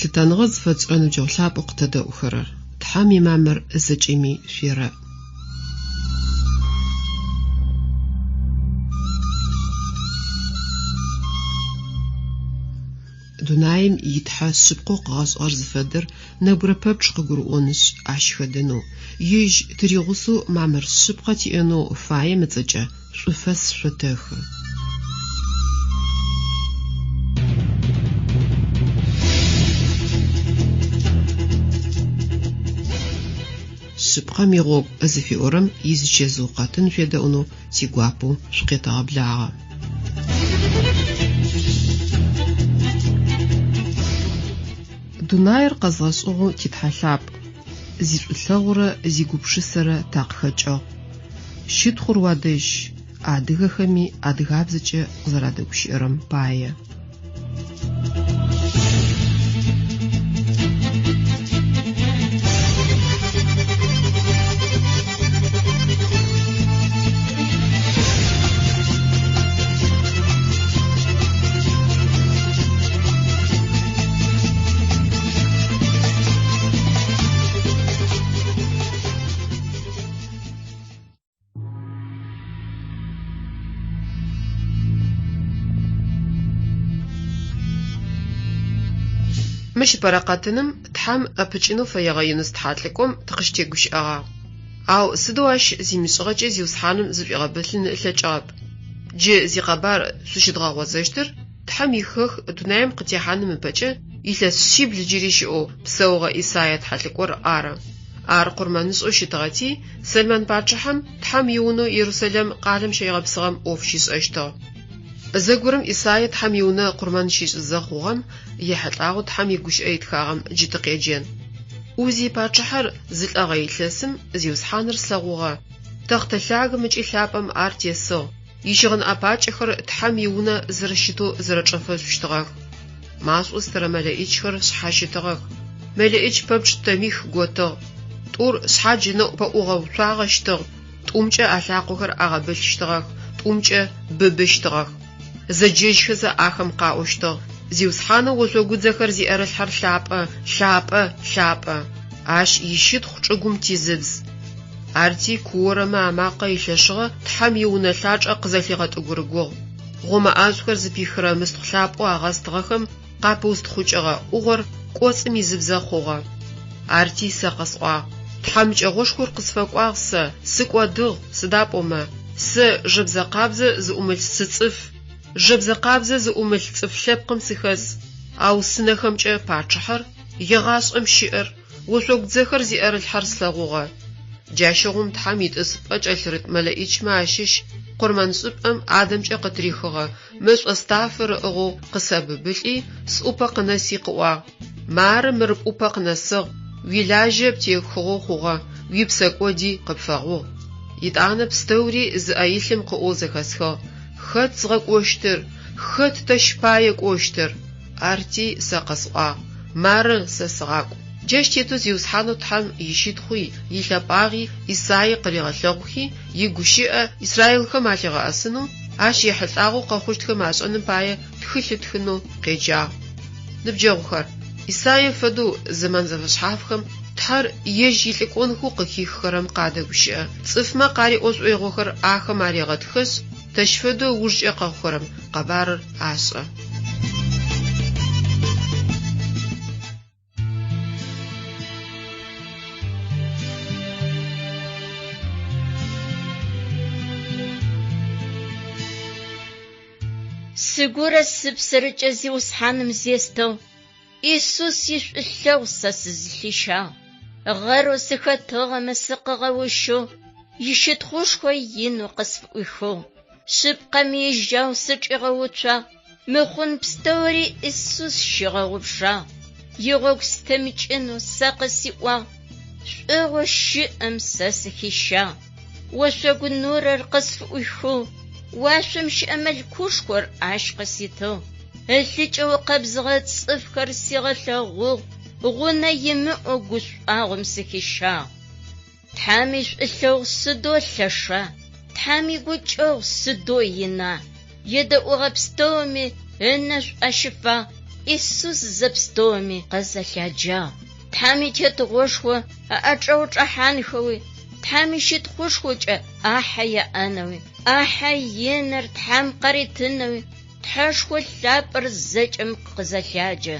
Лъытэныгъэ зыфэтшӏырэ ныбджэгъу лъапӏэу къытэдэӏухэрэр, Тхьэм имамыр зэкӏэми шъуерэӏ. Дунаим и Тхьэ шъыпкъэу къыгъэшӏыгъэр зыфэдэр нэбгырэ пэпчъ къыгурыӏонышъ, ащ хэдэнэу, ежь тыригъусэу мамыр шъыпкъэ тиӏэнэу фаем ыцӏэкӏэ шӏуфэс шъотэхы. Шъыпкъэм игъогу зыфиӏорэм изычэзыу къэтын шъуедэӏунэу тигуапэу шъукъетэгъэблагъэ. Дунаир къэзгъэшӏыгъэу ти Тхьэ лъапӏ, зишӏулъэгъурэ зигупшысэрэ такъыхэкӏыгъ. Щытхъур уадэжь, адыгэхэми адыгабзэкӏэ къызэрадэгущыӏэрэм пае. Мыщ ыпэрэ къэтыным Тхьэм ӏэпыкӏынэу фэегъэ Юныс тхьалӏыкӏом тыкъыщытегущыӏэгъагъ. Ау сыдэу ащ зимышӏыгъэкӏэ Зиусхьаным зышӏуигъэбылъын ылъэкӏыгъэп. Джы зикъэбар шъущыдгъэгъозэщтыр Тхьэм ихэх дунаим къытехьаным ыпэкӏэ илъэс шъибл джыри щыӏэу псэугъэ Исаие тхьэлӏыкӏор ары. Ар къурмэнышӏэу щытыгъэти, Сэлмэн пачъыхьэм Тхьэм иунэу Ерусэлэм къалэм щигъэпсыгъэм ӏоф щишӏэщтыгъ. Зэгорэм Исаие Тхьэм иунэ къурмэн щишӏызэ хъугъэм ехьылӏагъэу Тхьэм игущыӏэ итхагъэм джы тыкъеджэн. Узий пачъыхьэр зылӏэгъэ илъэсым Зиусхьаныр слъэгъугъэ. Тэхътэ лъагэм ыкӏи лъапӏэм ар тесыгъ. Ищыгъын ӏэпакӏэхэр Тхьэм иунэ зэрэщытэу зэрэчӏэфэшъущтыгъэх. Машӏо стырэ мэлэӏичхэр шъхьащытыгъэх. Мэлэӏич пэпчъ тэмих готыгъ. Тӏур шъхьадж ынэӏу пэӏугъэуцуагъэщтыгъ, тӏумкӏэ алъакъохэр агъэбылъщтыгъэх, тӏумкӏэ быбыщтыгъэх. Зэджэжьхэзэ ахэм къаӏощтыгъ, Зиусхьанэу ошъогудзэхэр зиӏэрылъхьэр лъапӏэ, лъапӏэ, лъапӏэ! Ащ ищытхъу чӏыгум тизыбз. Арти куорэмэ амакъэ илъэшыгъэ Тхьэм иунэ лъачӏэ къызэлъигъэтӏыгурыгугъ. Гъомэ ӏашӏухэр зыпихырэ мыстхъу лъапӏэу агъэстыгъэхэм къапыустхъукӏыгъэ ӏугъор кӏоцӏым изыбзэ хъугъэ. Арти сэ къэсӏуагъ, Тхьамыкӏэгъошхор къысфэкӏуагъ сэ, сыкӏодыгъ, сыда пӏомэ, сэ жэбзэ къабзэ зыӏумылъ сыцӏыф, жэбзэ къабзэ зыӏумылъ цӏыф лъэпкъым сыхэс, ау сынэхэмкӏэ пачъыхьэр, егъашӏэм щыӏэр, Ошъогу дзэхэр зиӏэрылъхьэр слъэгъугъэ. Джащыгъум Тхьэм итӏысыпӏэ кӏэлъырыт мэлэӏичмэ ащыщ къурмэншӏыпӏэм адэмкӏэ къытырихыгъэ мэшӏо стафэр ыӏыгъэу къысэбыбылӏи, сӏупэ къынэси къыӏуагъ, Мары мыр пӏупэ къынэсыгъ, уилажьэ птехыгъэу хъугъэ, уипсэкӏоди къыпфэгъугъ. Етӏанэ пстэури зыӏэ илъым къыӏоу зэхэсхыгъ, Хэт згъэкӏощтыр? Хэт тэщ пае кӏощтыр? Арти сэ къэсӏуагъ, Мары, сэ сыгъакӏу. Джащ тетэу Зиусхьанэу Тхьэм ищытхъуи, илъэпӏагъи Исаие къыригъэлъэгъухи, игущыӏэ израилхэм алъигъэӏэсынэу, ащ ехьылӏагъэу къэхъущтхэм ашӏэным пае тхылъ ытхынэу къеджагъ. Ныбджэгъухэр, Исаие фэдэу зэман зэфэшъхьафхэм Тхьэр ежь илӏыкӏонхэу къыхиххэрэм къадэгущыӏэ, цӏыфмэ къариӏо шӏоигъохэр ахэм арегъэтхэшъ, Тэщ фэдэу ыужкӏэ къэхъухэрэм къэбарыр ашӏэ. Сыгурэ сыпсэрэкӏэ Зиусхьаным зестэу, Исус ишӏулъэгъу сэ сызылъищагъ. Гъэрэу сыхэтыгъэмэ сыкъыгъэущэу, ищытхъушхо инэу къысфыӏуихыгъ. Шъыпкъэми ижьау сычӏигъэуцуагъ, мыхъун пстэури Исус сщигъэгъупшагъ. Игъогу сытемыкӏынэу сэ къысиӏуагъ, шӏугъэу щыӏэм сэ сыхищагъ. Ошъогу нурэр къысфыӏуихыгъ, уашъом щыӏэ мылъкушхор ащ къыситыгъ. Ылъыкӏэ укъэбзыгъэ цӏыфхэр сигъэлъэгъугъ, гъунэ имыӏэу гушӏуагъом сыхищагъ. Тхьэм ишӏулъэгъу сыдэу лъэша, Тхьэм игукӏэгъу сыдэу ина! Едэӏугъэ пстэуми ынэшӏу ащыфагъ. Исус зэпстэуми къызэлъяджагъ. Тхьэм и Тетыгъошхо ыӏэчӏэ чӏэхьанхэуи, Тхьэм ищытхъушхокӏэ ӏахьэ яӏэнэуи, ӏахьэ иныр Тхьэм къаритынэуи, Тхьэшхо лъапӏэр зэкӏэм къызэлъяджэ.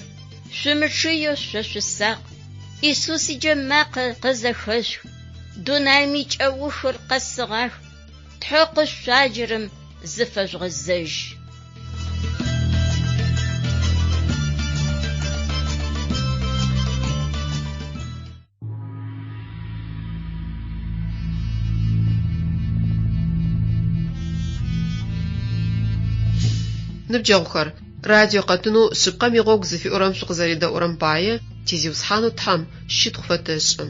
Шъумычъыеу шъо шъусакъ, Исус иджэмакъэ къызэхэшъух, дунаим икӏэухыр къэсыгъах, Тхьэ къышъуаджэрэм зыфэжъугъэзэжь. Ныбджэгъухэр, радио къэтынэу Шъыпкъэм игъогу зыфиӏорэм шъукъызэредэӏурэм пае ти Зиусхьанэу Тхьэм щытхъу фэтэшӏы.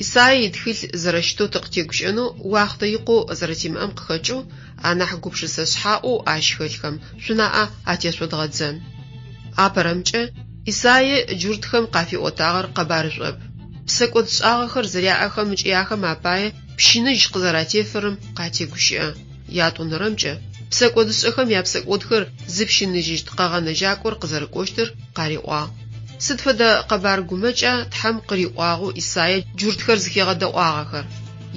Исаие итхылъ зэрэщытэу тыкъытегущыӏэнэу уахътэ икъоу зэрэтимыӏэм къыхэкӏэу анахь гупшысэ шъхьаӏэу ащ хэлъхэм шъунаӏэ атешъодгъэдзэн. Апэрэмкӏэ, Исаие джуртхэм къафиӏотагъэр къэбарышӏоп. Псэкӏодшӏагъэхэр зэряӏэхэм ыкӏи ахэм апае пщыныжь къызэратефэрэм къатегущыӏэ. Ятӏонэрэмкӏэ, псэкӏодышӏэхэм япсэкӏодхэр зыпщыныжьыщт Къэгъэнэжьакӏор къызэрэкӏощтыр къариӏуагъ. Сыд фэдэ къэбар гумэкӏа Тхьэм къыриӏуагъэу Исаие джуртхэр зыхигъэдэӏуагъэхэр?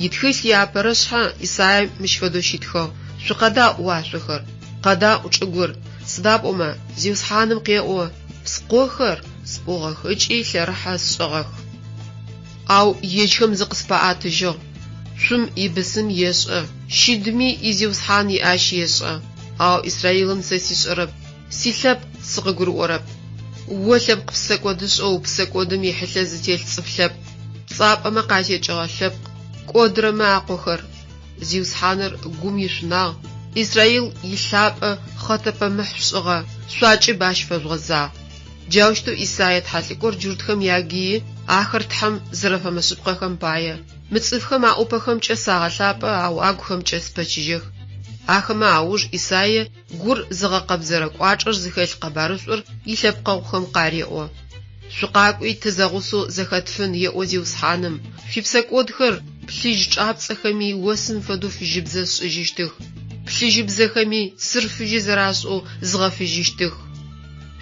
Итхылъ иапэрэ шъхьэ Исаие мыщ фэдэу щитхыгъ, Шъукъэдаӏу уашъохэр, къэдаӏу чӏыгур, сыда пӏомэ Зиусхьаным къеӏо, Скъохэр спӏугъэх ыкӏи лъэрыхьэ сшӏыгъэх. Ау ежьхэм зыкъысфаӏэтыжьыгъ. Цум ибысым ешӏэ, щыдми изиусхьан иӏащ ешӏэ, ау Израилым сэ сишӏэрэп, силъэпкъ сыкъыгурыӏорэп. О лъэпкъ псэкӏодышӏэу псэкӏодым ихьылъэ зытелъ цӏыф лъэпкъ, пцӏапӏэмэ къатекӏыгъэ лъэпкъ, кӏодырэмэ акъохэр! Зиусхьаныр гум ишъунагъ, Израил илъапӏэ хъэтэпэмыхь шъушӏыгъэ, шъуакӏыб ащ фэжъугъэзагъ. Джаущтэу Исаие тхьэлӏыкӏор джуртхэм ягыи, ахэр Тхьэм зэрэфэмышъыпкъэхэм пае, Мы цӏыфхэм аӏупэхэмкӏэ сагъэлъапӏэ, ау агухэмкӏэ спэчыжьэх. Ахэмэ ауж Исаие гур зыгъэкъэбзэрэ кӏуачӏэр зыхэлъ къэбарышӏур илъэпкъэгъухэм къареӏо. Шъукъакӏуи, тызэгъусэу зэхэтфын, еӏо Зиусхьаным, шъуипсэкӏодхэр плъыжь чӏапцӏэхэми осым фэдэу фыжьыбзэ сшӏыжьыщтых, плъыжьыбзэхэми цыр фыжьы зэрашӏэу згъэфыжьыщтых.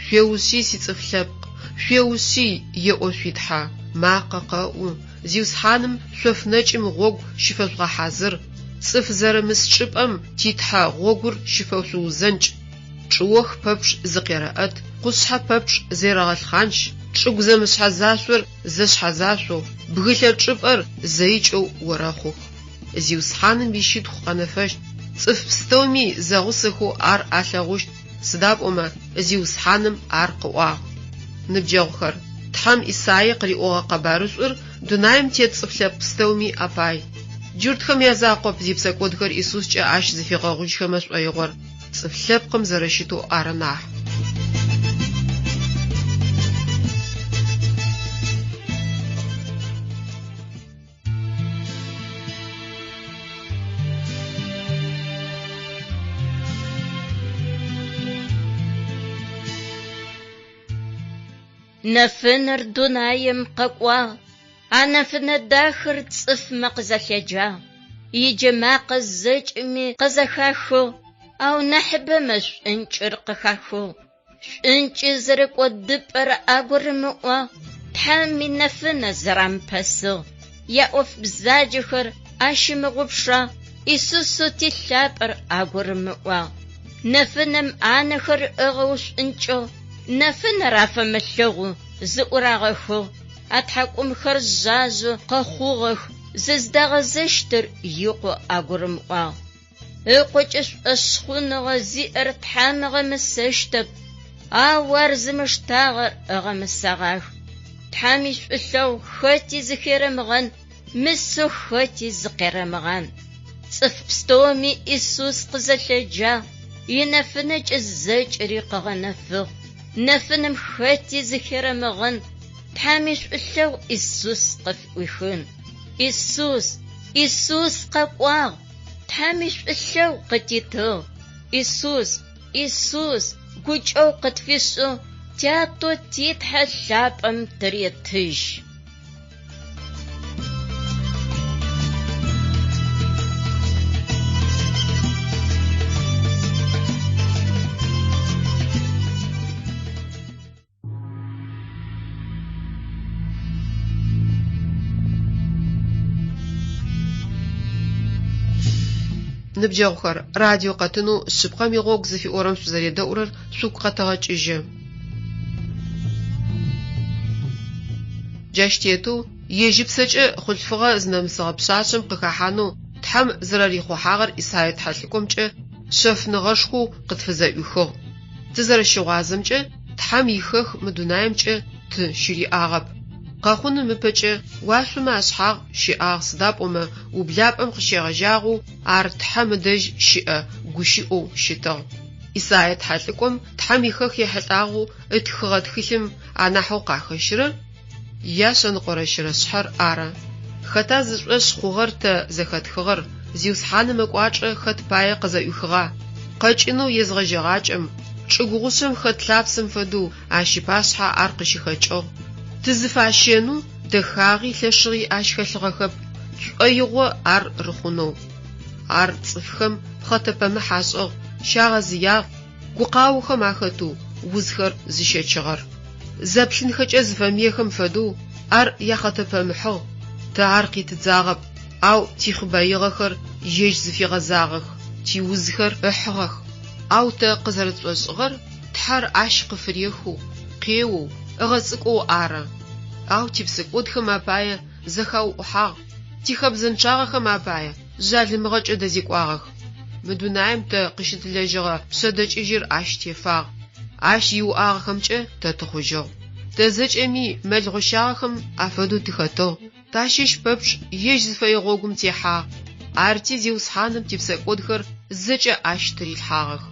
Шъуеушъый, сицӏыф лъэпкъ, шъуеушъый, еӏо шъуи Тхьэ, макъэ къэӏу, Зиусхьаным шъоф нэкӏым гъогу щыфэжъугъэхьазыр, цӏыф зэрымыс чӏыпӏэм ти Тхьэ гъогур щыфэшъуузэнкӏ. Чӏыох пэпчъ зыкъерэӏэт, къушъхьэ пэпчъ зерэгъэлъхъанч, чӏыгу зэмышъхьэзашъор зэшъхьэзашъоу, бгылъэ чӏыпӏэр зэикӏэу орэхъух. Зиусхьаным ищытхъу къэнэфэщт, цӏыф пстэуми зэгъусэхэу ар алъэгъущт, сыда пӏомэ Зиусхьаным ар къыӏуагъ. Ныбджэгъухэр, Тхьэм Исаие къыриӏогъэ къэбарышӏур дунаим тет цӏыф лъэпкъ пстэуми апай. Джуртхэм язакъоп зипсэкӏодхэр Исускӏэ ащ зыфигъэгъужьхэмэ шӏоигъор, цӏыф лъэпкъым зэрэщытэу ары нахь. Нэфынэр дунаим къэкӏуагъ, а нэфынэ дахэр цӏыфмэ къызэлъяджагъ. Иджэмакъэ зэкӏэми къызэхахыгъ, ау нахьыбэмэ шӏункӏыр къыхахыгъ. Шӏункӏы зэрэкӏодыпӏэр агурымыӏуагъ, Тхьэм инэфынэ зэрамыпэсыгъ. Яӏоф бзаджэхэр ащымыгъупшагъ, Исусэу ти Лъапӏэр агурымыӏуагъ. Нэфынэм анэхэр ыгъэушӏункӏыгъ, нэфынэр афэмылъэгъу зыӏурагъэхыгъ. Атхьакӏумхэр жъажъэу къэхъугъэх, зыздагъэзэщтыр икъоу агурымыӏуагъ. Ыкъокӏэ шӏошъхъуныгъэ зиӏэр Тхьэм ыгъэмысэщтэп, ау ар зымыштагъэр ыгъэмысэгъах. Тхьэм ишӏулъэгъу хэти зыхерэмыгъэн, мысэу хэти зыкъерэмыгъан. Цӏыф пстэуми Исус къызэлъэджагъ, инэфынэкӏэ зэкӏэри къыгъэнэфыгъ. Нэфынэм хэти зыхерэмыгъэн, Тхьэм ишӏулъэгъу Исус къыфӏуихын. Исус, Исус къэкӏуагъ! Тхьэм ишӏулъэгъу къытитыгъ. Исус, Исус, гукӏэгъу къытфишӏыгъ, Тятэу ти Тхьэ лъапӏэм тыретыжь. Ныбджэгъухэр, радио къэтынэу Шъыпкъэм игъогу зыфиӏорэм шъузэредэӏурэр шъугу къэтэгъэкӏыжьы. Джащ тетэу, ежь ыпсэкӏэ хъулъфыгъэ зынэмысыгъэ пшъашъэм къыхэхьанэу Тхьэм зэрэрихъухьагъэр Исае тхьэлӏыкӏомкӏэ шъэфныгъэшхоу къытфызэӏуихыгъ. Тызэрэщыгъуазэмкӏэ, Тхьэм ихэх мы дунаимкӏэ ты щыриӏагъэп. Къэхъуным ыпэкӏэ уашъомэ ашъхьагъ щыӏагъ, сыда пӏомэ ублапӏэм къыщегъэжьагъэу ар Тхьэм ыдэжь щыӏэ гущыӏэу щытыгъ. Исае тхьэлӏыкӏом Тхьэм ихэх ехьылӏагъэу ытхыгъэ тхылъым анахьэу къахэщырэр яшъэныкъорэ щырэ шъхьэр ары. Хэта зышӏошъ хъугъэр тэ зэхэтхыгъэр, Зиусхьаным ыкӏуачӏэ хэт пае къызэӏуихыгъа? Къэкӏынэу езгъэжьэгъакӏэм, чӏыгу гъушъэм хэт лъапсэм фэдэу ащ ыпашъхьэ ар къыщыхэкӏыгъ. Тызыфащэнэу дэхагъи лъэшыгъи ащ хэлъыгъэхэп, тшӏоигъо ар рыхъунэу. Ар цӏыфхэм пхъэтэпэмыхь ашӏыгъ, щагъэзыягъ, гукъаохэм ахэтэу узхэр зыщэчыгъэр. Зэплъынхэкӏэ зыфэмыехэм фэдэу ар яхъэтэпэмыхьыгъ, тэ ар къитыдзагъэп, ау тихъыбаигъэхэр ежь зыфигъэзагъэх, тиузхэр ыхьыгъэх. Ау тэ къызэрэтшӏошӏыгъэр Тхьэр ащ къыфырехэу, къеоу, ыгъэцӏыкӏоу ары. Ау типсэкӏодхэм апае зэхауӏухьагъ, тихэбзэнчъагъэхэм апае жъалымыгъэкӏэ дэзекӏуагъэх. Мы дунаим тэ къыщытылэжьыгъэ пшъэдэкӏыжьыр ащ тефагъ, ащ иуӏагъэхэмкӏэ тэ тыхъужьыгъ. Тэ зэкӏэми мэл гъощагъэхэм афэдэу тыхэтыгъ, тащыщ пэпчъ ежь зыфэе гъогум техьагъ, арти Зиусхьаным типсэкӏодхэр зэкӏэ ащ тырилъхьагъэх.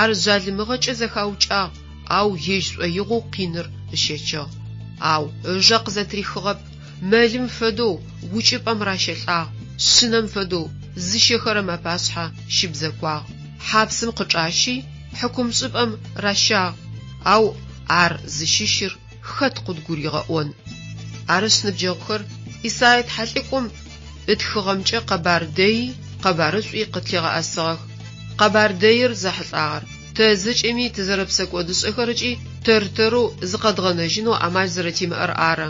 Ар жъалымыгъэкӏэ зэхаукӏагъ, ау ежь шӏоигъоу къиныр ыщэчыгъ. Ау ыжэ къызэтрихыгъэп, мэлым фэдэу укӏыпӏэм ращэлӏагъ, шъынэм фэдэу зыщэхэрэм апашъхьэ щыбзэкуагъ. Хьапсым къычӏащи, хьыкумшӏыпӏэм ращагъ, ау ар зыщыщыр хэт къыдгуригъэӏон? Арышъ, ныбджэгъухэр, Исае тхьэлӏыкӏом ытхыгъэмкӏэ къэбар дэий къэбарышӏуи къытлъигъэӏэсыгъэх. Къэбар дэир зэхьылӏагъэр, тэ зэкӏэми тызэрэпсэкӏодышӏэхэр ыкӏи тэр-тэрэу зыкъэдгъэнэжьынэу амал зэрэтимыӏэр ары.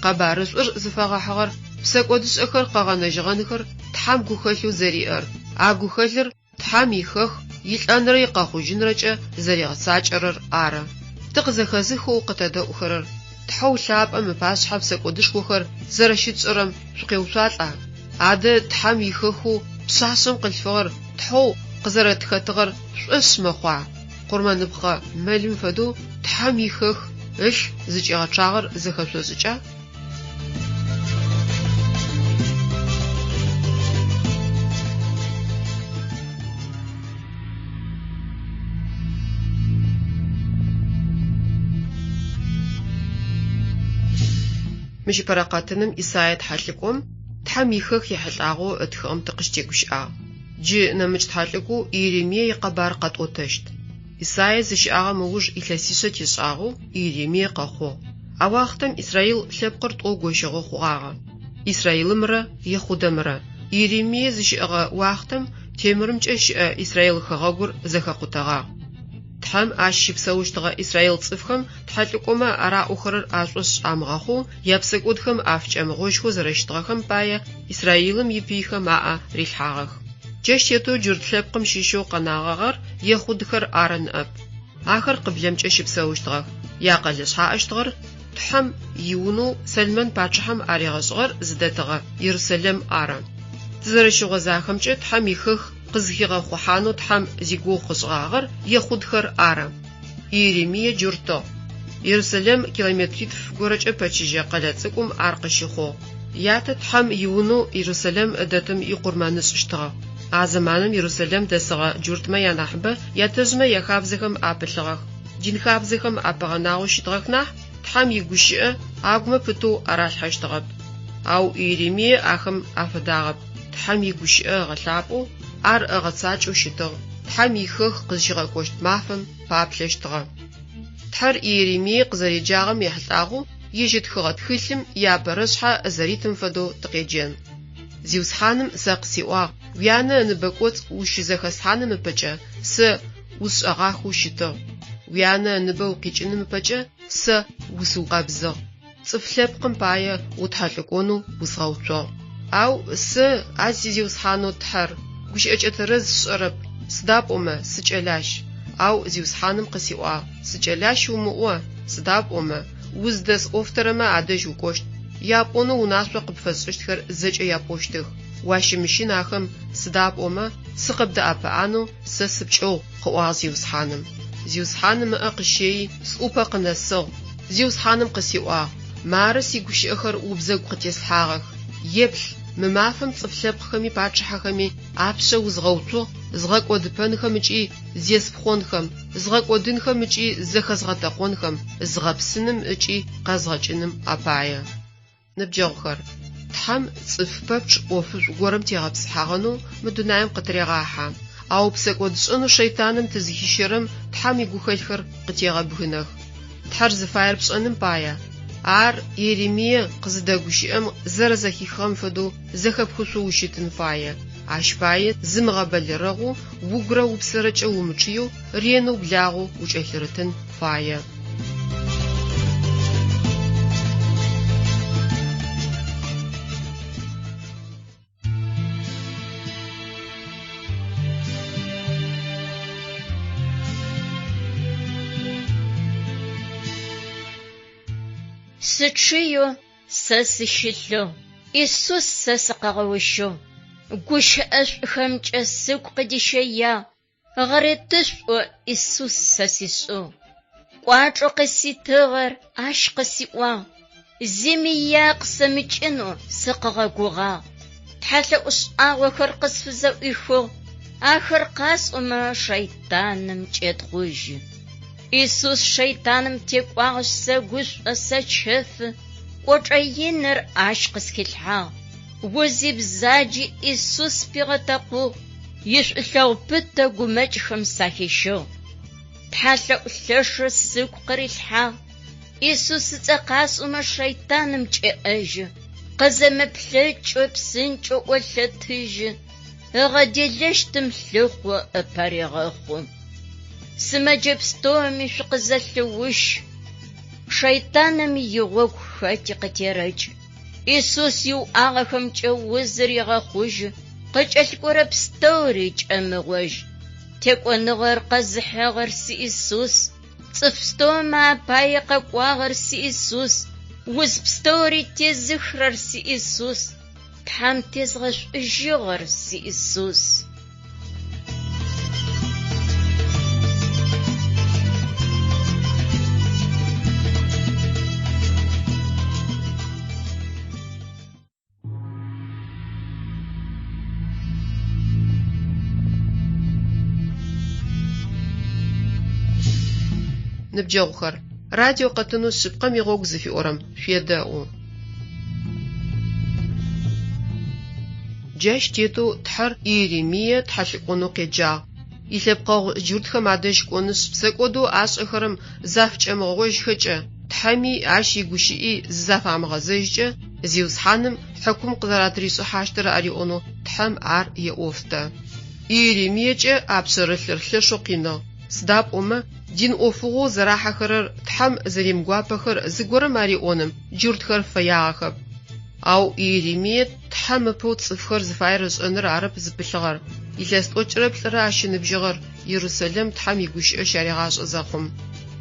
Къэбарышӏур зыфэгъэхьыгъэр псэкӏодышӏэхэр къэгъэнэжьыгъэнхэр Тхьэм гухэлъэу зэриӏэр, а гухэлъыр Тхьэм ихэх илӏэнрэ икъэхъужьынрэкӏэ зэригъэцакӏэрэр ары. Тыкъызэхэзыхэу къытэдэӏухэрэр, Тхьэу лъапӏэм ыпашъхьэ псэкӏодышхохэр зэрэщытшӏэрэм шъукъеуцуалӏа? Адэ Тхьэм ихэхэу пшъашъэм къылъфыгъэр Тхьэу къызэрэтхэтыгъэр шъушӏошъ мэхъуа? Къурмэныпхъэ мэлым фэдэу Тхьэм ихэх ылъ зыкӏигъэчъагъэр зэхэшъошӏыкӏа? Мыщ ыпэрэ къэтыным Исае тхьэлӏыкӏом Тхьэм ихэх ехьылӏагъэу ытхыгъэм тыкъыщытегущыӏагъ. Джы нэмыкӏ тхьэлӏыкӏоу Иеремие икъэбар къэтӏотэщт. Исае зыщыӏагъэм ыуж илъэсишъэ тешӏагъэу Иеремие къэхъугъ. А уахътэм Исраил лъэпкъыр тӏо гощыгъэ хъугъагъэ, Исраилымрэ Ехъудэмрэ. Иеремие зыщыӏэгъэ уахътэм темырымкӏэ щыӏэ Исраил хэгъэгур зэхэкъутэгъагъ. Тхьэм ащ щыпсэущтыгъэ исраил цӏыфхэм тхьэлӏыкӏомэ араӏохэрэр ашӏошъ амыгъэхъоу, япсэкӏодхэм афыкӏэмыгъожьхэу зэрэщытыгъэхэм пае Исраилым ипыйхэм аӏэ рилъхьагъэх. Джащ тетэу джурт лъэпкъым щыщэу къэнагъагъэр ехъудхэр ары ныӏэп. Ахэр къыблэмкӏэ щыпсэущтыгъэх. Якъэлэ шъхьаӏэщтыгъэр Тхьэм иунэу Сэлмэн пачъыхьэм аригъэшӏыгъэр зыдэтыгъэ Ерусэлэм ары. Тызэрэщыгъозахэмкӏэ, Тхьэм ихэх къызхигъэхъухьанэу Тхьэм зигугъу къышӏыгъагъэр ехъудхэр ары. Иеремие джуртыгъ. Ерусэлэм километритф горэкӏэ пэчыжьэ къэлэ цӏыкӏум ар къыщыхъугъ. Ятэ Тхьэм иунэу Ерусэлэм дэтым икъурмэнышӏыщтыгъэ. А зэманым Ерусэлэм дэсыгъэ джуртмэ янахьыбэ ятэжъмэ яхабзэхэм апылъыгъэх, дин хабзэхэм апыгъэнагъэу щытыгъэх нахь, Тхьэм игущыӏэ агумэ пытэу аралъхьэщтыгъэп. Ау Иеремие ахэм афэдагъэп, Тхьэм игущыӏэ ыгъэлъапӏэу, ар ыгъэцакӏэу щытыгъ, Тхьэм ихэх къызщигъэкӏощт мафэм паплъэщтыгъэ. Тхьэр Иеремие къызэреджагъэм ехьылӏагъэу ежь ытхыгъэ тхылъым иапэрэ шъхьэ зэритым фэдэу тыкъеджэн. Зиусхьаным сэ къысиӏуагъ, Уянэ ыныбэ кӏоцӏ ущызэхэсхьаным ыпэкӏэ сэ усшӏэгъахэу щытыгъ. Уянэ ыныбэ укъикӏыным ыпэкӏэ сэ усыукъэбзыгъ. Цӏыф лъэпкъым пае утхьэлӏыкӏонэу узгъэуцугъ. Ау сэ, а си Зиусхьанэу Тхьэр, Гущыӏэкӏэ тэрэз сшӏэрэп, сыда пӏомэ сыкӏэлащ. Ау Зиусхьаным къысиӏуагъ, Сыкӏэлащ умыӏо, сыда пӏомэ уздэсӏофтэрэмэ адэжь укӏощт, япӏонэу унашъо къыпфэсшӏыщтхэр зэкӏэ япӏощтых. Уащымыщын ахэм, сыда пӏомэ сыкъыбдэӏэпыӏанэу сэ сыпкӏыгъу, къыӏуагъ Зиусхьаным. Зиусхьаным ыӏэ къыщэи, сӏупэ къынэсыгъ. Зиусхьаным къысиӏуагъ, Мары сигущыӏэхэр убзэгу къытеслъхьагъэх. Еплъ, мы мафэм цӏыф лъэпкъхэми пачъыхьэхэми апшъэ узгъэуцугъ, згъэкӏодыпэнхэм ыкӏи зеспхъонхэм, згъэкӏодынхэм ыкӏи зэхэзгъэтэкъонхэм, згъэпсыным ыкӏи къэзгъэкӏыным апае. Ныбджэгъухэр, Тхьэм цӏыф пэпчъ ӏофышӏу горэм тегъэпсыхьагъэнэу мы дунаим къытырегъахьэ. Ау псэкӏодшӏэнэу шэйтаным тызыхищэрэм Тхьэм игухэлъхэр къытегъэбгынэх. Тхьэр зыфаер пшӏэным пае, ар Еремие къызыдэгущыӏэм зэрэзэхихыгъэм фэдэу зэхэпхышъоу ущытын фае. Ащ пае зымыгъэбэлэрэгъэу, угурэ упсэрэкӏэ умычъыеу, ренэу благъэу укӏэлъырытын фае. Сычъыеу сэ сыщылъэу, Исус сэ сыкъыгъэущыгъ. Гущыӏэшӏухэмкӏэ сыгу къыдищэягъ, Гъэретышӏу Исус сэ сишӏыгъ. Кӏуачӏэу къыситыгъэр ащ къысиӏуагъ, Зыми ия къысэмыкӏынэу сыкъыгъэгугъагъ. Тхьэлъэӏу шӏагъохэр къысфызэӏуихыгъ, Ахэр къасӏомэ шэйтаным кӏетхъужьы. Исус шэйтаным текӏуагъэшъ сэгушӏо, сэчэфы, Кӏочӏэ иныр ащ къысхилъхьагъ. Узи бзаджи Исус пигъэтэкъугъ, Ишӏулъэгъу пытэ гумэкӏхэм сахищыгъ. Тхьэлъэӏу лъэшыр сыгу къырилъхьагъ, Исус ыцӏэ къасӏомэ шэйтаным кӏеӏэжьы, Къызэмыплъэкӏэу псынкӏэу ӏолъэтыжьы, Ыгъэделэщтым лъыхъо ыпэ регъэхъу. Сымэджэ пстэуми шъукъызэлъыущ, Шэйтаным игъогу хэти къытерэкӏ. Исус иуӏагъэхэмкӏэ узыр егъэхъужьы, Къыкӏэлъыкӏорэ пстэури кӏэмыгъожь. Текӏоныгъэр къэзыхьыгъэр си Исус, Цӏыф пстэумэ апае къэкӏуагъэр си Исус, Уз пстэури тезыхрэр си Исус, Тхьэм тезгъэшӏужьыгъэр си Исус. Ныбджэгъухэр, радио къэтынэу Шъыпкъэм игъогу зыфиӏорэм шъуедэӏу. Джащ тетэу Тхьэр Иеремие тхьэлӏыкӏонэу къеджагъ. Илъэпкъэгъу джуртхэм адэжь кӏонышъ, псэкӏодэу ашӏэхэрэм зафыкӏэмыгъожьхэкӏэ, Тхьэми ащ игущыӏи зызафамыгъэзэжькӏэ, Зиусхьаным хьыкум къызэратыришӏыхьащтыр ариӏонэу Тхьэм ар еӏофтэ. Иеремиекӏэ а пшъэрылъыр лъэшэу къиныгъ, сыда пӏомэ дин ӏофыгъоу зэрахьэхэрэр Тхьэм зэримыгуапэхэр зыгорэм ариӏоным джуртхэр фэягъэхэп. Ау Иеремие Тхьэм ыпэу цӏыфхэр зыфаер ышӏэныр арэп зыпылъыгъэр, илъэс тӏокӏырэ плӏырэ ащ ыныбжьыгъэр Ерусэлэм Тхьэм игущыӏэ щаригъашӏэ зэхъум.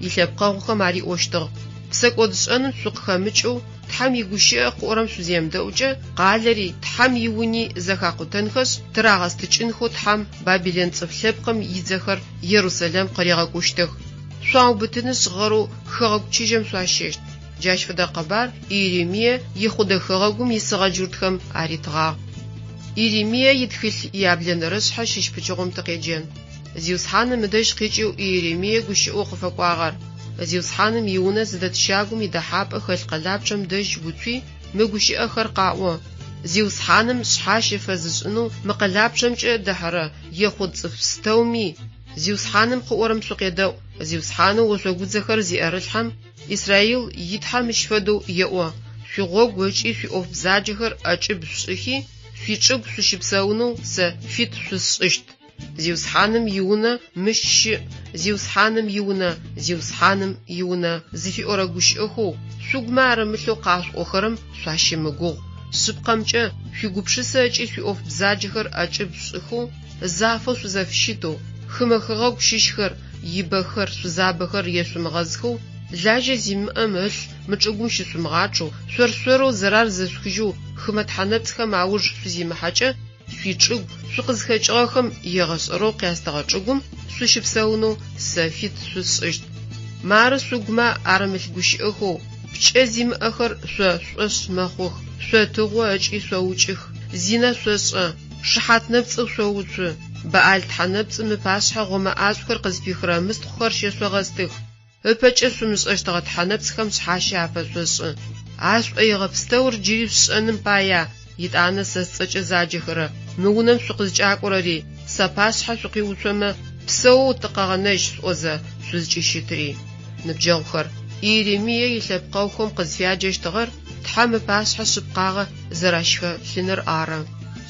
Илъэпкъэгъухэм ариӏощтыгъ, Псэкӏодшӏэным шъукъыхэмыкӏэу Тхьэм игущыӏэ къыӏорэм шъуземыдэӏукӏэ, къалэри, Тхьэм иуни зэхакъутэнхэшъ, тырагъэстыкӏынхэу Тхьэм бабилэн цӏыф лъэпкъым идзэхэр Ерусэлэм къыригъэкӏущтых. Шъуаубытынышъ гъэрэу хэгъэгу чыжьэм шъуащэщт. Джащ фэдэ къэбар Иеремие Ехъудэ хэгъэгум исыгъэ джуртхэм аритыгъагъ. Иеремие итхылъ яблэнэрэ шъхьэ щыщ пычыгъом тыкъеджэн. Зиусхьаным ыдэжь къикӏэу Иеремие гущыӏэу къыфэкӏуагъэр, Зиусхьаным и Унэ зыдэт щагум идэхьапӏэ хэлъ къэлапчъэм дэжь уцуи, мы гущыӏэхэр къаӏо, Зиусхьаным шъхьащэ фэзышӏынэу мы къэлапчъэмкӏэ дэхьэрэ ехъуд цӏыф пстэуми, Зиусхьаным къыӏорэм шъукъедэӏу, Зиусхьанэу ошъогудзэхэр зиӏэрылъхьэм, Израил и Тхьэ мыщ фэдэу еӏо, Шъуигъогу ыкӏи шъуиӏоф бзаджэхэр ӏэкӏыб шъушӏыхи, шъуичӏыгу шъущыпсэунэу сэ фит шъусшӏыщт. Зиусхьаным и Унэ мыщ щыӏ, Зиусхьаным и Унэ, Зиусхьаным и Унэ зыфиӏорэ гущыӏэхэу шъугумэ арымылъэу къашъуӏохэрэм шъуащымыгугъ. Шъыпкъэмкӏэ, шъуигупшысэ ыкӏи шъуиӏоф бзаджэхэр ӏэкӏыб шъушӏыхэу, зафэу шъузэфыщытэу, хымэ хэгъэгу щыщхэр, ибэхэр, шъузабэхэр ешъумыгъэзхэу, лажьэ зимыӏэм ылъ мы чӏыгум щышъумыгъачъэу, шъор-шъорэу зэрар зэшъухыжьэу хымэ тхьэнэпцӏхэм ауж шъузимыхьэкӏэ, шъуичӏыгу, шъукъызхэкӏыгъэхэм егъэшӏэрэу къястыгъэ чӏыгум шъущыпсэунэу сэ фит шъусшӏыщт. Мары шъугумэ арымылъ гущыӏэхэу, пкӏэ зимыӏэхэр шъо шъушӏошъ мэхъух, шъотыгъо ыкӏи шъоукӏых, зинэ шъошӏэ, шыхьат нэпцӏэу шъоуцу, Бэӏал тхьэнэпцӏым ыпашъхьэ гъомэ ӏашӏухэр къызпихырэ мыстхъухэр щэшъогъэстых, ыпэкӏэ шъумышӏэщтыгъэ тхьэнэпцӏхэм шъхьащэ афэшъошӏы. А шӏоигъэ пстэур джыри шъушӏэным пая етӏанэ сэ сцӏэкӏэ заджэхэрэ мы унэм шъукъызкӏакӏорэри, сапашъхьэ шъукъиуцомэ, псэоу тыкъэгъэнэжь шъуӏозэ, шъузкӏыщытри? Ныбджэгъухэр, Иеремие илъэпкъэгъухэм къызфяджэщтыгъэр Тхьэм ыпашъхьэ шъыпкъагъэ зэращыхэлъыныр ары.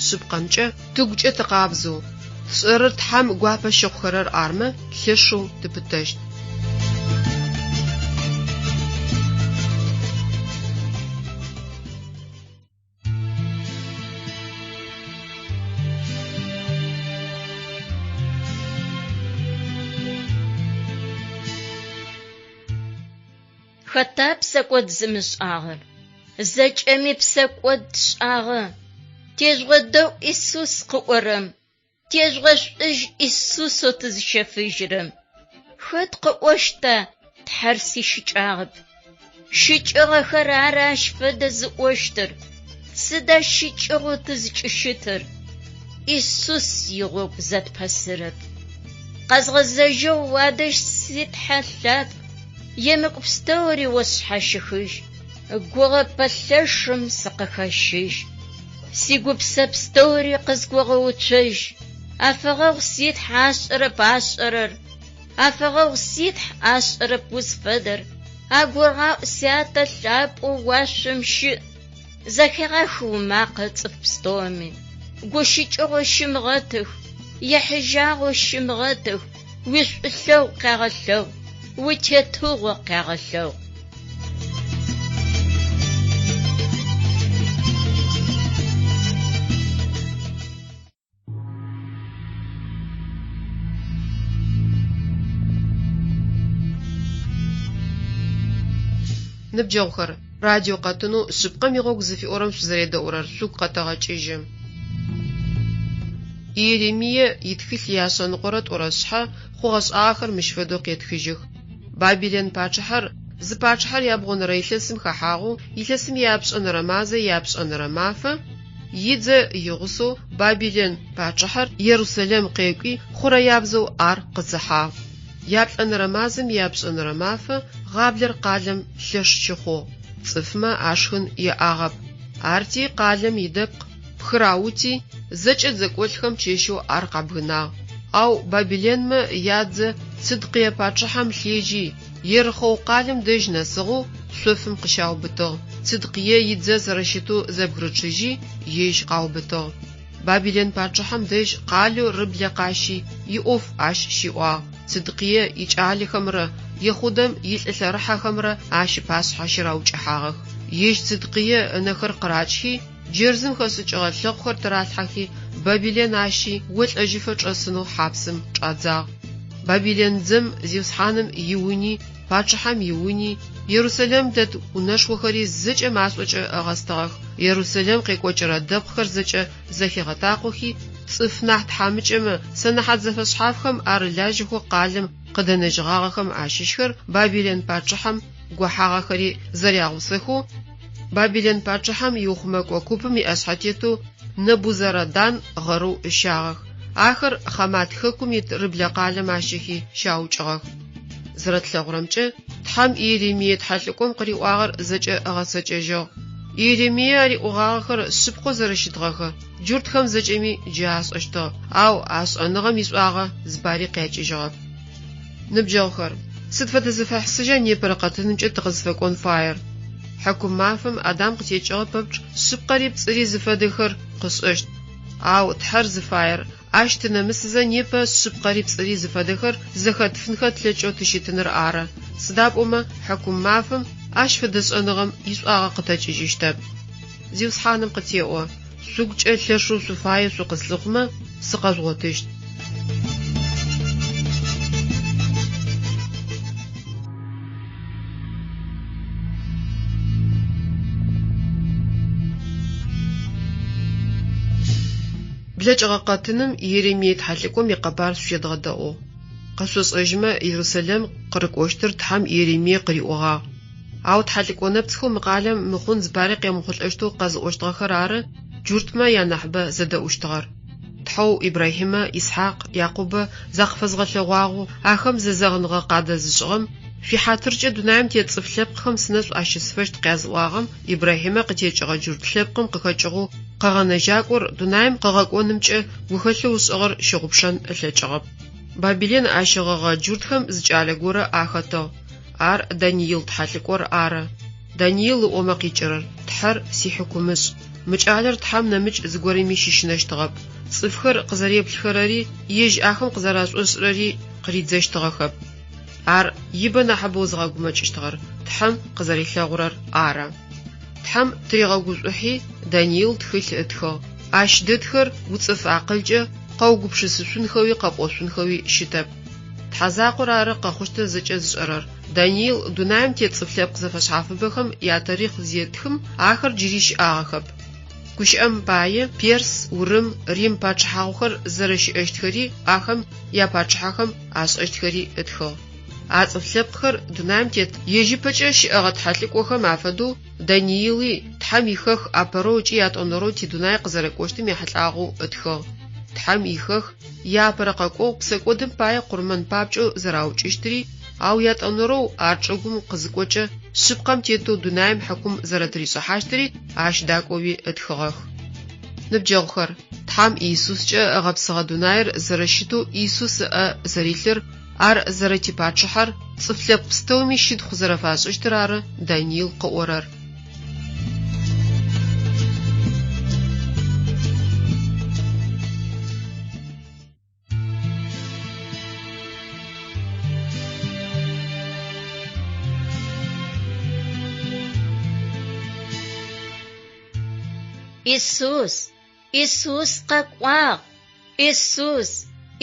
Шъыпкъэмкӏэ, тыгукӏэ тыкъабзэу, тшӏэрэр Тхьэм гуапэ щыхъухэрэр армэ, лъэшэу тыпытэщт. Хэта псэкӏод зымышӏагъэр? Зэкӏэми псэкӏод тшӏагъэ. Тежъугъэдэӏу Исус къыӏорэм, тежъугъэшӏужь Исусэу тызыщэфыжьырэм. Хэт къыӏощта Тхьэр сищыкӏагъэп? Щыкӏыгъэхэр ары ащ фэдэ зыӏощтыр. Сыда щыкӏыгъэу тызкӏыщытыр? Исус игъогу зэтпэсырэп. Къэзгъэзэжьэу уадэжь си Тхьэ лъапӏ, емыкӏу пстэури о сшъхьащыхыжь, гугъэпӏэ лъэшым сыкъыхэщыжь. Сигупсэ пстэури къызгогъэуцожь, афэгъэгъу си Тхьэ ашӏэрэп ашӏэрэр, афэгъэгъу си Тхь ашӏэрэп узфэдэр, агурыгъаӏу Сятэ лъапӏэу уашъом щыӏ, зэхегъэх умакъэ цӏыф пстэуми, гущыкӏыгъэу щымыгъэтых, ехьыжьагъэу щымыгъэтых, уишӏулъэгъу къягъэлъэгъу, уитетыгъо къягъэлъэгъу. Ныбджэгъухэр, радио къэтынэу Шъыпкъэм игъогу зыфиӏорэм шъузэредэӏурэр шъугу къэтэгъэкӏыжьы. Иеремие итхылъ ияшъэныкъорэ тӏурэ шъхьэ хъугъэ-шӏагъэхэр мыщ фэдэу къетхыжьых. Бабилэн пачъыхьэр зы пачъыхьэр ябгъонэрэ илъэсым хэхьагъэу, илъэсым ияпшӏэнэрэ мазэ ияпшӏэнэрэ мафэ, идзэ игъусэу Бабилэн пачъыхьэр Ерусэлэм къекӏуи, хъурэябзэу ар къыцыхьагъ. Яплӏэнэрэ мазэм ияпшӏэнэрэ мафэ гъаблэр къалэм лъэш щыхъугъ, цӏыфмэ ашхын яӏагъэп. Арти къалэм идэпкъ пхыраути, зэкӏэ дзэкӏолӏхэм чэщэу ар къабгынагъ. Ау бабиленмэ ядзэ Цыдкъые пачъыхьэм лъежьи, Ерыхъэу къалэм дэжь нэсыгъэу шъофым къыщаубытыгъ. Цыдкъые идзэ зэрэщытэу зэбгырычъыжьи, ежь къаубытыгъ. Бабилэн пачъыхьэм дэжь къалэу Рыблэ къащи, иӏоф ащ щиӏуагъ. Цыдкъые икӏалэхэмрэ Ехъудэм илӏы лъэрыхьэхэмрэ ащ ыпашъхьэ щыраукӏыхьагъэх. Ежь Цыдкъые ынэхэр къырачхи, джэрзым хэшӏыкӏыгъэ лъэхъухэр тыралъхьэхи, Бабилэн ащи, олӏэжьыфэ чӏэсынэу хьапсым чӏадзагъ. Бабилэн дзэм Зиусхьаным иуни, пачъыхьэм иуни, Ерусэлэм дэт унэшхохэри зэкӏэ машӏокӏэ ыгъэстыгъэх, Ерусэлэм къекӏокӏырэ дэпкъхэр зэкӏэ зэхигъэтакъохи, цӏыф нахь тхьамыкӏэмэ, сэнэхьат зэфэшъхьафхэм арылажьэхэу къалэм къыдэнэжьыгъагъэхэм ащыщхэр Бабилэн пачъыхьэм гохьагъэхэри зэрягъусэхэу, Бабилэн пачъыхьэм иухъумэкӏо купым иӏэшъхьэтетэу Нэбузарадан гъэрэу ыщагъэх. Ахэр Хъамат хэкум ит Рыблэ къалэм ащэхи щаукӏыгъэх. Зэрэтлъэгъурэмкӏэ, Тхьэм Иеремие тхьэлӏыкӏом къыриӏуагъэр зэкӏэ ыгъэцэкӏэжьыгъ. Иеремие ариӏогъагъэхэр шъыпкъэу зэрэщытыгъэхэр джуртхэм зэкӏэми джы ашӏэщтыгъ, ау а шӏэныгъэм ишӏуагъэ зыпари къякӏыжьыгъэп. Ныбджэгъухэр, сыд фэдэ зэфэхьысыжьа непэрэ къэтынымкӏэ тыкъызфэкӏон фаер? Хьыкум мафэм Адам къытекӏыгъэ пэпчъ шъыпкъэри пцӏыри зыфэдэхэр къышӏэщт. Ау Тхьэр зыфаер, ащ тынэмысызэ непэ шъыпкъэри пцӏыри зыфэдэхэр зэхэтфынхэ тлъэкӏэу тыщытыныр ары, сыда пӏомэ хьыкум мафэм ащ фэдэ шӏэныгъэм ишӏуагъэ къытэкӏыжьыщтэп. Зиусхьаным къытеӏо, Шъугукӏэ лъэшэу шъуфаеу шъукъыслъыхъумэ, Сыкъэжъугъотыщт. Блэкӏыгъэ къэтыным Еремие тхьэлӏыкӏом икъэбар шъуедгъэдэӏугъ. Къэшъошӏэжьымэ, Ерусэлэм къырыкӏощтыр Тхьэм Еремие къыриӏогъагъ. Ау тхьэлӏыкӏо нэпцӏхэу мы къалэм мыхъун зыпари къемыхъулӏэщтэу къэзыӏощтыгъэхэр ары джуртмэ янахьыбэ зэдэӏущтыгъэр. Тхьэу Ибрахьимэ, Исхьакъ, Якъубэ закъыфэзгъэлъэгъуагъэу ахэм зэзэгъыныгъэ къадэзышӏыгъэм, шъуихьатыркӏэ дунаим тет цӏыф лъэпкъхэм сынэшӏу ащысфэщт къязыӏуагъэм Ибрахьимэ къытекӏыгъэ джурт лъэпкъым къыхэкӏыгъэу Къэгъэнэжьакӏор дунаим къыгъэкӏонымкӏэ гухэлъэу ышӏыгъэр щыгъупшэн ылъэкӏыгъэп. Бабилэн ащэгъэгъэ джуртхэм зы кӏалэ горэ ахэтыгъ. Ар Даниил тхьэлӏыкӏор ары. Даниил ыӏомэ къикӏырэр, Тхьэр сихьыкумышӏ. Мы кӏалэр Тхьэм нэмыкӏ зыгорэми щыщынэщтыгъэп. Цӏыфхэр къызэреплъхэрэри, ежь ахэм къызэрашӏошӏырэри къыридзэщтыгъэхэп. Ар ибэ нахьыбэу зыгъэгумэкӏыщтыгъэр Тхьэм къызэрилъэгъурэр ары. Тхьэм тыригъэгушӏухьи, Даниил тхылъ ытхыгъ. Ащ дэтхэр уцӏыф акъылкӏэ къэугупшысышъунхэуи къэпӏошъунхэуи щытэп. Тхьэ закъор ары къэхъущтыр зэкӏэ зышӏэрэр. Даниил дунаим тет цӏыф лъэпкъ зэфэшъхьафыбэхэм ятарихъ зетхым, ахэр джыри щыӏагъэхэп. Гущыӏэм пае, Перс, Урым, Рим пачъыхьагъухэр зэрэщыӏэщтхэри, ахэм япачъыхьэхэм ашӏэщтхэри ытхыгъ. А цӏыф лъэпкъхэр дунаим тет ежь ыпэкӏэ щыӏэгъэ тхьэлӏыкӏохэм афэдэу Даниили Тхьэм ихэх апэрэу ыкӏи ятӏонэрэу тидунай къызэрэкӏощтым ехьылӏагъэу ытхыгъ. Тхьэм ихэх иапэрэ къэкӏогъу псэкӏодым пае къурмэн папкӏэу зэраукӏыщтыри, ау ятӏонэрэу ар чӏыгум къызыкӏокӏэ шъыпкъэм тетэу дунаим хьыкум зэрэтыришӏыхьащтыри ащ дакӏоуи ытхыгъэх. Ныбджэгъухэр, Тхьэм Иисускӏэ ыгъэпсыгъэ дунаир зэрэщытэу Иисус ыӏэ зэрилъыр, ар зэрэтипачъыхьэр, цӏыф лъэпкъ пстэуми щытхъу зэрэфашӏыщтыр ары Даниил къыӏорэр. Исус! Исус къэкӏуагъ! Исус!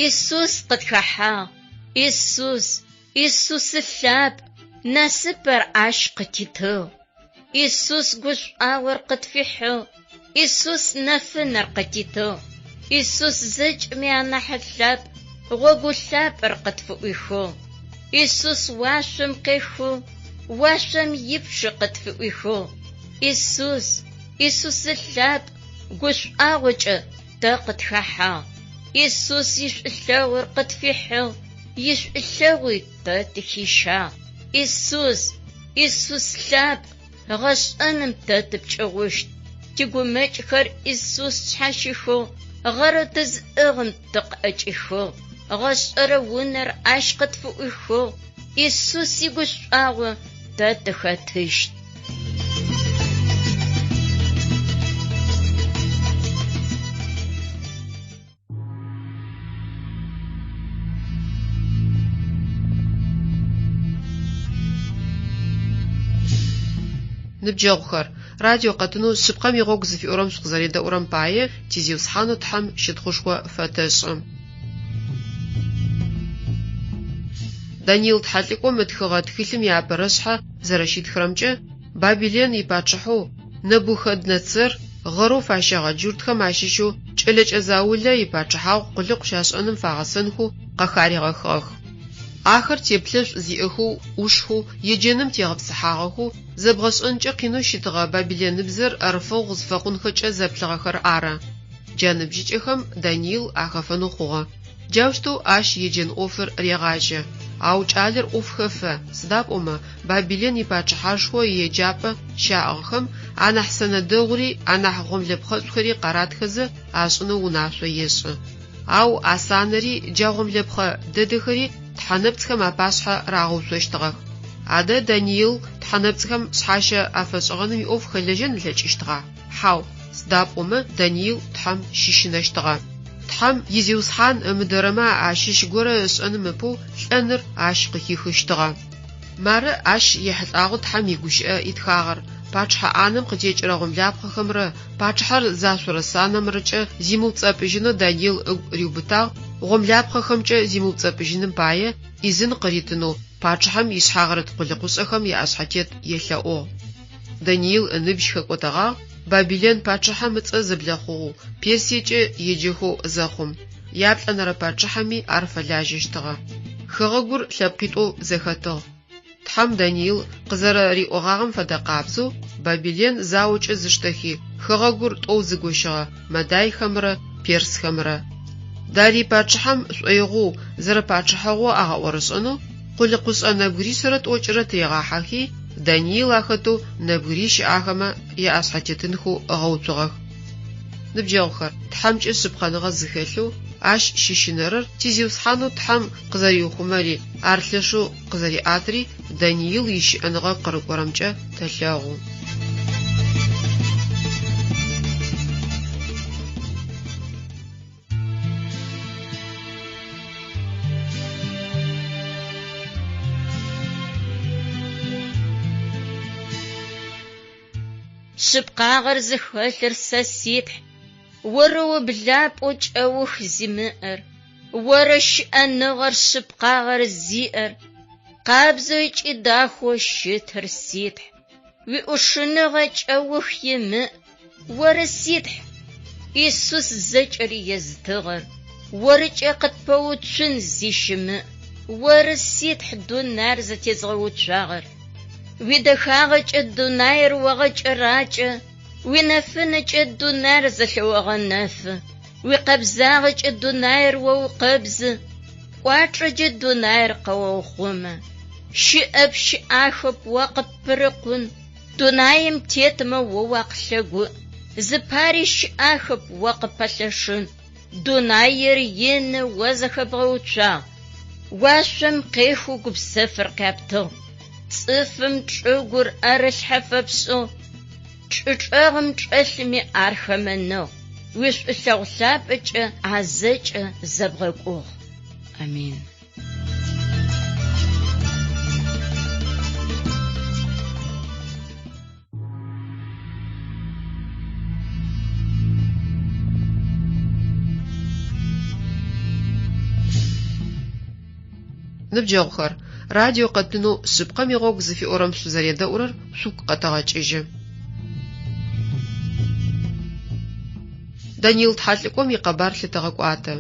Исус къытхэхьагъ! Исус! Исусы лъапӏ, насыпыр ащ къытитыгъ. Исус гушӏуагъор къытфихьыгъ. Исус нэфынэр къытитыгъ. Исус зэкӏэми анахь лъапӏ, гъогу лъапӏэр къытфыӏуихыгъ. Исус уашъом къехыгъ, уашъом ипчъэ къытфыӏуихыгъ. Исус, Исусы лъапӏ, гушӏуагъокӏэ тэ къытхэхьагъ. Исус ишӏулъэгъур къытфихьыгъ, ишӏулъэгъуи тэ тыхищагъ. Исус, Исус лъапӏ, гъэшӏэным тэ тыпкӏыгъущт. Тигумэкӏхэр Исус тшъхьащихыгъ, гъэрэу тызыӏыгъым тыкъыӏэкӏихыгъ. Гъэшӏэрэ унэр ащ къытфыӏуихыгъ, Исус игушӏуагъо тэ тыхэтыщт. Ныбджэгъухэр, радио къэтынэу Шъыпкъэм игъогу зыфиӏорэм шъукъызэредэӏурэм пае ти Зиусхьанэу Тхьэм щытхъушхо фэтэшӏы. Даниил тхьэлӏыкӏом ытхыгъэ тхылъым иапэрэшъхьэ зэрэщитхырэмкӏэ, Бабилэн ипачъыхьэу Нэбухэднэцэр гъэрэу фащэгъэ джуртхэм ащыщэу кӏэлэкӏэ заулэ ипачъыхьагъу къулыкъу щашӏэным фагъэсэнхэу къахаригъэхыгъэх. Ахэр теплъэшӏу зиӏэхэу, ӏушхэу, еджэным тегъэпсыхьагъэхэу, зэбгъэшӏэнкӏэ къинэу щытыгъэ бабилэныбзэр ӏэрыфэгъу зыфэхъунхэкӏэ зэплъыгъэхэр ары. Джа ныбжьыкӏэхэм Даниил ахэфэнэу хъугъэ. Джаущтэу ащ еджэн ӏофыр регъажьэ. Ау кӏалэр ӏоф хэфэ, сыда пӏомэ Бабилэн ипачъыхьашхо иеджапӏэ щаӏыгъхэм анахь сэнэ дэгъури анахь гъомлэпхъэшӏухэри къаратхэзэ ашӏынэу унашъо ешӏы. Ау а санэри джа гъомлэпхъэ дэдэхэри тхьэнэпцӏхэм апашъхьэ рагъэуцощтыгъэх. Адэ Даниил тхьэнэпцӏхэм шъхьащэ афэшӏыгъэным иӏоф хэлэжьэн ылъэкӏыщтыгъа? Хьау, сыда пӏомэ Даниил Тхьэм щыщынэщтыгъэ. Тхьэм и Зиусхьан ымыдэрэмэ ащыщ горэ ышӏэным ыпэу лӏэныр ащ къыхихыщтыгъэ. Мары ащ ехьылӏагъэу Тхьэм игущыӏэ итхагъэр. Пачъыхьэ ӏанэм къытекӏырэ гъомлапхъэхэмрэ пачъыхьэр зашъорэ санэмрэкӏэ зимыуцӏэпӏыжьынэу Даниил ыгу риубытагъ, гъомлапхъэхэмкӏэ зимыуцӏэпӏыжьыным пае ӏизын къыритынэу пачъыхьэм ишъхьагъырыт къулыкъушӏэхэм яӏэшъхьэтет елъэӏугъ. Даниил ыныбжь хэкӏотэгъагъ, Бабилэн пачъыхьэм ыцӏэ зэблэхъугъэу, Персиекӏэ еджэхэу зэхъум, яплӏэнэрэ пачъыхьэми ар фэлажьэщтыгъэ. Хэгъэгур лъэпкъитӏоу зэхэтыгъ. Тхьэм Даниил къызэрэриӏогъагъэм фэдэ къабзэу, Бабилэн заокӏэ зыштэхи, хэгъэгур тӏоу зыгощыгъэ мадайхэмрэ персхэмрэ. Дарий пачъыхьэм шӏоигъоу зэрэпачъыхьэгъоу агъэӏорышӏэнэу къулыкъушӏэ нэбгыришъэрэ тӏокӏырэ тыригъахьэхи, Даниил ахэтэу нэбгырищ ахэмэ яӏэшъхьэтетынхэу ыгъэуцугъэх. Ныбджэгъухэр, Тхьэмкӏэ шъыпкъэныгъэ зыхэлъэу Ащ щыщынэрэр ти Зиусхьанэу Тхьэм къызэриухъумэри, Ар лъэшэу къызэриӏатыри Даниил ищыӏэныгъэ къырыкӏорэмкӏэ тэлъэгъу. Шъыпкъагъэр зыхэлъыр сэ си Тхь, Оры ублапӏэу кӏэух зимыӏэр, Оры щыӏэныгъэр шъыпкъагъэр зиӏэр, Къабзэу ыкӏи дахэу щытыр си Тхь. Уиӏушыныгъэ кӏэух имыӏ, Оры си Тхь, Исус зэкӏэри езытыгъэр, Орыкӏэ къытпэуцун зи щымыӏ, Оры си Тхь дунаир зэтезгъэуцуагъэр. Уидэхагъэкӏэ дунаир огъэкӏэракӏэ, Уинэфынэкӏэ дунаир зэлъэогъэнэфы, Уикъэбзагъэкӏэ дунаир оукъэбзы, Пкӏуачӏэкӏэ дунаир къэоухъумэ. Щыӏэп, щыӏахэп о къыппырыкъун, Дунаим тетмэ о уакъылъэгуӏ, Зыпари щыӏахэп о къыппэлъэшын. Дунаир ины о зэхэбгъэуцуагъ, Уашъом къехэу гупсэфыр къяптыгъ. Цӏыфым чӏыгур ӏэрылъхьэ фэпшӏыгъ, Чӏы чӏэгъым чӏэлъыми ар хэмэныгъ, Уишӏулъэгъу лъапӏэкӏэ а зэкӏэ зэбгъэкӏугъ. Амин. Ныбджэгъухэр, радио къэтынэу Шъыпкъэм игъогу зыфиӏорэм шъузэредэӏурэр шъугу къэтэгъэкӏыжьы. Даниил тхьэлӏыкӏом икъэбар лъытэгъэкӏуатэ.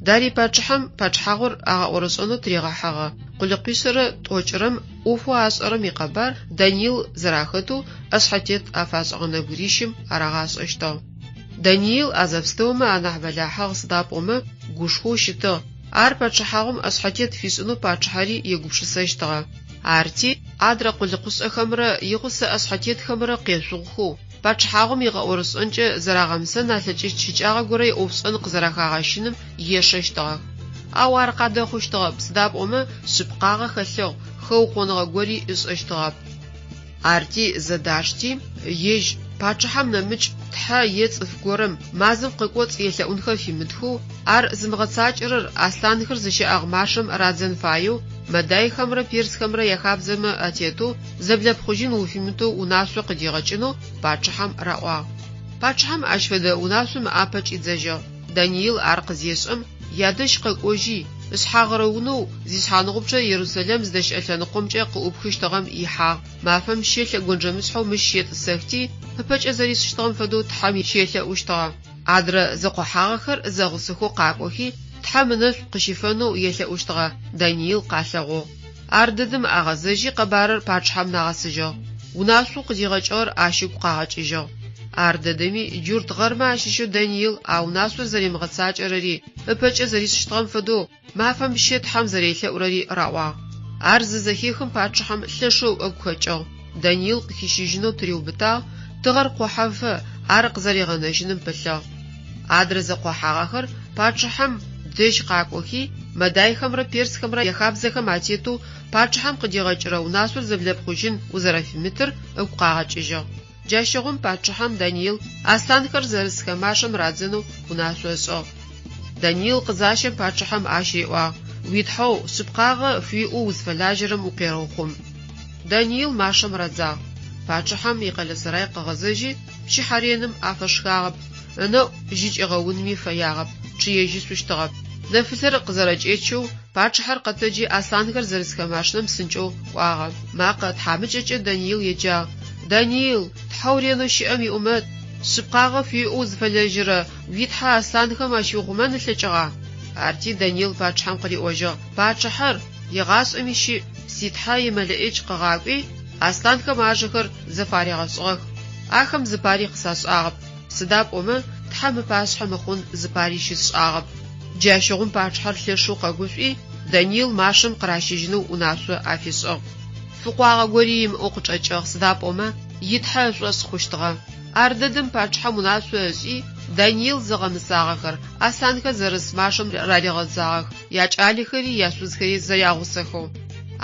Дарий пачъыхьэм пачъыхьагъур агъэӏорышӏэнэу тыригъэхьэгъэ къулыкъуишъэрэ тӏокӏырэм ӏофэу ашӏэрэм икъэбар Даниил зэрахэтэу ӏэшъхьэтет афашӏыгъэ нэбгырищым арагъашӏэщтыгъ. Даниил а зэпстэумэ анахь бэлахьыгъ, сыда пӏомэ гушхоу щытыгъ, ар пачъыхьагъум ӏэшъхьэтет фишӏынэу пачъыхьэри егупшысэщтыгъэ. Арти, адрэ къулыкъушӏэхэмрэ игъусэ ӏэшъхьэтетхэмрэ къешъугъухэу, пачъыхьагъум игъэӏорышӏэнкӏэ зэрагъэмысэн алъэкӏыщт щыкӏагъэ горэ иӏофшӏэн къызэрэхагъэщыным ешэщтыгъэх. Ау ар къадэхъущтыгъэп, сыда пӏомэ шъыпкъагъэ хэлъыгъ, хэукъоныгъэ гори ышӏэщтыгъэп. Арти зэдашти, ежь пачъыхьэм нэмыкӏ тхьэ е цӏыф горэм мазэм къыкӏоцӏ елъэӏунхэ фимытхэу, ар зымыгъэцакӏэрэр аслъанхэр зыщаӏыгъ машэм радзэн фаеу, мадайхэмрэ персхэмрэ яхабзэмэ атетэу зэблэпхъужьын уфимытэу унашъо къыдигъэкӏынэу пачъыхьэм раӏуагъ. Пачъыхьэм ащ фэдэ унашъом ыӏапэ кӏидзэжьыгъ. Даниил ар къызешӏэм, ядэжь къэкӏожьи, ышъхьагъырэ унэу зишъхьаныгъупчъэ Ерусэлэм зыдэщыӏэ лъэныкъомкӏэ къыӏупхыщтыгъэм ихьагъ. Мафэм щэ лъэгонджэмышъхьэу мыщ щетӏысэхти, ыпэкӏэ зэришӏыщтыгъэм фэдэу Тхьэм щелъэӏущтыгъэ. Адрэ зэкъохьагъэхэр зэгъусэхэу къакӏохи, Тхьэм ынэшӏу къыщифэнэу елъэӏущтыгъэ Даниил къалъэгъугъ. Ардэдэм агъэзэжьи къэбарыр пачъыхьэм нагъэсыжьыгъ. Унашъоу къыдигъэкӏыгъэр ащ ыгу къагъэкӏыжьыгъ. Ардэдэми джурт гъэрмэ ащыщэу Даниил а унашъор зэримыгъэцакӏэрэри, ыпэкӏэ зэришӏыщтыгъэм фэдэу, мафэм щэ Тхьэм зэрелъэӏурэри раӏуагъ. Ар зызэхехым пачъыхьэм лъэшэу ыгу хэкӏыгъ, Даниил къыхищыжьынэу тыриубытагъ, тыгъэр къохьэфэ ар къызэригъэнэжьыным пылъыгъ. Адрэ зэкъохьагъэхэр пачъыхьэм дэжь къакӏохи, мадайхэмрэ персхэмрэ яхабзэхэм атетэу пачъыхьэм къыдигъэкӏырэ унашъор зэблэпхъужьын узэрэфимытыр ыгу къагъэкӏыжьыгъ. Джащыгъум пачъыхьэм Даниил аслъанхэр зэрысхэ машэм радзэнэу унашъо ышӏыгъ. Даниил къызащэм пачъыхьэм ащ риӏуагъ, Уи Тхьэу, шъыпкъагъэ фыуиӏэу узфэлажьэрэм укъерэухъум. Даниил машэм радзагъ. Пачъыхьэм икъэлэсэрай къыгъэзэжьи, пчыхьэ реным афэшхагъэп, ынэӏу жьы кӏигъэунми фэягъэп, чъыежьышъущтыгъэп. Нэфылъэр къызэрэкӏечэу, пачъыхьэр къэтэджи аслъанхэр зэрысхэ машинэм псынкӏэу кӏуагъэ. Макъэ тхьамыкӏэкӏэ Даниил еджагъ, Даниил, Тхьэу ренэу щыӏэм иӏумэт, шъыпкъагъэ фиӏэу зыфэлэжьэрэ уи Тхьэ аслъанхэм ащиухъумэн ылъэкӏыгъа? Арти Даниил пачъыхьэм къыриӏожьыгъ, Пачъыхьэр, егъашӏэми щыӏ, си Тхьэ и Мэлэӏич къыгъакӏуи, аслъанхэм ажэхэр зэфаригъэшӏыгъэх. Ахэм зыпари къысашӏагъэп, сыда пӏомэ Тхьэм ыпашъхьэ мыхъун зыпари щысшӏагъэп. Джащыгъум пачъыхьэр лъэшэу къэгушӏуи, Даниил машэм къыращыжьынэу унашъо афишӏыгъ. Фыкъуагъэ гори имыӏэу къычӏэкӏыгъ, сыда пӏомэ и Тхьэ ышӏошъ хъущтыгъэ. Ардэдэм пачъыхьэм унашъо ышӏи, Даниил зыгъэмысагъэхэр аслъанхэр зэрыс машэм раригъэдзагъэх, якӏалэхэри яшъузхэри зэрягъусэхэу.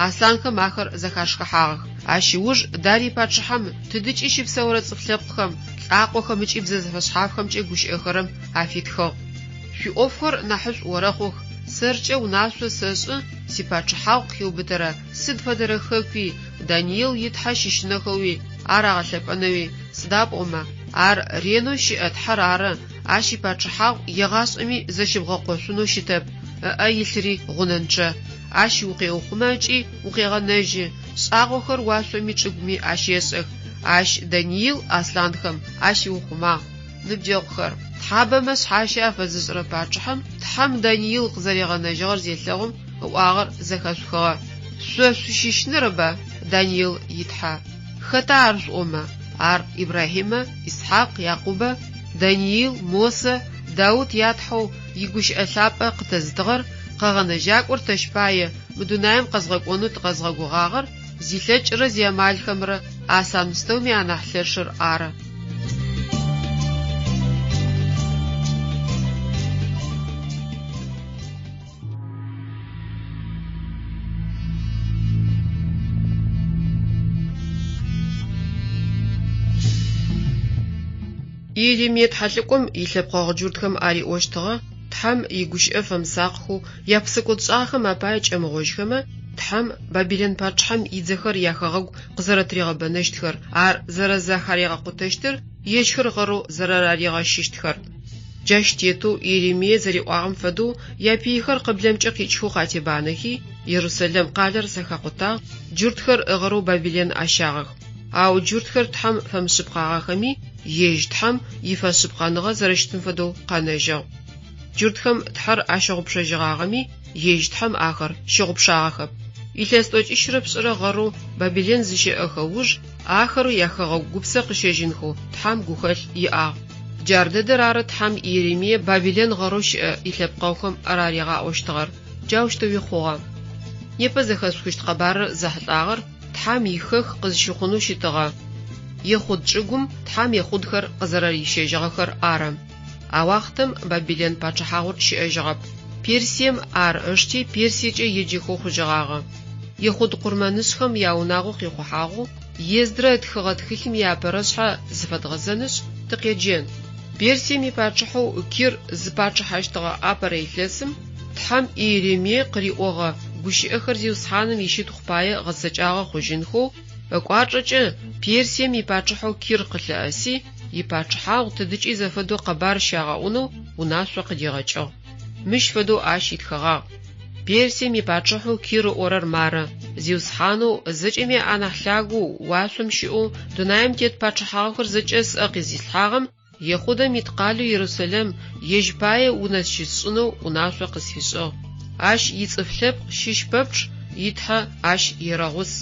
Аслъанхэм ахэр зэхашхыхьагъэх. Ащ ыуж Дарий пачъыхьэм тыдыкӏи щыпсэурэ цӏыф лъэпкъхэм, лӏакъохэм ыкӏи бзэ зэфэшъхьафхэмкӏэ гущыӏэхэрэм афитхыгъ. Шъуиӏофхэр нахьышӏу орэхъух, сэркӏэ унашъо сэшӏы сипачъыхьагъу къыхиубытэрэ сыд фэдэрэ хэкуи Даниил и Тхьэ щыщынэхэуи ар агъэлъэпӏэнэуи, сыда пӏомэ, ар ренэу щыӏэ Тхьэр ары, ащ ипачъыхьагъу егъашӏэми зэщыбгъэкъошъунэу щытэп, ыӏэ илъыри гъунэнчъэ. Ащ укъеухъумэ ыкӏи укъегъэнэжьы, шӏагъохэр уашъоми чӏыгуми ащешӏэх. Ащ Даниил аслъанхэм ащиухъумагъ. Ныбджэгъухэр, тхьабэмэ шъхьащэ афэзышӏырэ пачъыхьэм Тхьэм Даниил къызэригъэнэжьыгъэр зелъэгъум, ыӏуагъэр зэхэшъухыгъэ. Шъо шъущыщынэрэба Даниил и Тхьэ? Хэта ар шъуӏомэ? Ар Ибрахьимэ, Исхьакъ, Якъубэ, Даниил, Мосэ, Даут я Тхьэу игущыӏэ лъапӏэ къытэзытыгъэр, Къэгъэнэжьакӏор тэщ пае мы дунаим къэзгъэкӏонэу тыкъэзгъэгугъагъэр, зилъэкӏрэ зиамалхэмрэ аслъан пстэуми анахь лъэшыр ары. Иеремие тхьэлӏыкӏом илъэпкъэгъу джуртхэм ариӏощтыгъэ, Тхьэм игущыӏэ фэмысакъхэу япсэкӏодшӏагъэхэм апае кӏэмыгъожьхэмэ, Тхьэм Бабилэн пачъыхьэм идзэхэр яхэгъэгу къызэрэтыригъэбэнэщтхэр, ар зэрэзэхаригъэкъутэщтыр, ежьхэр гъэрэу зэрэраригъэщыщтхэр. Джащ тетэу Иеремие зэриӏуагъэм фэдэу япыйхэр къыблэмкӏэ къикӏхэу къатебанэхи, Ерусэлэм къалэр зэхакъутагъ, джуртхэр гъэрэу Бабилэн ащагъэх. Ау джуртхэр Тхьэм фэмышъыпкъагъэхэми, ежь Тхьэм ифэшъыпкъэныгъэ зэрэщытым фэдэу къэнэжьыгъ. Джуртхэм Тхьэр ащыгъупшэжьыгъагъэми, ежь Тхьэм ахэр щыгъупшагъэхэп. Илъэс тӏокӏищрэ пшӏырэ гъэрэу Бабилэн зыщэӏэхэ уж, ахэр яхэгъэгу гупсэ къыщэжьынхэу Тхьэм гухэлъ иӏагъ. Джар дэдэр ары Тхьэм Иеремие Бабилэн гъэрэу щыӏэ илъэпкъэгъухэм араригъаӏощтыгъэр. Джаущтэуи хъугъэ. Непэ зэхэшъухыщт къэбарыр зэхьылӏагъэр Тхьэм ихэх къызщыхъунэу щытыгъэ Ехъуд чӏыгум Тхьэм ехъудхэр къызэрэрищэжьыгъэхэр ары. А уахътэм Бабилэн пачъыхьагъур щыӏэжьыгъэп. Персием ар ышти Персиекӏэ еджэхэу хъужьыгъагъэ. Ехъуд къурмэнышӏхэм яунагъо къихъухьагъэу Ездрэ ытхыгъэ тхылъым иапэрэшъхьэ зыфэдгъэзэнышъ, тыкъеджэн. Персием ипачъыхьэу Кир зыпачъыхьэщтыгъэ апэрэ илъэсым Тхьэм Иеремие къыриӏогъэ гущыӏэхэр Зиусхьаным ищытхъу пае гъэцэкӏагъэ хъужьынхэу ыкӏуачӏэкӏэ Персием ипачъыхьэу Кир къылъыӏэси, ипачъыхьагъу тыдыкӏи зэфэдэу къэбар щагъэӏунэу унашъо къыдигъэкӏыгъ. Мыщ фэдэу ащ итхыгъагъ, Персием ипачъыхьэу Кир ыӏорэр мары, Зиусхьанэу, зэкӏэми анахь лъагэу, уашъом щыӏэу, дунаим тет пачъыхьагъухэр зэкӏэ сӏэ къизилъхьагъэм, Ехъудэм ит къалэу Ерусэлэм ежь пае унэ щысшӏынэу унашъо къысфишӏыгъ. Ащ ицӏыф лъэпкъ щыщ пэпчъ и Тхьэ ащ ерэгъус.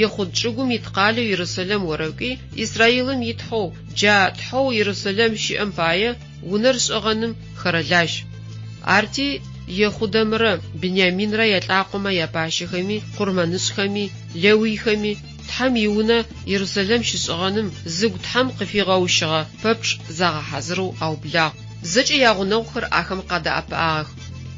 Ехъуд чӏыгум ит къалэу Ерусэлэм орэкӏуи, Израилым и Тхьэу, джа Тхьэу Ерусэлэм щыӏэм пае унэр шӏыгъэным хэрэлажь. Арти, Ехъудэмрэ Биняминрэ ялӏакъомэ япащэхэми, къурмэнышӏхэми, лэуйхэми, Тхьэм и Унэ Ерусэлэм щышӏыгъэным зыгу Тхьэм къыфигъэущыгъэ пэпчъ загъэхьазырэу аублагъ. Зэкӏэ ягъунэгъухэр ахэм къадэӏэпыӏагъэх.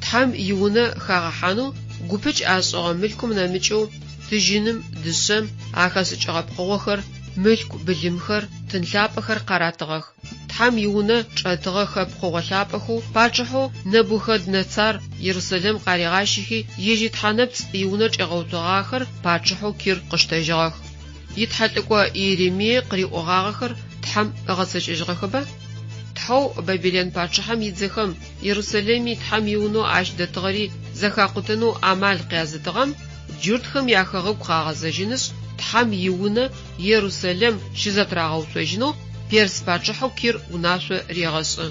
Тхьэм и Унэ хагъэхьанэу гупыкӏ ашӏыгъэ мылъкум нэмыкӏэу тыжьыным, дышъэм ахэшӏыкӏыгъэ пкъыгъохэр, мылъку былымхэр, тын лъапӏэхэр къаратыгъэх. Тхьэм и Унэ чӏэтыгъэхэ пкъыгъо лъапӏэхэу пачъыхьэу Нэбухэднэцар Ерусэлэм къаригъащыхи, ежь итхьэнэпцӏ иунэ чӏигъэуцогъагъэхэр пачъыхьэу Кир къыштэжьыгъэх. итхьэлӏыкӏо Иеремие къыриӏогъагъэхэр Тхьэм ыгъэцэкӏэжьыгъэхэба? Тхьэу Бабилэн пачъыхьэм идзэхэм Ерусэлэми Тхьэм иунэу ащ дэтыгъэри зэхакъутэнэу амал къязытыгъэм джуртхэм яхэгъэгу къагъэзэжьынышъ, Тхьэм иунэ Ерусэлэм щызэтырагъэуцожьынэу перс пачъыхьэу Кир унашъо регъэшӏы.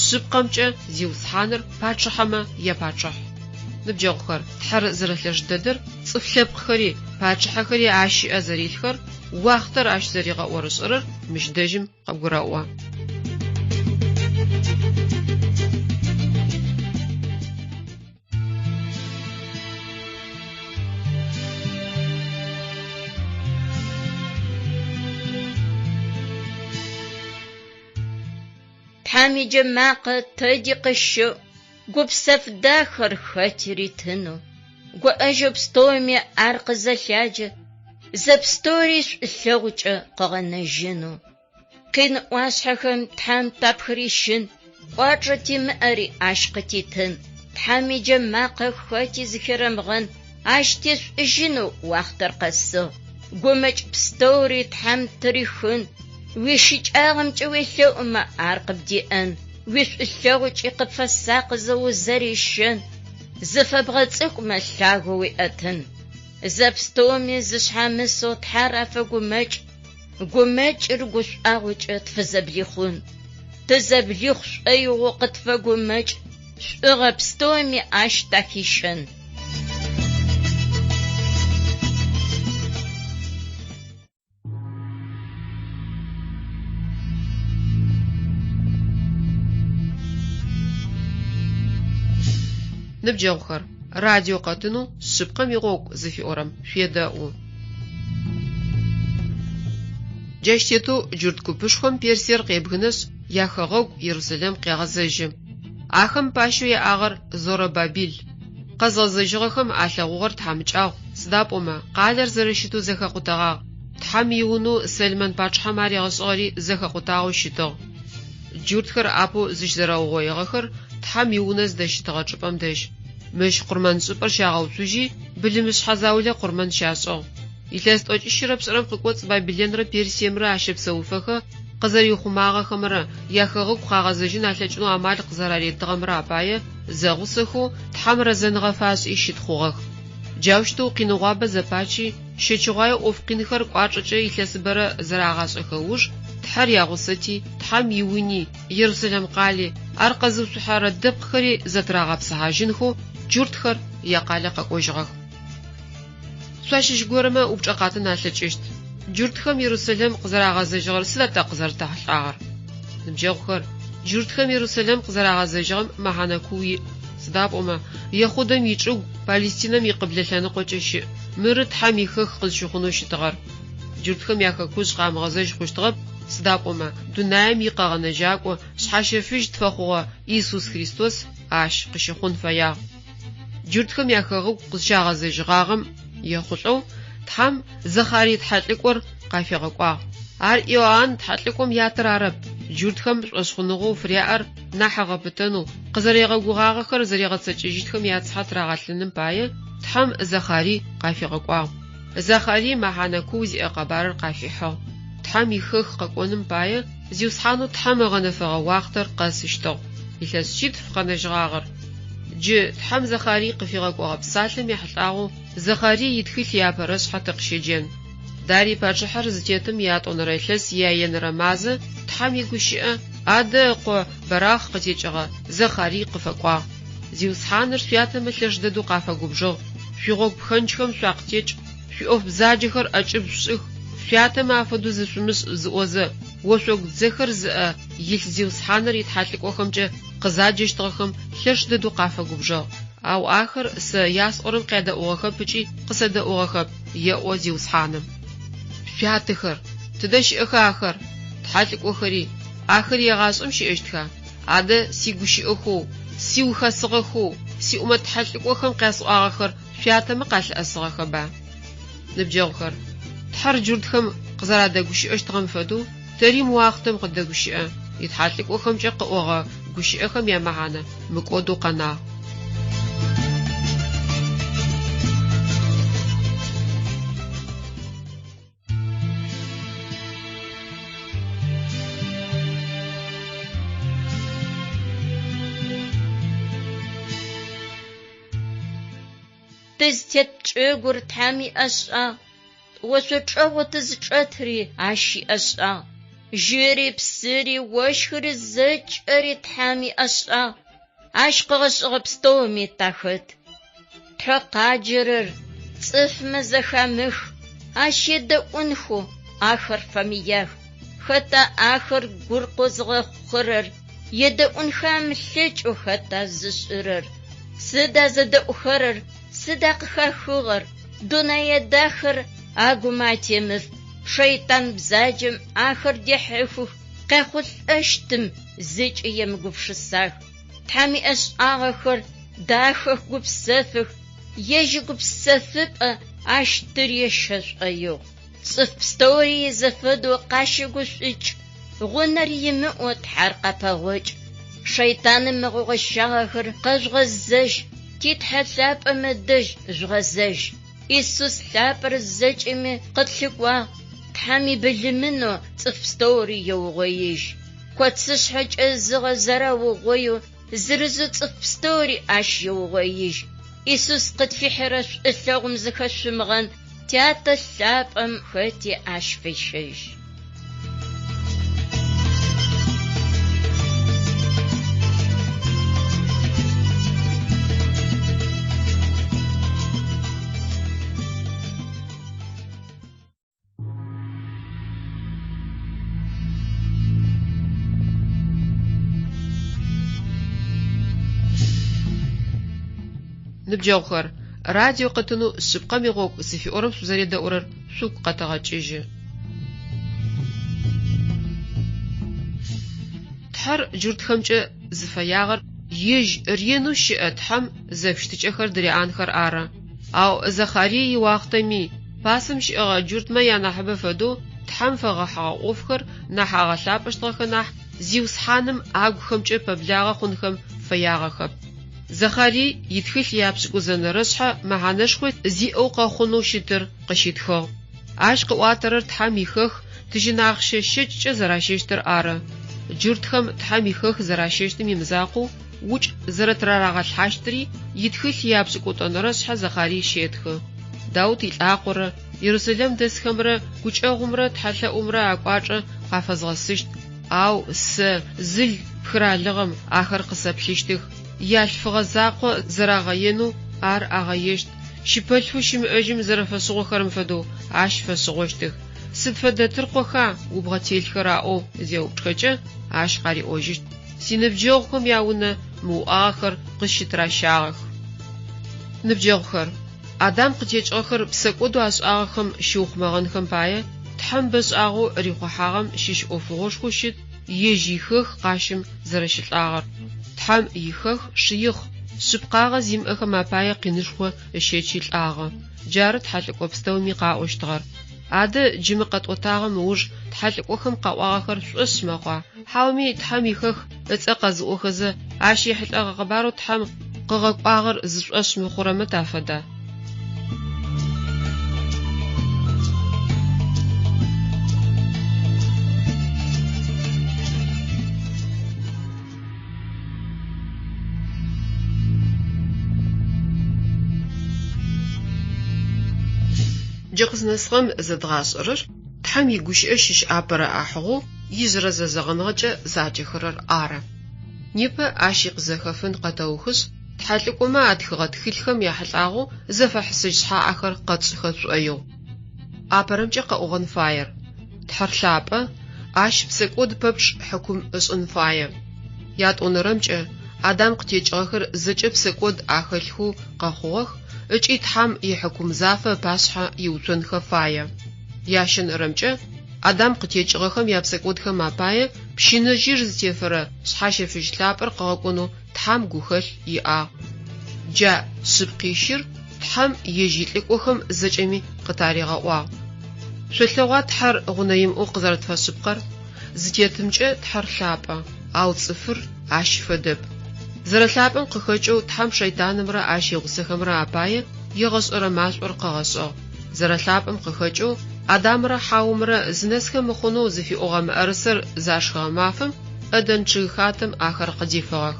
Шъыпкъэмкӏэ, Зиусхьаныр пачъыхьэмэ япачъыхь. Ныбджэгъухэр, Тхьэр зэрэлъэш дэдэр, цӏыф лъэпкъхэри, пачъыхьэхэри ащ ыӏэ зэрилъхэр, уахътэр ащ зэригъэӏорышӏэрэр мыщ дэжьым къыбгурэӏо. Тхьэм иджэмакъэ тэди къыщэӏу, гупсэф дахэр хэти ритынэу. Гуӏэжьэу пстэуми ар къызэлъаджэ, зэпстэури шӏулъэгъукӏэ къыгъэнэжьынэу. Къин ӏуашъхьэхэм Тхьэм тапхырищын, кӏуачӏэ тимыӏэри ащ къытитын. Тхьэм иджэмакъэ хэти зыхерэмыгъэн, ащ тешӏужьынэу уахътэр къэсыгъ. Гумэкӏ пстэури Тхьэм тырихын, уищыкӏагъэмкӏэ уелъэӏумэ ар къыбдеӏэн, уишӏулъэгъукӏи къыпфэсакъызэ узэрищэн, зыфэбгъэцӏыкӏумэ лъагэу уиӏэтын. Зэпстэуми зышъхьамысэу Тхьэр афэгумэкӏ, гумэкӏыр гушӏуагъокӏэ тфызэблихъун. Тызэблихъу шӏоигъоу къытфэгумэкӏ, шӏугъэ пстэуми ащ тахищэн. Ныбджэгъухэр, радио къэтынэу Шъыпкъэм игъогу зыфиӏорэм шъуедэӏу. Джащ тетэу джурт купышхом Персиер къебгынэшъ, яхэгъэгу Ерусэлэм къегъэзэжьы. Ахэм пащэу яӏагъэр Зоробабил. Къэзгъэзэжьыгъэхэм алъэгъугъэр тхьамыкӏагъу, сыда пӏомэ къалэр зэрэщытэу зэхэкъутэгъагъ, Тхьэм иунэу Сэлмэн пачъыхьэм аригъэшӏыгъэри зэхэкъутагъэу щытыгъ. Джуртхэр апэу зыщызэрэугъоигъэхэр Тхьэм иунэ зыдэщытыгъэ чӏыпӏэм дэжь. Мыщ къурмэншӏыпӏэр щагъэуцужьи, былымышъхьэ заулэ къурмэн щашӏыгъ. Илъэс тӏокӏищырэ пшӏырэм къыкӏоцӏ Бабилэнрэ Персиемрэ ащэпсэуфэхэ къызэриухъумагъэхэмрэ яхэгъэгу къагъэзэжьын алъэкӏынэу амал къызэраритыгъэмрэ апае зэгъусэхэу Тхьэм рэзэныгъэ фашӏи щытхъугъэх. Джаущтэу къиныгъуабэ зэпачи, щэчыгъуае ӏоф къинхэр кӏуачӏэкӏэ илъэсыбэрэ зэрагъашӏэхэ уж, Тхьэр ягъусэти, Тхьэм иуни, Ерусэлэм къали, ар къэзыуцухьэрэ дэпкъхэри зэтырагъэпсыхьажьынхэу джуртхэр якъалэ къэкӏожьыгъэх. Шъуащыщ горэмэ упчӏэ къатын алъэкӏыщт. Джуртхэм Ерусэлэм къызэрагъэзэжьыгъэр сыда тэ къызэрытэхьылӏагъэр? Ныбджэгъухэр, джуртхэм Ерусэлэм къызэрагъэзэжьыгъэм мэхьанэ куу иӏ. Сыда пӏомэ, Ехъудэм ичӏыгу Палестинэм икъыблэ лъэныкъокӏэ щыӏ, мыры Тхьэм ихэх къызщыхъунэу щытыгъэр. Джуртхэм яхэкужъ къамыгъэзэжь хъущтыгъэп, сыда пӏомэ, дунаим икъэгъэнэжьакӏо шъхьащэфыжь тфэхъугъэ Иисус Христос ащ къыщыхъун фэягъ. Джуртхэм яхэгъэгу къызщагъэзэжьыгъагъэм ехъулӏэу Тхьэм Зэхъарый тхьэлӏыкӏор къафигъэкӏуагъ. Ар Иоанн тхьэлӏыкӏом ятэр арэп, джуртхэм шӏошъхъуныгъэу фыряӏэр нахь ыгъэпытэнэу, къызэригъэгугъагъэхэр зэригъэцэкӏэжьыщтхэм яцыхьэ тырагъэлъыным пае Тхьэм Зэхъарый къафигъэкӏуагъ. Зэхъарый мэхьанэ куу зиӏэ къэбарыр къафихьыгъ. Тхьэм ихэх къэкӏоным пае Зиусхьанэу Тхьэм ыгъэнэфэгъэ уахътэр къэсыщтыгъ. Илъэс шъитф къэнэжьыгъагъэр. Джы Тхьэм Зэхъарый къыфигъэкӏогъэ псалъэм ехьылӏагъэу Зэхъарый итхылъ иапэрэ шъхьэ тыкъыщеджэн. Дарий пачъыхьэр зытетым иятӏонэрэ илъэс ияенэрэ мазэ Тхьэм игущыӏэ Адэ ыкъо Бэрахъ къытекӏыгъэ Зэхъарый къыфэкӏуагъ. Зиусхьаныр шъуятэмэ лъэш дэдэу къафэгубжыгъ, шъуигъогу пхэнджхэм шъуакъытекӏ, шъуиӏоф бзаджэхэр ӏэкӏыб шъушӏых, шъуятэмэ афэдэу зышъумышӏ зыӏозэ, ошъогу дзэхэр зыӏэ илъ Зиусхьаныр итхьалӏыкӏохэмкӏэ къызаджэщтыгъэхэм лъэш дэдэу къафэгубжыгъ. Ау ахэр сэ ясӏорэм къядэӏугъэхэп ыкӏи къысэдэӏугъэхэп, еӏо Зиусхьаным. Шъуятэхэр, тыдэ щыӏэха ахэр? Тхьэлӏыкӏохэри, ахэри егъашӏэм щыӏэщтха? Адэ сигущыӏэхэу, сиухэсыгъэхэу, сиӏумэт тхьэлӏыкӏохэм къясӏуагъэхэр шъуятэмэ къалъыӏэсыгъэхэба? Ныбджэгъухэр, Тхьэр джуртхэм къызэрадэгущыӏэщтыгъэм фэдэу, тэри мы уахътэм къыддэгущыӏэ, итхьэлӏыкӏохэмкӏэ къыӏогъэ гущыӏэхэм ямэхьанэ мыкӏодэу къэнагъ. Тызтет чӏыгур Тхьэм иӏэшӏагъ, ошъо чӏэгъэу тызчӏэтри Ащ иӏэшӏагъ. Жьыри, псыри, ощхыри зэкӏэри Тхьэм иӏэшӏагъ. Ащ къыгъэшӏыгъэ пстэуми тахэт. Тхьэ къаджэрэр цӏыфмэ зэхамых, Ащ едэӏунхэу ахэр фэмыях. Хэта ахэр гур къозыгъэхъухэрэр, едэӏунхэ амылъэкӏэу хэта зышӏырэр? Сыда зэдэӏухэрэр, сыда къыхахыгъэр? Дунэе дахэр агумэ атемыф, шэйтан бзаджэм ахэр дехьыхых, къяхъулӏэщтым зыкӏи емыгупшысах. Тхьэм иӏэшӏагъэхэр дахэх, гупсэфых, ежь игупсэфыпӏэ ащ тырещэ шӏоигъу. Цӏыф пстэури изэфэдэу къащэгушӏукӏ, гъунэр имыӏэу Тхьэр къапэгъокӏ. Шэйтаным ыгъэгъощагъэхэр къэжъугъэзэжь, ти Тхьэ лъапӏэм ыдэжь жъугъэзэжь. Исус лъапӏэр зэкӏэми къытлъыкӏуагъ, Тхьэм ибылымынэу цӏыф пстэури еугъоижь. Коцышъхьэ кӏэзыгъэ зэраугъоеу зырызэу цӏыф пстэури ащ еугъоижь. Исус къытфихьырэ шӏулъэгъум зыхэшъумыгъэн, Тятэ лъапӏэм хэти ащ фещэжь. Ныбджэгъухэр, радио къэтынэу Шъыпкъэм игъогу зыфиӏорэм шъузэредэӏурэр шъугу къэтэгъэкӏыжьы. Тхьэр джуртхэмкӏэ зыфэягъэр ежь ренэу щыӏэ Тхьэм зэфыщытыкӏэхэр дыриӏанхэр ары. Ау Захарие иуахътэми, пасэм щыӏэгъэ джуртмэ янахьыбэ фэдэу Тхьэм фэгъэхьыгъэ ӏофхэр нахь агъэлъапӏэщтыгъэхэ нахь, Зиусхьаным агухэмкӏэ пэблагъэ хъунхэм фэягъэхэп. Захарие итхылъ япшӏыкӏузэнэрэ шъхьэ мэхьанэшхо зиӏэу къэхъунэу щытыр къыщитхыгъ. Ащ къыӏуатэрэр Тхьэм ихэх тыжьын ахъщэ щэкӏкӏэ зэращэщтыр ары. Джуртхэм Тхьэм ихэх зэращэщтым имызакъоу, укӏ зэрэтырарагъэлъхьащтыри итхылъ япшӏыкӏутӏонэрэ шъхьэ Захарие щетхы. Даут илӏакъорэ Ерусэлэм дэсхэмрэ гукӏэгъумрэ тхьэлъэӏумрэ акӏуачӏэ къафэзгъэсыщт, ау сэ, зыл пхыралыгъэм, ахэр къысэплъыщтых, ялъфыгъэ закъо зэрагъэенэу ар агъэещт, щыпэлъфэу щымыӏэжьым зэрэфэшъыгъохэрэм фэдэу ащ фэшъыгъощтых. Сыд фэдэ тыркъоха убгъэ телъхэр аӏоу зеупчӏхэкӏэ, ащ къариӏожьыщт, Синыбджэгъухэм яунэ мы уӏагъэхэр къысщытыращагъэх. Ныбджэгъухэр, Адам къытекӏыгъэхэр псэкӏодэу ашӏагъэхэм щыухъумэгъэнхэм пае, Тхьэм бэшӏагъэу рихъухьагъэм щыщ ӏофыгъошхоу щыт ежь ихэх къащым зэрэщылӏагъэр. Тхьэм ихэх шыихъ, шъыпкъагъэ зимыӏэхэм апае къинышхо ыщэчи лӏагъэ. Джары тхьэлӏыкӏо пстэуми къаӏощтыгъэр. Адэ джы мы къэтӏотагъэм ыуж тхьэлӏыкӏохэм къаӏуагъэхэр шӏошъ мэхъуа, хьауми Тхьэм ихэх ыцӏэ къэзыӏохэзэ, ащ ехьылӏэгъэ къэбарэу Тхьэм къыгъэкӏуагъэр зышӏошъ мыхъурэмэ тафэда? Джы къызнэсыгъэм зэдгъашӏэрэр Тхьэм игущыӏэ щыщ апэрэ ӏахьыгъоу ижъырэ зэзэгъыныгъэкӏэ заджэхэрэр ары. Непэ ащ икъызэхэфын къэтэухышъ, тхьэлӏыкӏомэ атхыгъэ тхылъхэм яхьылӏагъэу зэфэхьысыжь шъхьаӏэхэр къэтшӏыхэ тшӏоигъу. Апэрэмкӏэ къэӏогъэн фаер, Тхьэр лъапӏэ, Ащ псэкӏод пэпчъ хьыкум ышӏын фае. Ятӏонэрэмкӏэ, Адам къытекӏыгъэхэр зэкӏэ псэкӏод ахэлъхэу къэхъугъэх ыкӏи Тхьэм ихьыкум зафэ ыпашъхьэ иуцонхэ фае. Ящэнэрэмкӏэ, Адам къытекӏыгъэхэм япсэкӏодхэм апае пщынэжьыр зытефэрэ шъхьащэфыжь лъапӏэр къыгъэкӏонэу Тхьэм гухэлъ иӏагъ. Джа шъыпкъищыр Тхьэм ежь илӏыкӏохэм зэкӏэми къытаригъэӏуагъ. Шъолъэгъуа Тхьэр гъунэ имыӏэу къызэрэтфэшъыпкъэр? Зытетымкӏэ Тхьэр лъапӏэ, ау цӏыфыр ащ фэдэп. Зэрэлъапӏэм къыхэкӏэу Тхьэм шэйтанымрэ ащ игъусэхэмрэ апае егъэшӏэрэ машӏор къыгъэшӏыгъ. Зэрэлъапӏэм къыхэкӏэу Адамрэ Хьаумрэ зынэсхэ мыхъунэу зыфиӏогъэ мыӏэрысэр зашхыгъэ мафэм ӏэдэн чъыгхатэм ахэр къыдифыгъэх.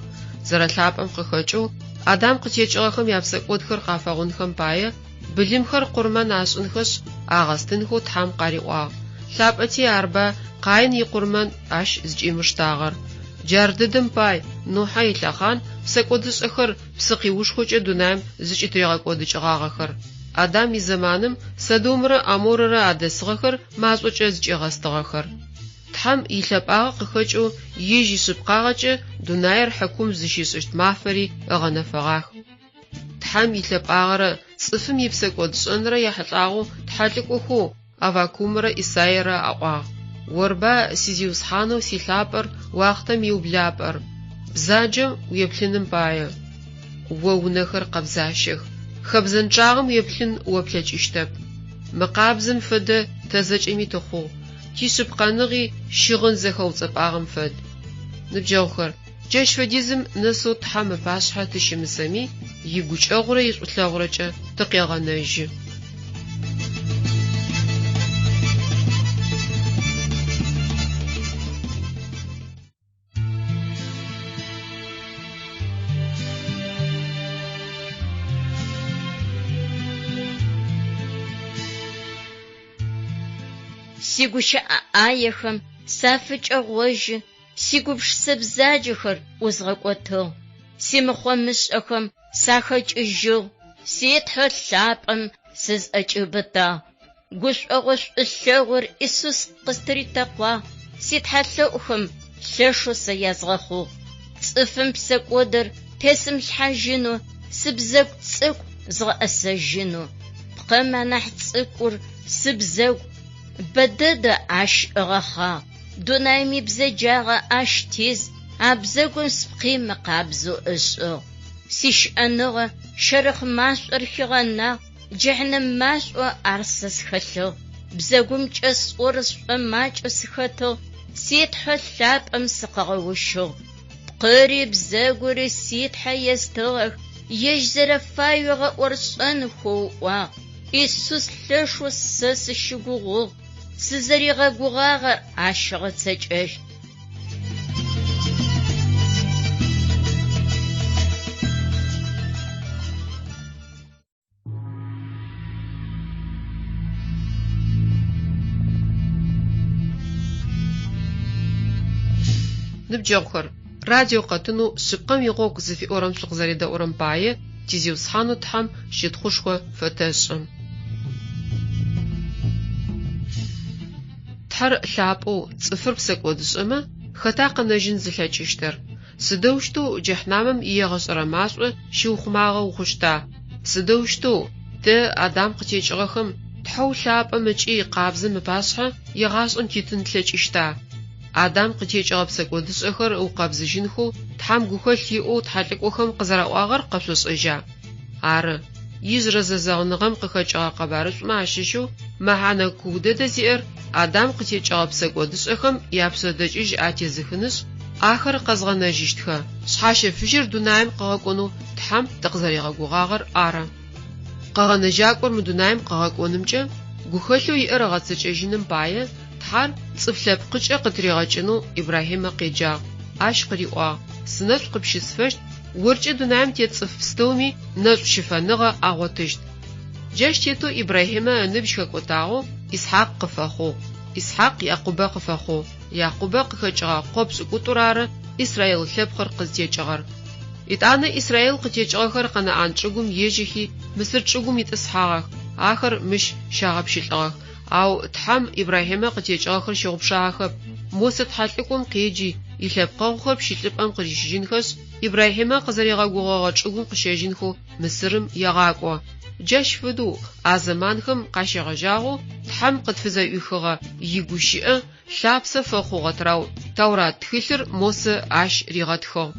Зэрэлъапӏэм къыхэкӏэу. Адам къытекӏыгъэхэм япсэкӏодхэр къафэгъунхэм пае, былымхэр къурмэн ашӏынхэшъ, агъэстынхэу Тхьэм къариӏуагъ. Лъапӏэти арба Къаин икъурмэн ащ зыкӏимыштагъэр. Джар дэдэм пай Нухьэ илъэхъан псэкӏодышӏэхэр псыкъиушхокӏэ дунаим зыкӏытыригъэкӏодыкӏыгъагъэхэр. Адам изэманым Содомрэ ӏаморэрэ адэсыгъэхэр машӏокӏэ зыкӏигъэстыгъэхэр. Тхьэм илъэпӏагъэ къыхэкӏэу ежь ишъыпкъагъэкӏэ дунаир хьыкум зыщишӏыщт мафэри ыгъэнэфэгъах. Тхьэм илъэпӏагъэрэ цӏыфым ипсэкӏодшӏэнрэ яхьылӏагъэу тхьэлӏыкӏохэу Аввакумрэ Исаерэ аӏуагъ: Орба, си Зиусхьанэу си Лъапӏэр, уахътэм иублапӏэр, бзаджэм уеплъыным пае. О унэхэр къэбзащэх, хэбзэнчъагъэм уеплъын о плъэкӏыщтэп. Мыкъабзэм фэдэ тэ зэкӏэми тыхъугъ, тишъыпкъэныгъи щыгъын зэхэуцӏэпӏагъэм фэд. Ныбджэгъухэр, джащ фэдизым нэсэу Тхьэм ыпашъхьэ тыщымысэми, игукӏэгъурэ ишӏулъэгъурэкӏэ тыкъегъэнэжьы. Сигущыӏэ ӏаехэм сафыкӏэгъожьы, сигупшысэ бзаджэхэр ӏузгъэкӏотыгъ, симыхъо-мышӏэхэм сахэкӏыжьыгъ, си Тхьэ лъапӏэм сызӏэкӏиубытагъ. Гушӏогъо шӏулъэгъур Исус къыстыритэкъуагъ, ситхьэлъэӏухэм лъэшэу сэ язгъэхъугъ. Цӏыфым псэкӏодыр тесымылъхьажьынэу, сыбзэгу цӏыкӏу згъэӏэсэжьынэу. Пкъым анахь цӏыкӏур сыбзэгу, бэдэдэ ащ ыгъэхъагъ. Дунаим ибзэджагъэ ащ тез, а бзэгум спкъи мыкъабзэу ышӏыгъ. Сищыӏэныгъэ щэрэхъ машӏор хигъэнагъ, джэхьнэм машӏо ар сэ схэлъыгъ. Бзэгумкӏэ сӏорэ сшӏомакӏэу сыхэтыгъ, си Тхьэ лъапӏэм сыкъыгъэущыгъ. Пкъыри бзэгури си Тхьэ естыгъэх, ежь зэрэфаеу ыгъэӏорышӏэнхэу ыӏуагъ. Исус лъэшэу сэ сыщыгугъугъ, сызэригъэгугъагъэр ащ ыгъэцэкӏэщт. Ныбджэгъухэр, радио къэтынэу Шъыпкъэм игъогу зыфиӏорэм шъукъызэредэӏурэм пае ти Зиусхьанэу Тхьэм щытхъушхо фэтэшӏы. Тхьэр лъапӏэу, цӏыфыр псэкӏодышӏэмэ, хэта къэнэжьын зылъэкӏыщтыр? Сыдэущтэу джэхьнамэм иегъэшӏэрэ машӏо щыухъумагъэ ухъущта? Сыдэущтэу тэ, Адам къытекӏыгъэхэм, Тхьэу лъапӏэм ыкӏи къабзэм ыпашъхьэ егъашӏэм титын тлъэкӏыщта? Адам къытекӏыгъэ псэкӏодышӏэхэр ыукъэбзыжьынхэу Тхьэм гухэлъ иӏэу тхьэлӏыкӏохэм къызэраӏуагъэр къэшъошӏэжьа? Ары. Ижъырэ зэзэгъыныгъэм къыхэкӏыгъэ къэбарышӏумэ ащыщэу мэхьанэ куу дэдэ зиӏэр Адам къытекӏыгъэ псэкӏодышӏэхэм япшъэдэкӏыжь атезыхынышъ, ахэр къэзгъэнэжьыщтхэ Шъхьащэфыжьыр дунаим къыгъэкӏонэу Тхьэм тыкъызэригъэгугъагъэр ары. Къэгъэнэжьакӏор мы дунаим къыгъэкӏонымкӏэ гухэлъэу иӏэр ыгъэцэкӏэжьыным пае Тхьэр цӏыф лъэпкъыкӏэ къытыригъэкӏынэу Ибрахьимэ къеджагъ. Ащ къыриӏуагъ, Сынэшӏу къыпщысфэщт, оркӏэ дунаим тет цӏыф пстэуми нэшӏу щыфэныгъэ агъотыщт. Джащ тетэу Ибрахьимэ ыныбжь хэкӏотагъэу Исхьакъ къыфэхъугъ. Исхьакъ Якъубэ къыфэхъугъ. Якъубэ къыхэкӏыгъэ къо пшӏыкӏутӏур ары Израил лъэпкъыр къызтекӏыгъэр. Етӏанэ Израил къытекӏыгъэхэр Къэнаӏан чӏыгум ежьэхи, Мысыр чӏыгум итӏысхьагъэх, ахэр мыщ щагъэпщылӏыгъэх. Ау Тхьэм Ибрахьимэ къытекӏыгъэхэр щыгъупшагъэхэп. Мосэ тхьэлӏыкӏом къеджи, илъэпкъэгъухэр пщылӏыпӏэм къырищыжьынхэшъ, Ибрахьимэ къызэригъэгугъэгъэ чӏыгум къыщэжьынхэу Мысырым егъакӏо. Джащ фэдэу а зэманхэм къащегъэжьагъэу Тхьэм къытфызэӏуихыгъэ игущыӏэ лъапсэ фэхъугъэ Таурат тхылъыр Мосэ ащ ригъэтхыгъ.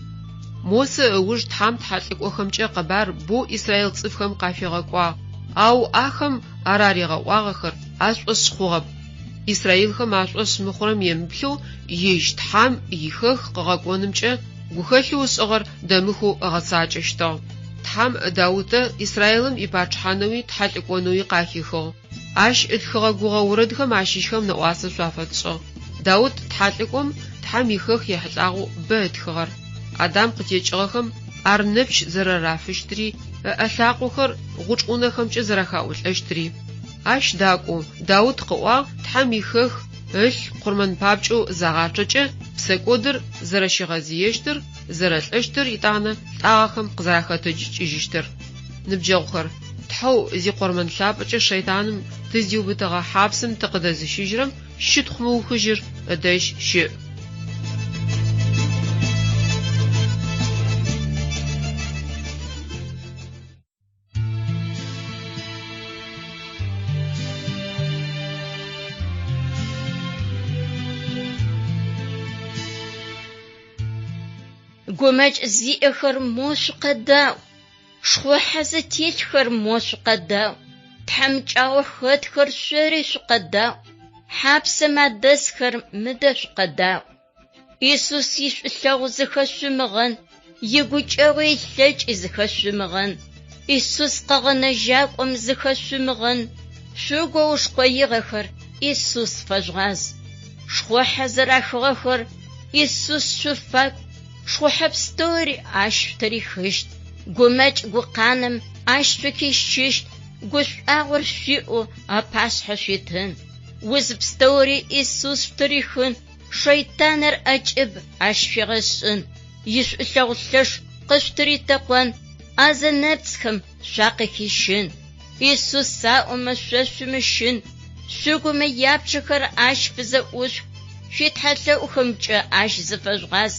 Мосэ ыуж Тхьэм тхьэлӏыкӏохэмкӏэ къэбар боу израил цӏыфхэм къафигъэкӏуагъ, ау ахэм араригъэӏуагъэхэр ашӏошъ хъугъэп. Израилхэм ашӏошъ мыхъурэм емыплъэу ежь Тхьэм ихэх къыгъэкӏонымкӏэ гухэлъэу ышӏыгъэр дэмыхэу ыгъэцакӏэщтыгъ. Тхьэм Даутэ Израилым ипачъыхьанэуи тхьэлӏыкӏонэуи къахихыгъ. Ащ ытхыгъэ гугъэ орэдхэм ащыщхэм нэӏуасэ шъуафэтшӏыгъ. Даут тхьэлӏыкӏом Тхьэм ихэх ехьылӏагъэу бэ ытхыгъэр. Адам къытекӏыгъэхэм Ар нэпч зэрэрафыщтри, ыӏэ-лъакъохэр гъучӏ ӏунэхэмкӏэ зэрэхаӏулӏэщтри. Ащ дакӏоу, Даут къыӏуагъ Тхьэм ихэх ылъ къурмэн папкӏэу загъачъэкӏэ псэкӏодыр зэрэщигъэзыещтыр, зэрэлӏэщтыр итӏанэ лӏагъэхэм къызэрахэтэджыкӏыжьыщтыр. Ныбджэгъухэр, Тхьэу зикъурмэн лъапӏэкӏэ шэйтаным тыздиубытыгъэ хьапсым тыкъыдэзыщыжьырэм щытхъу мыухыжьыр ыдэжь щыӏ. Гумэкӏ зиӏэхэр мо шъукъэдаӏу, шхъухьэ зытелъхэр мо шъукъэдаӏу, тхьамыкӏагъо хэтхэр шъори шъукъэдаӏу, хьапсэм адэсхэр мыдэ шъукъэдаӏу. Исус ишӏулъэгъу зыхэшъумыгъэн, игукӏэгъуи ылъэкӏи зыхэшъумыгъэн, Исус къэгъэнэжьакӏом зыхэшъумыгъэн, шъугоу ушкъоигъэхэр Исус фэжъугъаз. Шхъухьэ зэрахыгъэхэр Исус шъуфакӏу, шхъухьэ пстэури ащ шъутырихыщт, гумэкӏ гукъанэм ащ шъухищыщт, гушӏуагъор шъуиӏэу ыпашъхьэ шъуитын. Уз пстэури Исус шъутырихын, шэйтаныр ӏэкӏыб ащ шъуигъэшӏын, ишӏулъэгъу лъэш къышъутыритэкъон, ӏазэ нэпцӏхэм шъуакъыхищын. Исус аӏомэ шъо шъумыщын, шъугумэ япчъэхэр ащ фызэӏушъух, шъуитхьэлъэӏухэмкӏэ ащ зыфэжъугъаз,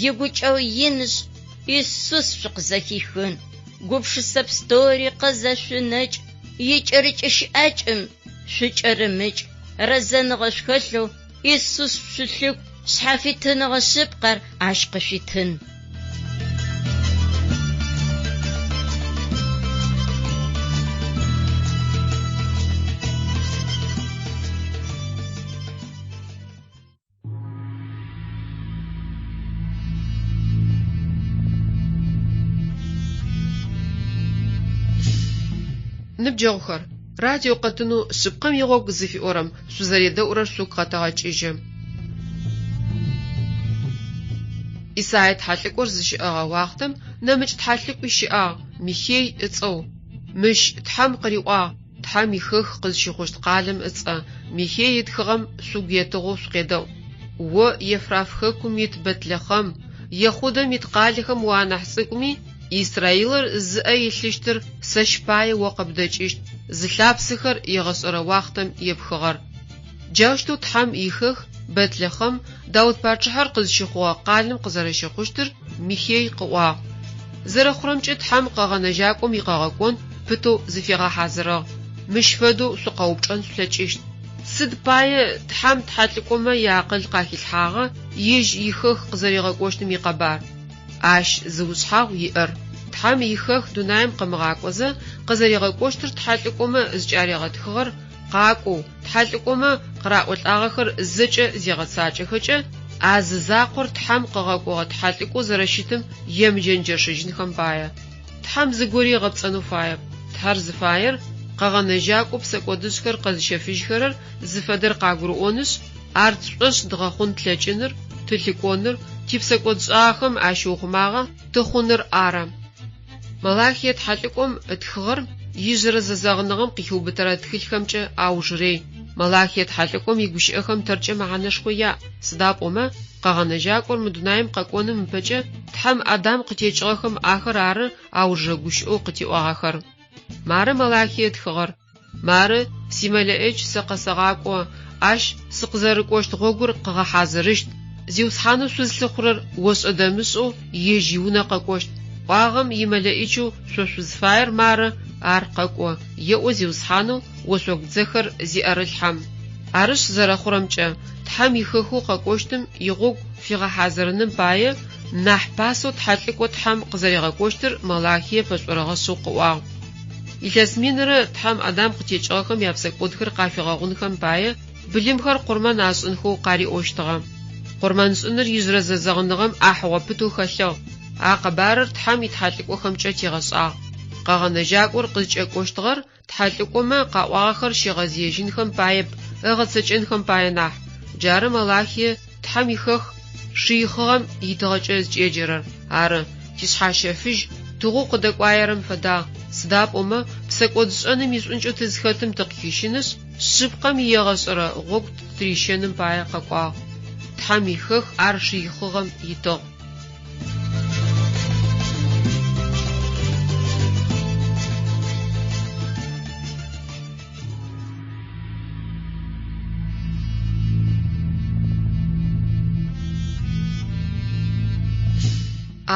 игукӏэгъу инышъ, Исус шъукъызэхихын. Гупшысэ пстэури къызэшъунэкӏ, икӏэрыкӏэ щыӏакӏэм шъукӏэрымыкӏ, рэзэныгъэ шъухэлъэу Исус шъулъыкӏу, шъхьафитыныгъэ шъыпкъэр ащ къышъуитын. Ныбджэгъухэр, радио къэтынэу Шъыпкъэм игъогу зыфиӏорэм шъузэредэӏурэр шъугу къэтэгъэкӏыжьы. Исае тхьэлӏыкӏор зыщыӏэгъэ уахътэм нэмыкӏ тхьэлӏыкӏуи щыӏагъ, Михей ыцӏэу. Мыщ Тхьэм къыриӏуагъ, Тхьэм ихэх къызщыхъущт къалэм ыцӏэ, Михей ытхыгъэм шъугу етыгъэу шъукъедэӏу. О, Ефраф хэкум ит Бэтлэхъэм, Ехъудэм ит къалэхэм уанахь цӏыкӏуми, Израилыр зыӏэ илъыщтыр сэщ пае о къыбдэкӏыщт, зылъапсэхэр егъэшӏэрэ уахътэм епхыгъэр. Джаущтэу Тхьэм ихэх Бэтлэхъэм Даут пачъыхьэр къызщыхъугъэ къалэм къызэрэщыхъущтыр Михей къыӏуагъ. Зэрэхъурэмкӏэ Тхьэм Къэгъэнэжьакӏом икъэгъэкӏон пытэу зыфигъэхьазырыгъ. Мыщ фэдэу шъукъэупчӏэн шъулъэкӏыщт. Сыд пае Тхьэм тхьэлӏыкӏомэ иакъыл къахилъхьагъэ ежь ихэх къызэригъэкӏощтым икъэбар? Ащ зы ушъхьагъу иӏэр, Тхьэм ихэх дунаим къымыгъакӏозэ, къызэригъэкӏощтыр тхьэлӏыкӏомэ зыкӏаригъэтхыгъэр къакӏоу, тхьэлӏыкӏомэ къыраӏолӏагъэхэр зэкӏэ зигъэцакӏэхэкӏэ, а зы закъор Тхьэм къыгъэкӏогъэ тхьэлӏыкӏоу зэрэщытым емыджэнджэшыжьынхэм пае. Тхьэм зыгори ыгъэпцӏэнэу фаеп. Тхьэр зыфаер, Къэгъэнэжьакӏоу псэкӏодышӏхэр къэзыщэфыжьхэрэр зыфэдэр къагурыӏонышъ, ар тшӏошъ дгъэхъун тлъэкӏыныр, тылъыкӏоныр, типсэкӏодшӏагъэхэм ащыухъумагъэ тыхъуныр ары. Малахие тхьэлӏыкӏом ытхыгъэр ижъырэ зэзэгъыныгъэм къыхиубытэрэ тхылъхэмкӏэ аужырей. Малахие тхьэлӏыкӏом игущыӏэхэм тэркӏэ мэхьанэшхо яӏ, сыда пӏомэ, Къэгъэнэжьакӏор мы дунаим къэкӏоным ыпэкӏэ Тхьэм Адам къытекӏыгъэхэм ахэр ары аужырэ гущыӏэу къытиӏуагъэхэр. Мары Малахие ытхыгъэр, Мары, си Мэлэӏич сэ къэсэгъакӏо, ащ сыкъызэрыкӏощт гъогур къыгъэхьазырыщт, Зиусхьанэу шъузлъыхъурэр ошӏэ-дэмышӏэу ежь иунэ къэкӏощт, ӏуагъэм и Мэлэӏичэу шъо шъузфаер мары, ар къэкӏо, еӏо Зиусхьанэу ошъогу дзэхэр зиӏэрылъхьэм. Арышъ, зэрэхъурэмкӏэ, Тхьэм ихэхэу къэкӏощтым игъогу фигъэхьазырыным пае, нахь пасэу тхьэлӏыкӏо Тхьэм къызэригъэкӏощтыр Малахие пэшӏорыгъэшъэу къыӏуагъ. Илъэс минрэ Тхьэм Адам къытекӏыгъэхэм япсэкӏодхэр къафигъэгъунхэм пае былымхэр къурмэн ашӏынхэу къариӏощтыгъэ. Къурмэншӏыныр ижъырэ зэзэгъыныгъэм ӏахьыгъо пытэу хэлъыгъ. А къэбарыр Тхьэм итхьэлӏыкӏохэмкӏэ тигъэшӏагъ. Къэгъэнэжьакӏор къызкӏэкӏощтыгъэр Тхьэлӏыкӏомэ къаӏуагъэхэр щигъэзыежьынхэм паеп, ыгъэцэкӏэнхэм пае нахь. Джары Малахие Тхьэм ихэх шыихъыгъэм итыгъэкӏэ зыкӏеджэрэр. Ары. Тишъхьащэфыжь тыгъэу къыдэкӏуаерэм фэдагъ, сыда пӏомэ псэкӏодшӏэным ишӏункӏэу тызхэтым тыкъыхищынышъ, шъыпкъэм иегъэшӏэрэ гъогу тытырищэным пае къэкӏуагъ. Тхьэм ихэх ар шыихъыгъэм итыгъ.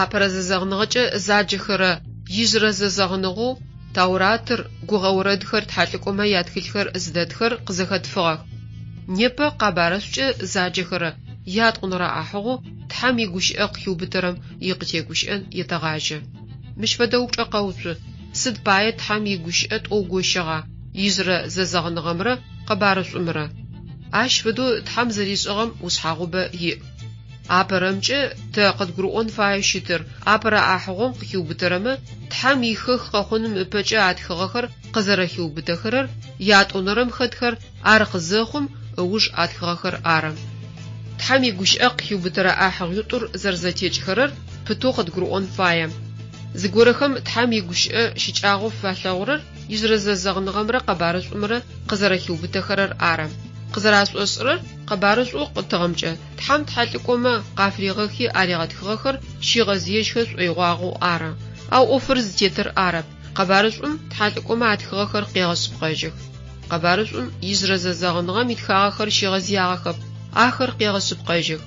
Апэрэ зэзэгъыныгъэкӏэ заджэхэрэ ижъырэ зэзэгъыныгъэу Тауратыр, гугъэ орэдхэр тхьэлӏыкӏомэ ятхылъхэр зыдэтхэр къызэхэтфыгъэх. Непэ къэбарышӏукӏэ заджэхэрэ ятӏонэрэ ӏахьыгъоу Тхьэм игущыӏэ къыхиубытэрэм икъытегущыӏэн етэгъажьэ. Мыщ фэдэ упчӏэ къэуцу, сыд пае Тхьэм игущыӏэ тӏоу гощыгъа, ижъырэ зэзэгъыныгъэмрэ къэбарышӏумрэ? Ащ фэдэу Тхьэм зэришӏыгъэм ушъхьагъубэ иӏ. Апэрэмкӏэ, тэ къыдгурыӏон фаеу щытыр, апэрэ ӏахьыгъом къыхиубытэрэмэ Тхьэм ихэх къэхъуным ыпэкӏэ атхыгъэхэр къызэрэхиубытэхэрэр, ятӏонэрэм хэтхэр ар къызэхъум ыуж атхыгъэхэр ары. Тхьэм игущыӏэ къыхиубытэрэ ӏахьыгъуитӏур зэрэзэтекӏхэрэр пытэу къыдгурыӏон фае. Зыгорэхэм Тхьэм игущыӏэ щыкӏагъэу фалъэгъурэр ижъырэ зэзэгъыныгъэмрэ къэбарышӏумрэ къызэрэхиубытэхэрэр ары. Къызэрашӏошӏырэр къэбарышӏоу къытыгъэмкӏэ Тхьэм тхьэлӏыкӏомэ къафыригъэхи аригъэтхыгъэхэр щигъэзыежьхэ шӏоигъуагъэу ары. Ау ӏофыр зытетыр арэп. Къэбарышӏум тхьэлӏыкӏомэ атхыгъэхэр къегъэшъыпкъэжьых. Къэбарышӏум ижъырэ зэзэгъыныгъэм итхагъэхэр щигъэзыягъэхэп, ахэр къегъэшъыпкъэжьых.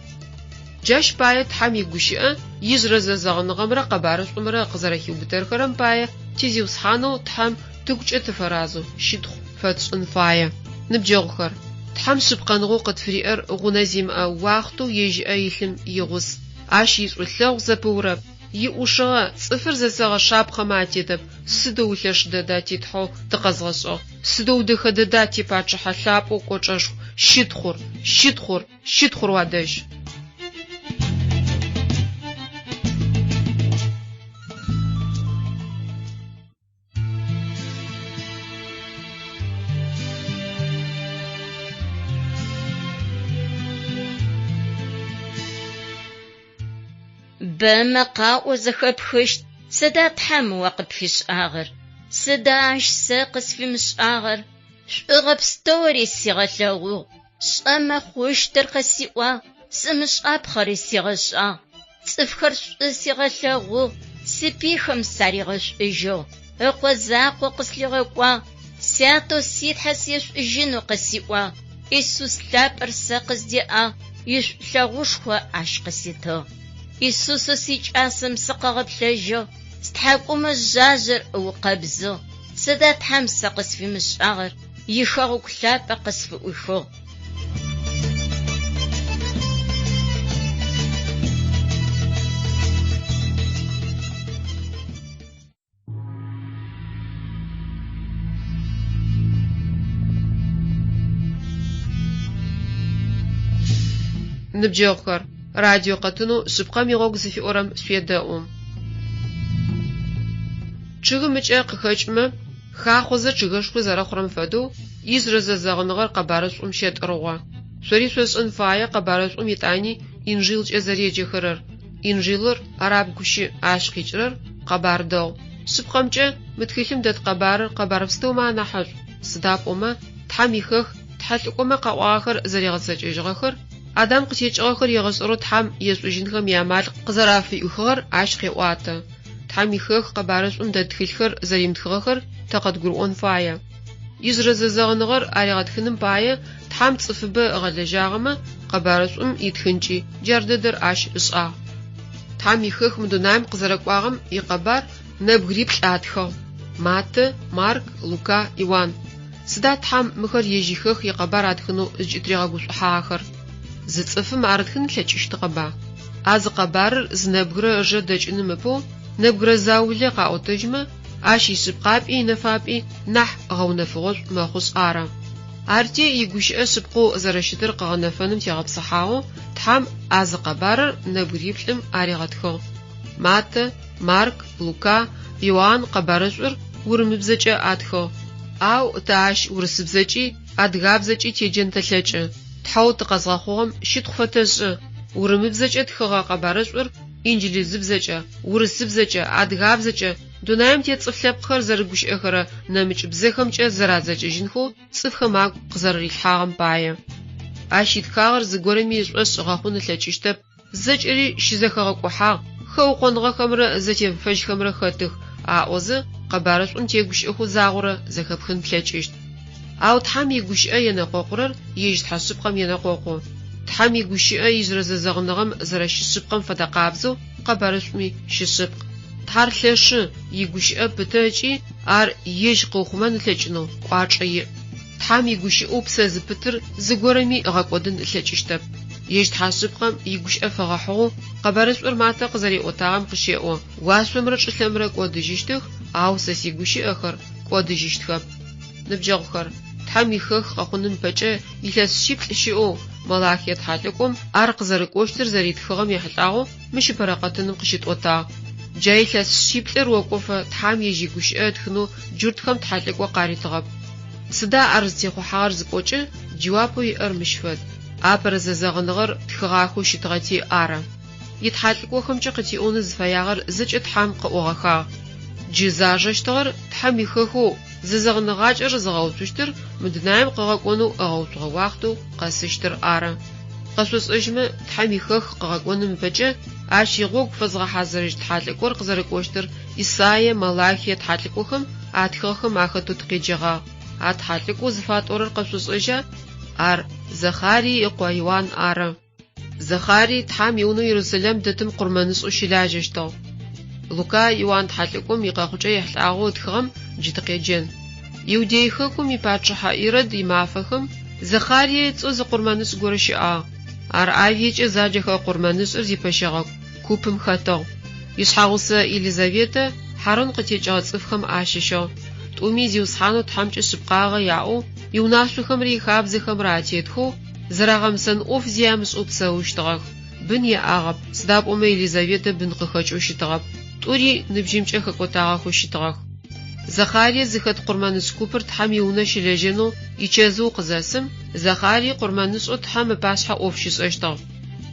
Джащ пае Тхьэм игущыӏэ ижъырэ зэзэгъыныгъэмрэ къэбарышӏумрэ къызэрэхиубытэрхэрэм пае ти Зиусхьанэу Тхьэм тыгукӏэ тыфэразэу щытхъу фэтшӏын фае. Ныбджэгъухэр, Тхьэм шъыпкъэныгъэу къытфыриӏэр гъунэ зимыӏэ уахътэу ежь ыӏэ илъым игъус. Ащ ишӏулъэгъу зэпыурэп. Иӏушыгъэ, цӏыфыр зэсэгъэ шапхъэмэ атетэп, сыдэу улъэш дэда ти Тхьэу тыкъэзгъэшӏыгъ, сыдэу удэхэ дэда ти Пачъыхьэ лъапӏэу кӏочӏэшху, щытхъур, щытхъур, щытхъур уадэжь! Бэмэ къаӏоу зэхэпхыщт, Сыда Тхьэм о къыпфишӏагъэр? Сыда Ащ сэ къысфимышӏагъэр? Шӏугъэ пстэури сигъэлъэгъугъ, сшӏэмэ хъущтыр къысиӏуагъ, сымышӏапхъэри сигъэшӏагъ. Цӏыфхэр шӏу сигъэлъэгъугъ, сипыйхэм саригъэшӏужьыгъ, Ыкъо закъо къыслъигъэкӏуагъ, Сятэу си Тхьэ сешӏужьынэу къысиӏуагъ, Исус лъапӏэр сэ къыздеӏагъ, ишӏулъэгъушхо ащ къыситыгъ. Исусэу сикӏасэм сыкъыгъэплъэжьыгъ, стхьакӏумэ жъажъэр ыукъэбзыгъ. Сыда Тхьэм сэ къысфимышӏагъэр, ихэгъэгу лъапӏэ къысфыӏуихыгъ. Ныбджэгъухэр, радио къэтынэу Шъыпкъэм игъогу зыфиӏорэм шъуедэӏу. Чъыгым ыкӏэ къыхэкӏымэ, хахъозэ чъыгэшхо зэрэхъурэм фэдэу, ижъырэ зэзэгъыныгъэр къэбарышӏум щэтӏыргъо. Шъори шъошӏэн фае къэбарышӏум етӏани Инжилкӏэ зэреджэхэрэр. Инжилыр араб гущыӏ, ащ къикӏырэр къэбар дэгъу. Шъыпкъэмкӏэ, мы тхылъым дэт къэбарыр къэбар пстэумэ анахьышӏу, сыда пӏомэ, Тхьэм ихэх тхьэлӏыкӏомэ къаӏуагъэхэр зэригъэцэкӏэжьыгъэхэр, Адам къытекӏыгъэхэр егъэшӏэрэу Тхьэм ешӏужьынхэм иамал къызэрафыӏуихыгъэр ащ къеӏуатэ. Тхьэм ихэх къэбарышӏум дэт тхылъхэр зэримытхыгъэхэр тэ къэдгурыӏон фае. Ижъырэ зэзэгъыныгъэр аригъэтхыным пае Тхьэм цӏыфыбэ ыгъэлэжьагъэмэ, къэбарышӏум итхынкӏи джар дэдэр ащ ышӏагъ. Тхьэм ихэх мы дунаим къызэрэкӏуагъэм икъэбар нэбгыриплӏ атхыгъ, Маттэ, Марк, Лука, Иуан. Сыда Тхьэм мыхэр ежь ихэх икъэбар атхынэу зыкӏытыригъэгушӏухьагъэхэр? Зы цӏыфым ар ытхын ылъэкӏыщтыгъэба? А зы къэбарыр зы нэбгырэ ыжэ дэкӏыным ыпэу нэбгырэ заулэ къаӏотэжьмэ, ащ ишъыпкъапӏи инэфапӏи нахь гъэунэфыгъошӏу мэхъушъ ары. Арти, игущыӏэ шъыпкъэу зэрэщытыр къыгъэнэфэным тегъэпсыхьагъэу Тхьэм а зы къэбарыр нэбгыриплӏым аригъэтхыгъ. Маттэ, Марк, Лука, Иоанн къэбарышӏур урымыбзэкӏэ атхыгъ. Ау тэ ащ урысыбзэкӏи адыгабзэкӏи теджэн тэлъэкӏы. Тхьэу тыкъэзгъэхъугъэм щытхъу фэтэшӏы, урымыбзэкӏэ тхыгъэ къэбарышӏур Инджылызыбзэкӏэ, урысыбзэкӏэ, адыгабзэкӏэ, дунаим тет цӏыф лъэпкъхэр зэрыгущыӏэхэрэ нэмыкӏ бзэхэмкӏэ зэрадзэкӏыжьынхэу цӏыфхэм агу къызэрэрилъхьагъэм пае. Ащ итхагъэр зыгорэми ышӏошъ ыгъэхъун ылъэкӏыщтэп, зэкӏэри щызэхэгъэкӏухьагъ, хэукъоныгъэхэмрэ зэтемыфэжьхэмрэ хэтых, аӏозэ, къэбарышӏум тегущыӏэхэу загъорэ зэхэпхын плъэкӏыщт. Ау Тхьэм игущыӏэ енэкъокъурэр ежь Тхьэ шъыпкъэм енэкъокъу. Тхьэм игущыӏэ ижъырэ зэзэгъыныгъэм зэрэщышъыпкъэм фэдэ къабзэу къэбарышӏуми щышъыпкъ. Тхьэр лъэшы, игущыӏэ пытэ ыкӏи ар ежь къыухъумэн ылъэкӏынэу кӏуачӏэ иӏ. Тхьэм игущыӏэу псэ зыпытыр зыгорэми ыгъэкӏодын ылъэкӏыщтэп. Ежь Тхьэ шъыпкъэм игущыӏэ фэгъэхьыгъэу къэбарышӏур Матэ къызэриӏотагъэм къыщеӏо, Уашъомрэ чӏылъэмрэ кӏодыжьыщтых, ау сэ сигущыӏэхэр кӏодыжьыщтхэп. Ныбджэгъухэр, Тхьэм ихэх къэхъуным ыпэкӏэ илъэс шъиплӏ щыӏэу Малахие тхьэлӏыкӏом ар къызэрыкӏощтыр зэритхыгъэм ехьылӏагъэу мыщ ыпэрэ къэтыным къыщытӏотагъ. Джа илъэс шъиплӏыр окӏофэ Тхьэм ежь игущыӏэ ытхынэу джуртхэм тхьэлӏыкӏо къаритыгъэп. Сыда ар зытехъухьагъэр зыпӏокӏэ, джэуапэу иӏэр мыщ фэд, апэрэ зэзэгъыныгъэр тхыгъахэу щытыгъэти ары. Итхьэлӏыкӏохэмкӏэ къытиӏонэу зыфэягъэр зэкӏэ Тхьэм къыӏогъэхагъ. Джы зажэщтыгъэр Тхьэм ихэхэу зэзэгъыныгъакӏэр зыгъэуцущтыр мы дунаим къыгъэкӏонэу ыгъэуцугъэ уахътэу къэсыщтыр ары. Къэшъошӏэжьмэ, Тхьэм ихэх къыгъэкӏоным ыпэкӏэ ащ игъогу фэзгъэхьазырыщт тхьэлӏыкӏор къызэрэкӏощтыр Исаие, Малахие тхьэлӏыкӏохэм атхыгъэхэм ахэтэу тыкъеджэгъагъ. А тхьэлӏыкӏоу зыфатӏорэр къэшъошӏэжьа? Ар Захарие ыкъо Иуан ары. Захарие Тхьэм иунэу Ерусэлэм дэтым къурмэнышӏэу щылажьэщтыгъ. Лука Иуан тхьэлӏыкӏом икъэхъукӏэ ехьылӏагъэу ытхыгъэм джы тыкъеджэн. Иудей хэкум ипачъыхьэ Ирод имафэхэм Захарие ыцӏэу зы къурмэнышӏ горэ щыӏагъ. Ар Авиекӏэ заджэхэ къурмэнышӏыр зипэщэгъэ купым хэтыгъ. Ишъхьэгъусэ Елизаветэ Хьарун къытекӏыгъэ цӏыфхэм ащыщыгъ. Тӏуми Зиусхьанэу Тхьэмкӏэ шъыпкъагъэ яӏэу, иунашъохэмрэ ихабзэхэмрэ атетхэу, Зэрагъэмысэн ӏоф зи амышӏэу псэущтыгъэх. Бын яӏагъэп, сыда пӏомэ Елизаветэ бын къыхэкӏэу щытыгъэп. Тӏури ныбжьымкӏэ хэкӏотагъэхэу щытыгъэх. Захарие зыхэт къурмэнышӏ купыр Тхьэм иунэ щылэжьэнэу ичэзыу къызэсым, Захарие къурмэнышӏэу Тхьэм ыпашъхьэ ӏоф щишӏэщтыгъ.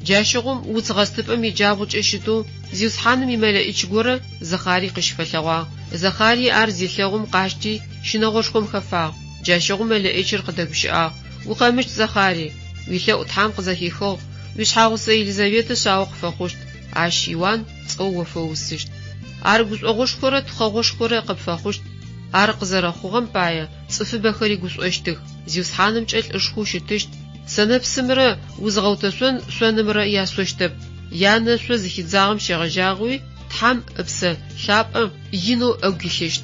Джащыгъум уц гъэстыпӏэм иджабгъукӏэ щытэу Зиусхьаным имэлэӏич горэ Захарие къыщыфэлъэгъуагъ. Захарие ар зелъэгъум къащти, щынэгъошхом хэфагъ. Джащыгъум мэлэӏичыр къыдэгущыӏагъ. Укъэмыщт, Захарий! Уилъэӏу Тхьэм къызэхихыгъ, уишъхьагъусэ Елизаветэ шъао къыфэхъущт, ащ Иуан цӏэу о фэусыщт. Ар гушӏогъошхорэ тхъэгъошхорэ къыпфэхъущт, ар къызэрэхъугъэм пае цӏыфыбэхэри гушӏощтых, Зиусхьанымкӏэ лӏышхоу щытыщт, сэнэпсымрэ узыгъэутэшъон шъонымрэ яшъощтэп, янэ ышъо зыхидзагъэм щегъэжьагъэуи Тхьэм Ыпсэ Лъапӏэ инэу ыгу илъыщт.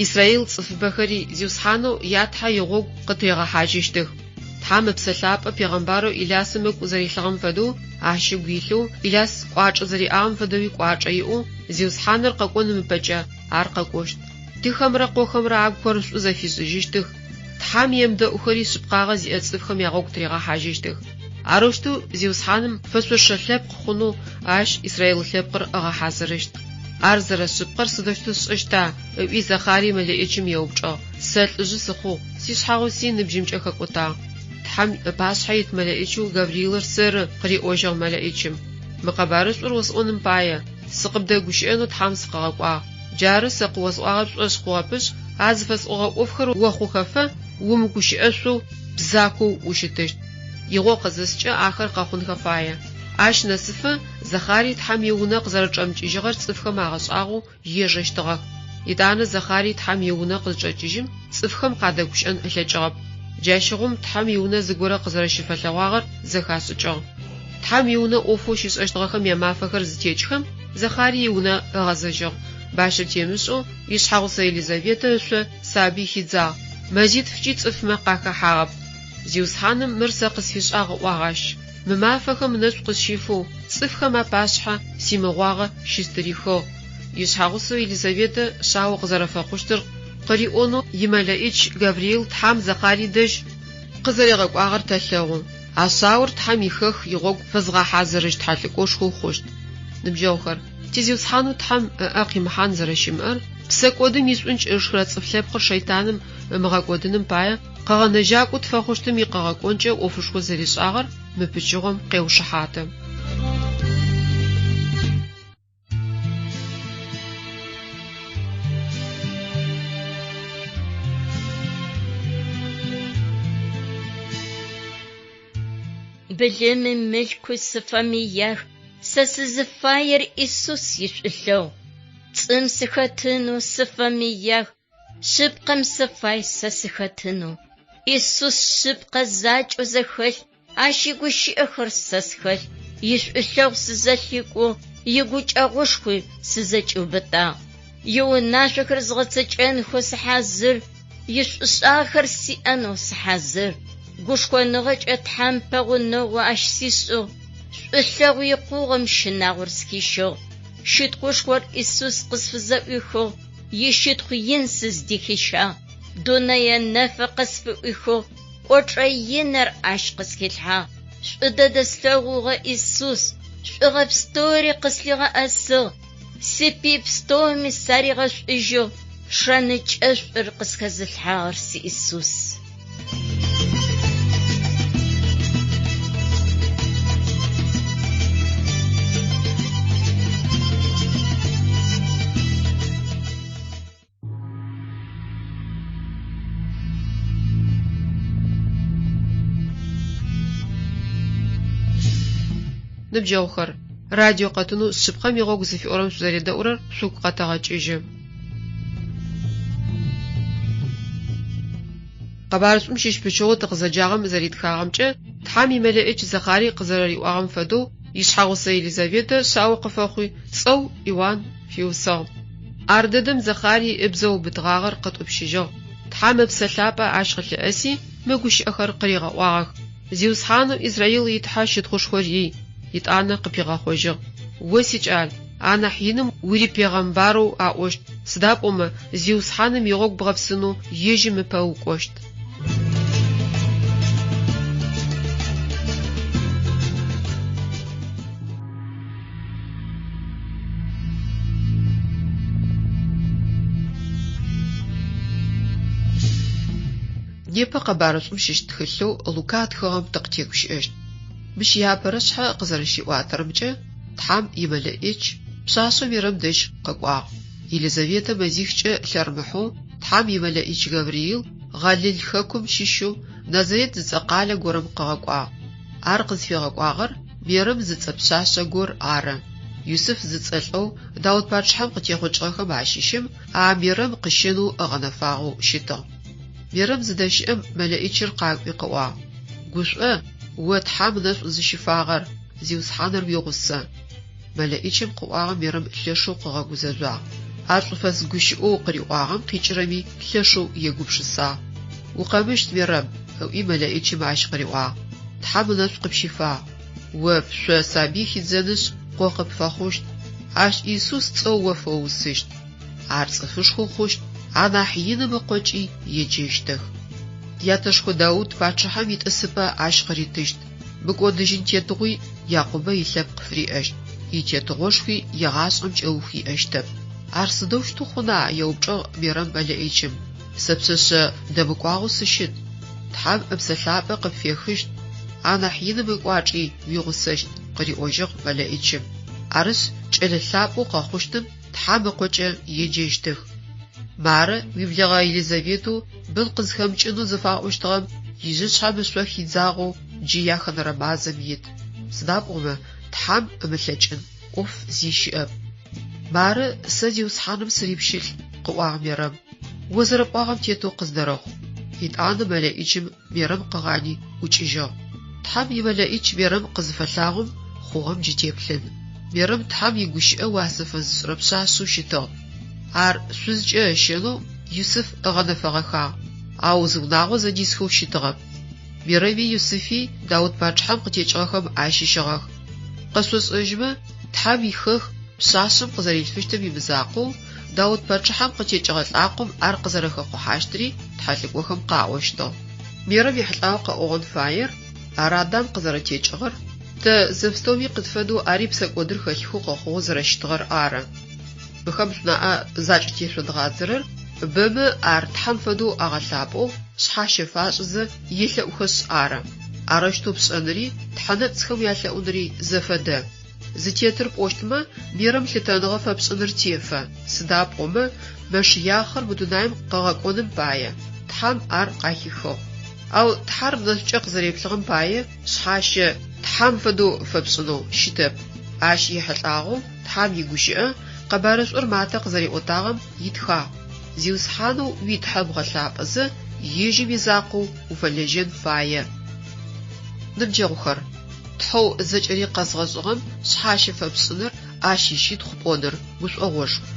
Израил цӏыфыбэхэри Зиусхьанэу я Тхьэ игъогу къытыригъэхьажьыщтых. Тхьэм Ыпсэ Лъапӏэ пегъэмбарэу Илясым ыгу зэрилъыгъэм фэдэу ащ ыгу илъэу, Иляс кӏуачӏэ зэриӏагъэм фэдэуи кӏуачӏэ иӏэу, Зиусхьаныр къэкӏоным ыпэкӏэ ар къэкӏощт. Тыхэмрэ къохэмрэ агухэр шӏу зэфишӏыжьыщтых, Тхьэм емыдэӏухэри шъыпкъагъэ зиӏэ цӏыфхэм ягъогу тыригъэхьажьыщтых. Арэущтэу Зиусхьаным фэшъошэ лъэпкъ хъунэу ащ Израил лъэпкъыр ыгъэхьазырыщт. Ар зэрэшъыпкъэр сыдэущтэу сшӏэщта? ыӏуи Захарие мэлэӏичым еупчӏыгъ. Сэ лӏыжъы сыхъугъ, сишъхьэгъуси ныбжьымкӏэ хэкӏотагъ. Тхьэм ыпашъхьэ ит мэлэӏичэу Гавриилыр сэры, къыриӏожьыгъ мэлэӏичым. Мы къэбарышӏур осӏоным пае, сыкъыбдэгущыӏэнэу Тхьэм сыкъыгъэкӏуагъ. Джары сэ къыосӏуагъэр пшӏошъ хъугъэпышъ, а зыфэсӏогъэ ӏофхэр охъухэфэ, умыгущыӏэшъоу, бзакоу ущытыщт. Игъо къызыскӏэ ахэр къэхъунхэ фае. Ащ нэсыфэ Захарие Тхьэм иунэ къызэрэчӏэмыкӏыжьыгъэр цӏыфхэм агъэшӏагъоу ежэщтыгъэх. Етӏанэ Захарие Тхьэм иунэ къызчӏэкӏыжьым, цӏыфхэм къадэгущыӏэн ылъэкӏыгъэп. Джащыгъум Тхьэм иунэ зыгорэ къызэрэщыфэлъэгъуагъэр зэхашӏыкӏыгъ. Тхьэм иунэ ӏофэу щишӏэщтыгъэхэм ямафэхэр зытекӏхэм, Захарие иунэ ыгъэзэжьыгъ. Бащэ темышӏэу ишъхьэгъусэ Елизаветэ ышъо сабый хидзагъ, мэзитфкӏи цӏыфмэ къахэхьагъэп. Зиусхьаным мыр сэ къысфишӏагъ ыӏуагъ ащ. Мы мафэхэм ынэшӏу къысщифэу, цӏыфхэм апашъхьэ симыгъуагъэ щыстырихыгъ. Ишъхьэгъусэу Елизаветэ шъао къызэрэфэхъущтыр къыриӏонэу имэлэӏич Гавриил Тхьэм Захарие дэжь къызэригъэкӏуагъэр тэлъэгъу. А шъаор Тхьэм ихэх игъогу фэзгъэхьазырыщт тхьэлӏыкӏошхоу хъущт. Ныбджэгъухэр, ти Зиусхьанэу Тхьэм ыӏэ къимыхьан зэрэщымыӏэр, псэкӏодым ишӏункӏ ышхырэ цӏыф лъэпкъыр шэйтаным ымыгъэкӏодыным пае Къэгъэнэжьакӏоу тфэхъущтым икъэгъэкӏонкӏэ ӏофышхо зэришӏагъэр мы пычыгъом къеушыхьаты. Былыми мылъкуи сыфэмыях, сэ сызыфаер Исус ишӏулъэгъу. Пцӏым сыхэтынэу сыфэмыях, шъыпкъэм сыфай сэ сыхэтынэу. Исус шъыпкъэ закӏэу зэхэлъ, ащ игущыӏэхэр сэ схэлъ. Ишӏулъэгъу сызэлъикӏугъ, игукӏэгъушхуи сызэкӏиубытагъ. Иунашъохэр згъэцэкӏэнхэу сыхьазыр, ишӏушӏагъэхэр сиӏэнэу сыхьазыр. Гушхоныгъэкӏэ Тхьэм пэгъунэгъу ащ сишӏыгъ, шӏулъэгъу икъугъэм щынагъор схищыгъ. Щытхъушхор Исус къысфызэӏуихыгъ, ищытхъу ин сыздыхищагъ. Дунэе нэфыр къысфыӏуихыгъ, кӏочӏэ иныр ащ къысхилъхьагъ. Шӏу дэдэ слъэгъугъэ Исус, шӏугъэ пстэури къыслъигъэӏэсыгъ. Сипый пстэуми саригъэшӏужьыгъ, шэныкӏэшӏур къысхэзылъхьагъэр си Исус. Ныбджэгъухэр, радио къэтынэу Шъыпкъэм игъогу зыфиӏорэм шъузэредэӏурэр шъугу къэтэгъэкӏыжьы. Къэбарышӏум щыщ пычыгъоу тыкъызэджагъэм зэритхагъэмкӏэ, Тхьэм имэлэӏич Захарий къызэрэриӏуагъэм фэдэу, ишъхьэгъусэ Елизаветэ шъао къыфэхъуи, цӏэу Иуан фиусыгъ. Ардэдэм Захарий ыбзэ ыубытыгъагъэр къытӏупщыжьыгъ. Тхьэм Ыпсэ Лъапӏэ ащ къылъыӏэси, мы гущыӏэхэр къыригъэӏуагъэх, Зиусхьанэу Израил и Тхьэ щытхъушхор ий! Етӏанэ къыпигъэхъожьыгъ, О сикӏал, анахь иным урипегъэмбарэу аӏощт, сыда пӏомэ Зиусхьаным игъогу бгъэпсынэу ежьым ыпэ укӏощт. Непэ къэбарышӏум щыщ тхылъэу Лука ытхыгъэм тыкъытегущыӏэщт. Мыщ иапэрэ шъхьэ къызэрэщиӏуатэрэмкӏэ, Тхьэм имэлэӏич пшъашъэ Мерэм дэжь къэкӏуагъ. Елизаветэ мэзихкӏэ лъэрымыхьэу Тхьэм имэлэӏич Гавриил Гъалил хэкум щыщэу Назарет зыцӏэ къалэ горэм къыгъэкӏуагъ. Ар къызфигъэкӏуагъэр Мерэм зыцӏэ пшъашъэ гор ары. Юсыф зыцӏэ лӏэу Даут пачъыхьэм къытехъукӏыгъэхэм ащыщым а Мерэм къыщэнэу ыгъэнэфагъэу щытыгъ. Мерэм зыдэщыӏэм мэлэӏичыр къакӏуи къыӏуагъ, Гушӏо, о Тхьэм ынэшӏу зыщифагъэр, Зиусхьаныр уигъусэ. Мэлэӏичым къыӏуагъэм Мерэм лъэшэу къыгъэгузэжъуагъ. А шӏуфэс гущыӏэу къыриӏуагъэм къикӏырэми лъэшэу егупшысагъ. Укъэмыщт, Мерэм, ыӏуи мэлэӏичым ащ къыриӏуагъ, Тхьэм ынэшӏу къыпщифагъ. О пшъо сабый хидзэнышъ, къо къыпфэхъущт. Ащ Исус цӏэу о фэуусыщт. Ар цӏыфышхо хъущт, анахь Иным Ыкъокӏи еджэщтых. Ятэшхо Даут пачъыхьэм итӏысыпӏэ ащ къыритыщт, мыкӏодыжьын тетыгъуи Якъубэ илъэпкъ фыриӏэщт, итетыгъошхуи егъашӏэм кӏэух иӏэщтэп. Ар сыдэущтэу хъуна? еупчӏыгъ Мерэм мэлэӏичым. Сэ пшъэшъэ дэмыкӏуагъэу сыщыт. Тхьэм Ыпсэ Лъапӏэ къыпфехыщт, анахь Иным ыкӏуачӏи уигъусэщт, къыриӏожьыгъ мэлэӏичым. Арышъ, кӏэлэ лъапӏэу къэхъущтым Тхьэм Ыкъокӏэ еджэщтых. Мары, уиблэгъэ Елизаветэу бын къызхэмыкӏынэу зыфаӏощтыгъэм ижъышъхьэм ышъо хидзагъэу джы яхэнэрэ мазэм ит. Сыда пӏомэ Тхьэм ымылъэкӏын ӏоф зи щыӏэп. Мары, сэ Зиусхьаным сырипщылӏ, къыӏуагъ Мерэм. О зэрэпӏуагъэм тетэу къыздэрэхъу. Етӏанэ мэлэӏичым Мерэм къыгъани ӏукӏыжьыгъ. Тхьэм имэлэӏич Мерэм къызыфэлъагъом, хъугъэм джы теплъын. Мерэм Тхьэм игущыӏэ уасэ фэзышӏырэ пшъашъэу щытыгъ. Ар шъузкӏэ ыщэнэу Юсыф ыгъэнэфэгъэхагъ, ау зы унагъо зэдисхэу щытыгъэп. Мерэми Юсыфи Даут пачъыхьэм къытекӏыгъэхэм ащыщыгъэх. Къэшъошӏэжьмэ, Тхьэм ихэх пшъашъэм къызэрилъфыщтым имызакъоу, Даут пачъыхьэм къытекӏыгъэ лӏакъом ар къызэрэхэхъухьащтыри тхьэлӏыкӏохэм къаӏощтыгъ. Мерэм ехьылӏагъэу къэӏогъэн фаер, ар Адам къызэрэтекӏыгъэр, тэ зэпстэуми къытфэдэу ари псэкӏодыр хэлъхэу къэхъугъэу зэрэщытыгъэр ары. Мыхэм шъунаӏэ закӏытешъодгъадзэрэр бэмэ ар Тхьэм фэдэу агъэлъапӏэу, шъхьащэ фашӏызэ елъэӏухэшъ ары. Арэущтэу пшӏэныри тхьэ нэпцӏхэм уялъэӏуныри зэфэдэ. Зытетыр пӏощтмэ, Мерэм лъытэныгъэ фэпшӏыныр тефэ, сыда пӏомэ Мэшыяхъыр мы дунаим къыгъэкӏоным пае, Тхьэм ар къахихыгъ. Ау Тхьэр нэшӏукӏэ къызэреплъыгъэм пае шъхьащэ Тхьэм фэдэу фэпшӏынэу щытэп. Ащ ехьылӏагъэу Тхьэм игущыӏэ Къэбарышӏур Матэ къызэриӏотагъэм итхагъ: Зиусхьанэу уи Тхьэ бгъэлъапӏэзэ, ежьым изакъоу уфэлэжьэн фае. Ныбджэгъухэр, Тхьэу зэкӏэри къэзгъэшӏыгъэм шъхьащэ фэпшӏыныр, ащ ищытхъу пӏоныр гушӏогъошху.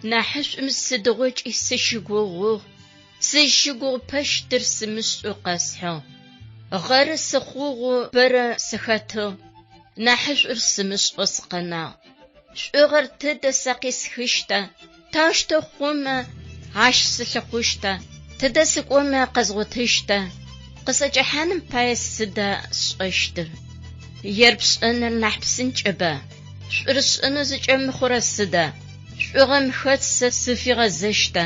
Нахьышӏум сыдигъокӏи сыщыгугъугъ, сызщыгугъыпэщтыр сымышӏэу къэсхьыгъ. Гъэры сыхъугъэу бэрэ сыхэтыгъ, нахьышӏур сымышӏэу сыкъэнагъ. Шӏугъэр тыдэ сэ къисхыщта, таущтэу хъумэ ащ сылъыхъущта, тыдэ сыкӏомэ къэзгъотыщта, къысӏэкӏэхьаным пае сыда сшӏэщтыр? Ер пшӏэныр нахь псынкӏэба, шӏур сшӏэнэу зыкӏэмыхъурэр сыда? Шӏугъэм хэт сэ сыфигъэзэщта?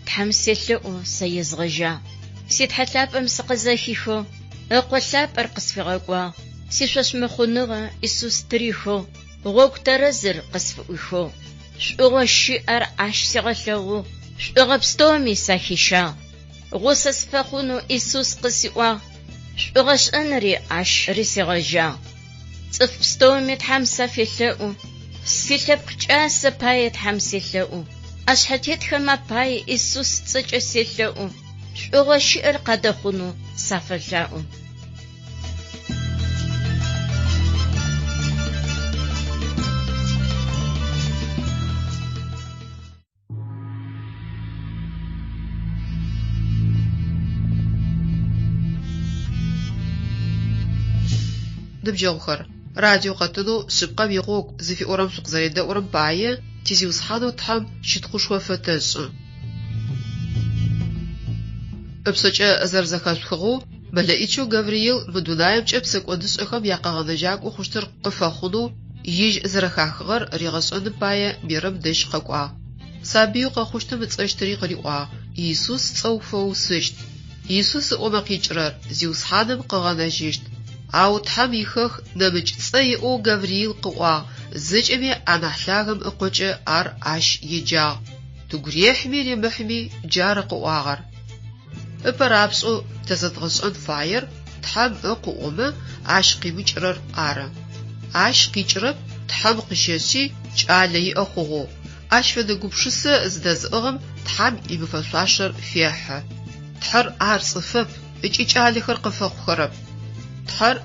Тхьэм селъэӏу сэ езгъэжьагъ. Си Тхьэ лъапӏэм сыкъызэхихэу, Ыкъо лъапӏэр къысфигъэкӏуагъ, сишӏошъмыхъуныгъэ Исус тырихэу, гъогу тэрэзыр къысфыӏуихэу. Шӏугъэу щыӏэр ащ сигъэлъэгъугъ, шӏугъэ пстэуми сахищагъ. Гъусэ сыфэхъунэу Исус къысиӏуагъ, шӏугъэ шӏэнри ащ рысигъэжьагъ. Цӏыф пстэуми Тхьэм сафелъэӏу, силъэпкъ кӏасэ пае Тхьэм селъэӏу, ӏэшъхьэтетхэм апае Исус ыцӏэкӏэ селъэӏу, шӏугъэу щыӏэр къадэхъунэу сафэлъаӏо. Ныбджэгъухэр, радио къэтынэу Шъыпкъэм игъогу зыфиӏорэм шъукъызэредэӏурэм пае ти Зиусхьанэу Тхьэм щытхъушхо фэтэшӏы. Ыпшъэкӏэ зэрэзэхэшъухыгъэу, мэлэӏичэу Гавриил мы дунаемкӏэ псэкӏодышӏэхэм якъэгъэнэжьакӏо хъущтыр къыфэхъунэу ежь зэрэхахыгъэр ригъэшӏэным пае Мерэм дэжь къэкӏуагъ. Сабыеу къэхъущтым ыцӏэщтыри къыриӏуагъ, Иисус цӏэу фэусыщт. Иисус ыӏомэ къикӏырэр, Зиусхьаным къыгъэнэжьыщт. Ау Тхьэм ихэх нэмыкӏ цӏэ иӏэу Гавриил къыӏуагъ, зэкӏэми анахь лъагэм Ыкъокӏэ ар ащ еджагъ. Тыгу рехьми ремыхьми джары къыӏуагъэр. Ыпэ рапшӏэу тэ зэдгъэшӏэн фаер Тхьэм Ыкъу ыӏомэ, ащ къимыкӏырэр ары. Ащ къикӏырэп Тхьэм къыщэшъи кӏалэ иӏэ хъугъэу. Ащ фэдэ гупшысэ зыдэзыӏыгъым Тхьэм имыфэшъуашэр фехьы. Тхьэр ар цӏыфэп ыкӏи кӏалэхэр къыфэхъухэрэп. Тхьэр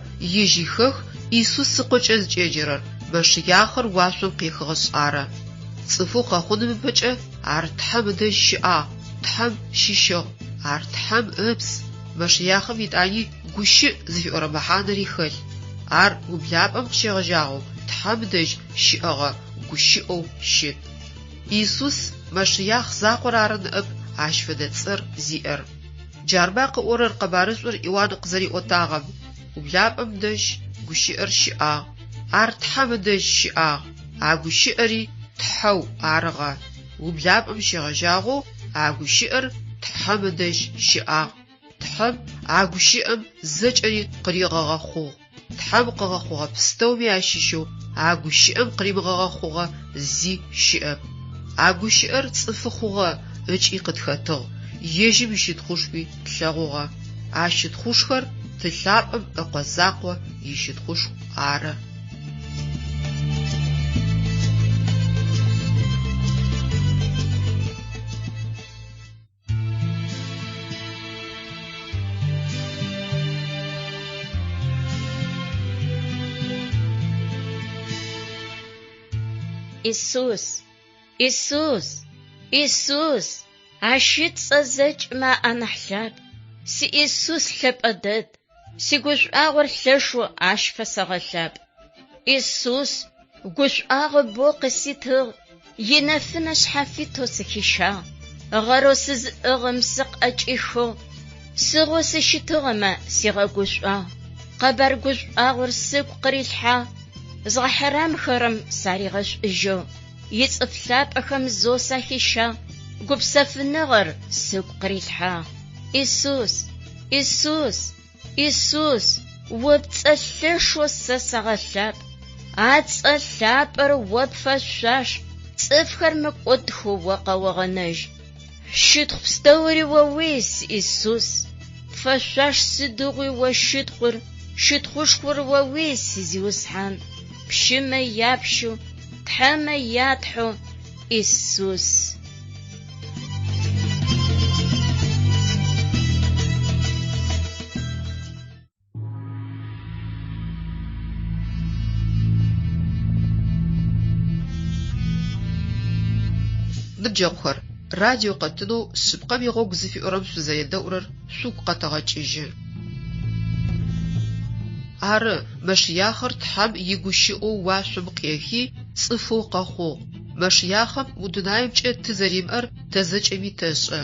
ежь ихэх Исус Ыкъокӏэ зыкӏеджэрэр Мэшыяхъыр уашъом къехыгъэшъ ары. Цӏыфэу къэхъуным ыпэкӏэ ар Тхьэм ыдэжь щыӏагъ, Тхьэм щыщыгъ, ар Тхьэм Ыпс. Мэшыяхъым етӏани гущыӏ зыфиӏорэ мэхьанэри хэлъ. Ар ублапӏэм къыщегъэжьагъэу Тхьэм ыдэжь щыӏэгъэ гущыӏэу щыт. Исус Мэшыяхъ закъор ары ныӏэп ащ фэдэ цӏэр зиӏэр. Джарба къыӏорэр къэбарышӏур Иуан къызэриӏотагъэм, Ублапӏэм дэжь гущыӏэр щыӏагъ, ар Тхьэм ыдэжь щыӏагъ, а гущыӏэри Тхьэу арыгъэ. Ублапӏэм щегъэжьагъэу а гущыӏэр Тхьэм ыдэжь щыӏагъ. Тхьэм а гущыӏэм зэкӏэри къыригъэгъэхъугъ. Тхьэм къыгъэхъугъэ пстэуми ащыщэу а гущыӏэм къыримыгъэгъэхъугъэ зи щыӏэп. А гущыӏэр цӏыфы хъугъэ ыкӏи къытхэтыгъ, ежьым ищытхъушхуи тлъэгъугъэ. А щытхъушхор Ты лъапӏэм Ыкъо закъо ищытхъушху ары. Исус! Исус! Исус! Ащ ыцӏэ зэкӏэмэ анахь лъапӏ. Си Исус лъэпӏэ дэд. Сигушӏуагъор лъэшэу ащ фэсэгъэлъапӏ. Исус гушӏуагъо бэу къыситыгъ, инэфынэ шъхьафитэу сыхищагъ. Гъэрэу сызыӏыгъым сыкъыӏэкӏихыгъ, сыгъэу сыщытыгъэмэ сигъэгушӏуагъ. Къэбар гушӏуагъор сыгу къырилъхьагъ, зыгъэхьарамхэрэм саригъэшӏужьыгъ. Ицӏыф лъапӏэхэм зэу сахищагъ, гупсэфыныгъэр сыгу къырилъхьагъ. Исус! Исус! Исус, о пцӏэ лъэшэу сэ сэгъэлъапӏ. А цӏэ лъапӏэр о пфэшъуаш, цӏыфхэр мыкӏодхэу о къэогъэнэжь. Щытхъу пстэури оуий, си Исус. Пфэшъуаш сыдигъуи о щытхъур, щытхъушхор оуий, си Зиусхьан, пщымэ япщэу, тхьэмэ ятхьэу Исус. Ныбджэгъухэр, радио къэтынэу Шъыпкъэм игъогу зыфиӏорэм шъузэредэӏурэр шъугу къэтэгъэкӏыжьы. Ары, Мэшыяхъыр Тхьэм игущыӏэу уашъом къехи, цӏыфэу къэхъугъ. Мэшыяхъым мы дунаимкӏэ ты зэримыӏэр тэ зэкӏэми тэшӏэ.